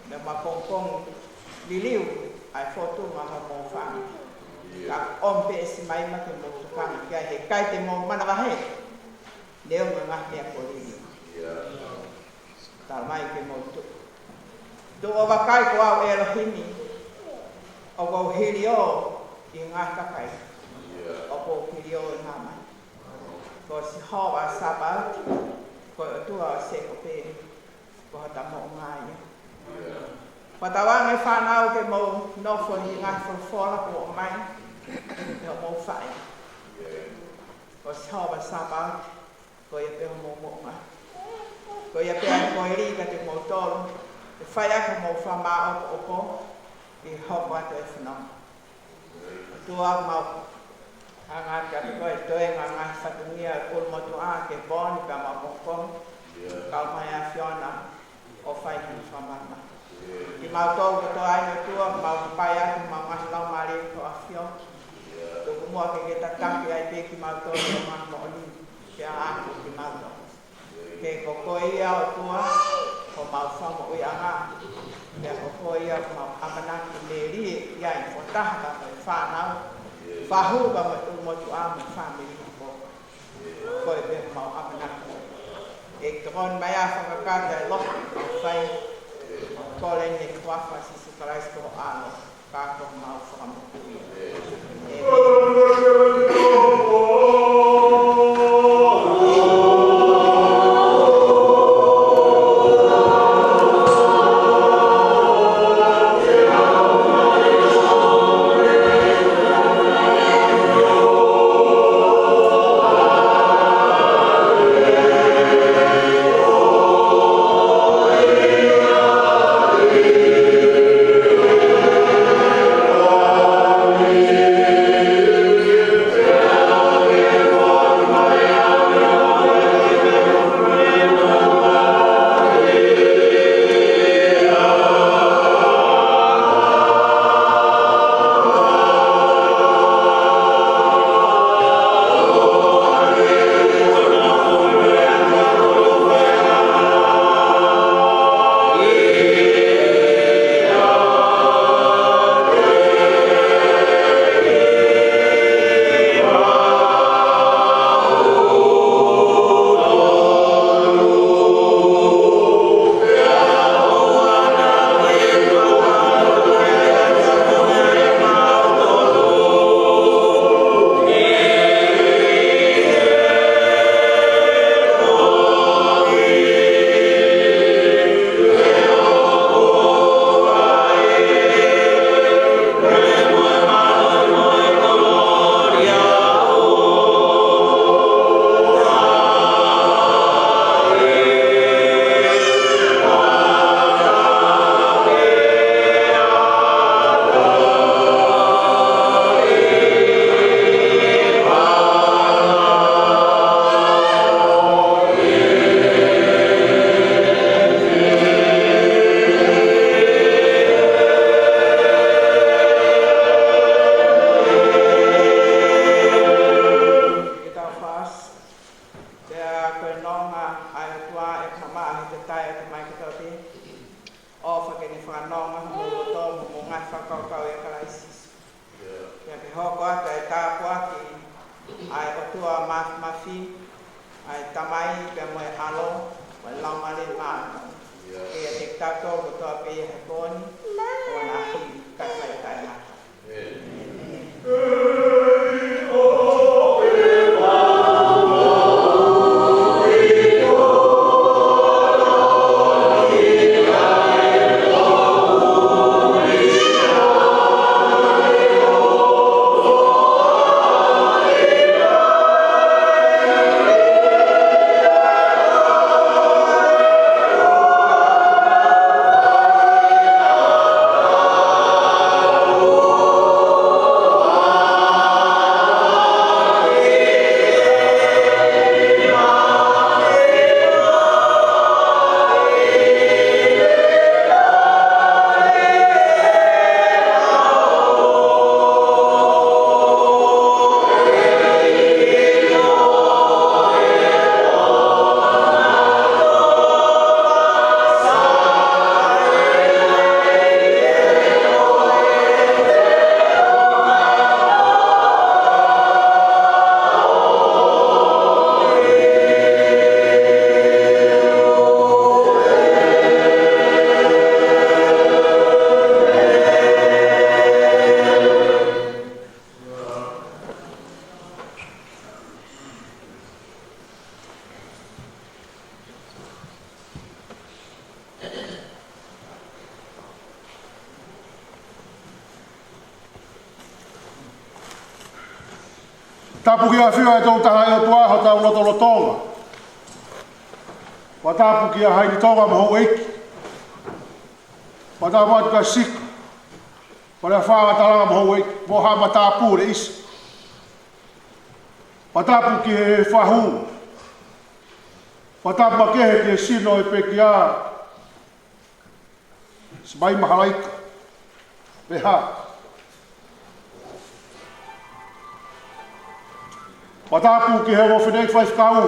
mo e ʻapongipongi, liliu ʻa e fōtunga ʻo homou fāmili. Ka ʻomi pē ʻe Simaima ke mou tokanga ki ai, he ʻikai te mou manavahē, neongo e ngaahi meʻa kuo liliu. Tala mai ke mou tuʻu. Tuʻu ʻo vakai, ko au ʻElohimi, ʻoku ou hiliō ʻi he ngaahi kakai, ʻoku ou hiliō ʻi māmani. Ko Sihova Sāpaoti, ko e ʻOtua ʻo Sēkope, ko hota moʻunga ia. Fakatauange fānau ke mou nofo ʻi he ngaahi folofola kuo ʻomai ʻe homou faʻē. Ko Sihova Sāpaoti, ko ia pē homou moʻunga. Ko ia pē ʻa e koeli kiate kimoutolu, ke fai ʻaki homou fakamāʻopoʻopo ʻi he hoko atu e fononga. ʻOtua, mau hanga atu kiate koe e toenga ngaahi fatongia ʻulumotuʻa ki he pō ni pea mo ʻapongipongi, kae ʻumaʻā e ʻAfiona ʻo fai hono fakamalumalu. Kimautolu kotoa ʻe ʻOtua, mau hapai atu, mau ngaahi laumālie ki ho ʻAfio. Tuku muʻa ke ke tataki ai pē kimautolu ʻi ho ngaahi moʻoni. Pea ʻoange kimautolu. He ko koe ia ʻOtua, ko homau fakamoʻuiʻanga. Pea ko koe ia ʻoku mau ʻamanaki melie ki ai, fakataha mo e fānau. Fahu pea mo e ʻulumotuʻa mo e fāmili ʻoku ko koe pē homau ʻamanaki. ʻEiki, tokoni mai ā fakakakato e lotu ʻoku mau fai. Kole ʻeni ʻi he huafa ʻo Sīsū Kalaisi ko ho ʻAlo, ka ko homau Fakamoʻui. ʻĒmeni. Ke tau fas. Pea ko e nonga ʻa e ʻOtua ʻe mamaʻo ʻi he taimi ʻoku tau mai ki ai. ʻOfa ke ne fakanonga homou loto mo hoʻomou ngaahi fakakaukau ʻia Kalaisi Sīsū. Pea ke hoko atu e tāpuaki ʻa e ʻOtua Māfimafi, ʻa e Tamai pea mo e ʻAlo, mo e Laumālie Māʻoniʻoni. Ke ʻiate kitautolu kotoa pē ʻi he pō ni, ʻo ʻaneafi kae fai taʻengata. Tapu ki he ʻAfio ʻa e Tolu Tahaʻi ʻOtua ʻi hotau lotolotonga. Fakatapu kia Haini Tonga mo houʻeiki. Fakatapu atu kia Sika. Pale afā Talanga mo houʻeiki. Mo ha matāpule ʻisa. Fakatapu ki he fahu. Fakatapu makehe ki he sino ʻo e pekia. Simaima Halaika, Peha. Fakatapu ki he ongo fineʻeiki faifekau,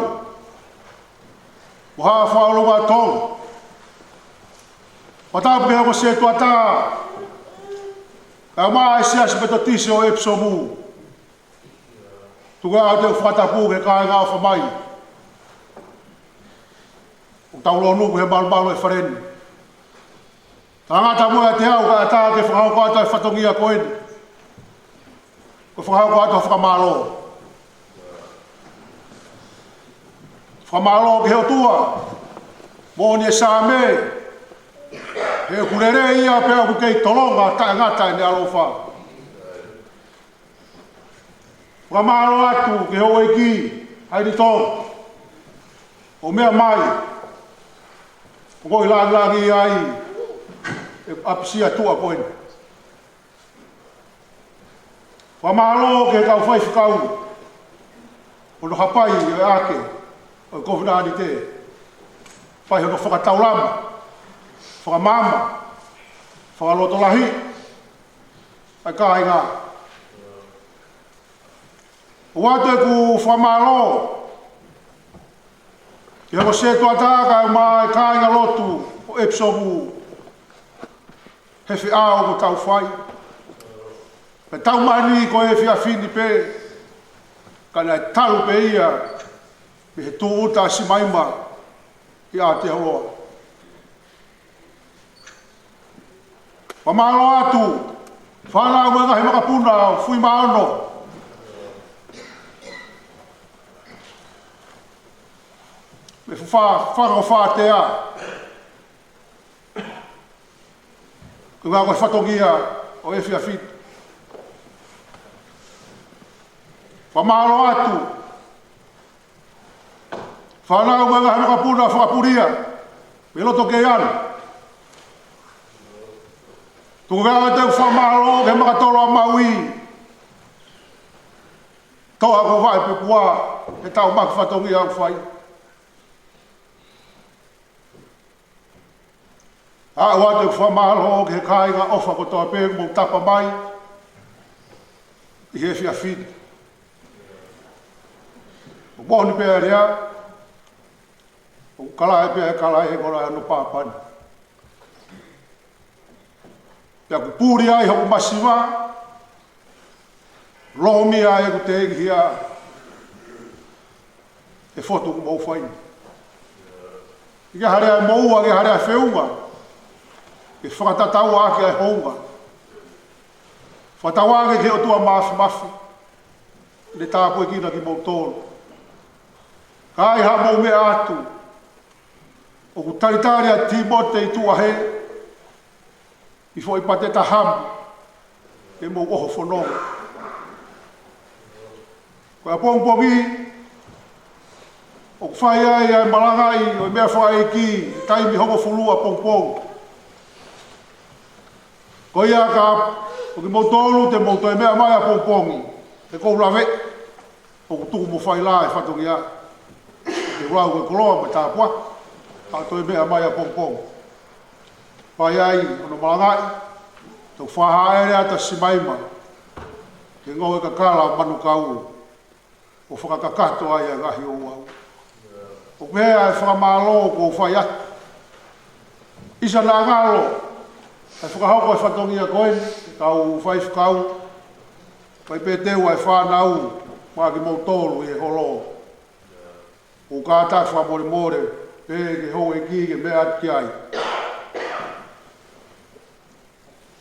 mo Haʻa Fakaʻilonga ʻo Tonga. Fakatapu ki he ongo setuata, kae ʻumaʻā e Siasi Metotisi ʻo Epsom. Tuku ā ʻa e fakatapu ki he kāinga ʻofa mai ʻoku tau lōnuku he malumalu ʻo e fale ni. Tangata mo ʻiate au, kae ʻatā ke fakahoko atu e fatongia ko eni, ko e fakahoko atu e fakamālō. Fakamālō ki he ʻOtua, moʻoni e Saame, he ʻoku lelei ia pea ʻoku kei tolonga taʻengata ʻene ʻaloʻofa. Fakamālō atu ki he houʻeiki, Haini Tonga, ʻo meʻa mai, ʻo ko e langilangi ai e ʻapisia tuʻa ko eni. Fakamālō ki he kau faifekau, ʻo nau hapai ʻi he ʻaho ʻo e kovinānite, fai hono fakataulama, fakamaama, fakalotolahi ʻa e kāinga. ʻOatu ʻeku fakamālō ki he ongo setuata kae ʻumaʻā e kāingalotu ʻo Epsom, he feʻao ʻoku tau fai. Pea tau maheni ko e efiafi ni pē, ka naʻe talu pē ia mei he tūʻuta ʻa Simaima ʻi Aotearoa. Fakamālō atu, fānau mo e ngaahi makapuna ʻo Fuimaono, mei Fufa, Fanga-ʻo-Fātea, ko e ngaahi fatongia ʻo e efiafi ni. Fakamālō atu, fānau mo e ngaahi makapuna ʻo Fakapulia, mei loto Keiana. Tuku ā ʻeku fakamālō ki he Makatolo ʻa Maui, toʻa ko Vaʻe Pepua, he tau maki fatongia ʻoku fai. ʻOatu ʻeku fakamālō ki he kāinga ʻofa kotoa pē ʻoku mou tapa mai ʻi he efiafi ni. ʻOku moʻoni pē ʻa e lea, ʻoku kalaʻe pē ʻa e kalaʻe he koloa ʻa hono pāpani. Pea ʻoku puli ai hoku masiva, lohomia ai ʻeku teʻeki hia e fotu ʻoku mou fai ni. ʻIkai ha lea ʻe moua, ʻikai ha lea ʻe feʻunga, ke fakatatau ʻaki ʻa e hounga. Fakatauange ki he ʻOtua Māfimafi, ke ne tāpuekina kimoutolu. Ka ai haʻamou meʻa atu, ʻoku talitali ʻa Tīmote ʻi tuʻa hē, ʻi foʻi pate tahamu, ke mou ʻoho fononga. Ko e ʻapongipongi, ʻoku fai ai ʻa e malangaʻi ʻo e meʻa fakaʻeiki, taimi hongofulu ʻapongipongi. Ko ia ka, ko kimoutolu te mou toe meʻa mai ʻapongipongi, he ʻoku ou lave, ʻoku tuku mo fai lā e fatongia. Ke lau ko e koloa mo e tāpuaki, ka toe meʻa mai ʻapongipongi. Fai ai hono malangaʻi, toki fakahā ʻa e lea ʻa Simaima, ke ngoue kakala ʻo manukau, ʻo fakakakato ai ʻa e ngaahi ouau. ʻOku pehē ʻa e fakamālō ʻoku ou fai atu. ʻIsa naʻa ngalo ʻa e fakahoko e fatongia ko eni, kau faifekau, fai pē teu ʻa e fānau, mo kimoutolu ʻi he holo. ʻOku kātaki fakamolemole pē ki he houʻeiki ke meʻa atu ki ai.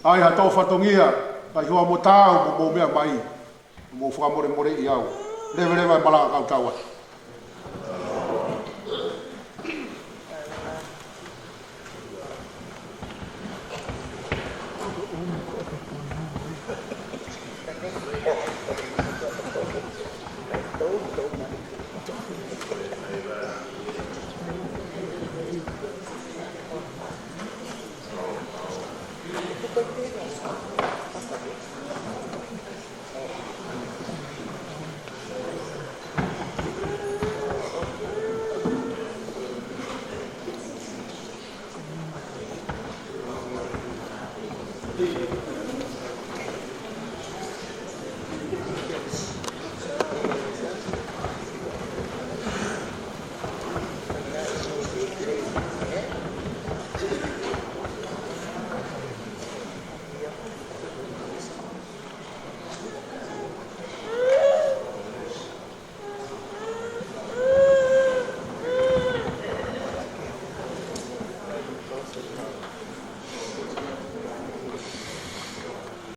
ʻAi ha toe fatongia, kae hoa mo taau mo mou meʻa mai, mou fakamolemoleʻi au. Leveleva e malanga kae tau atu.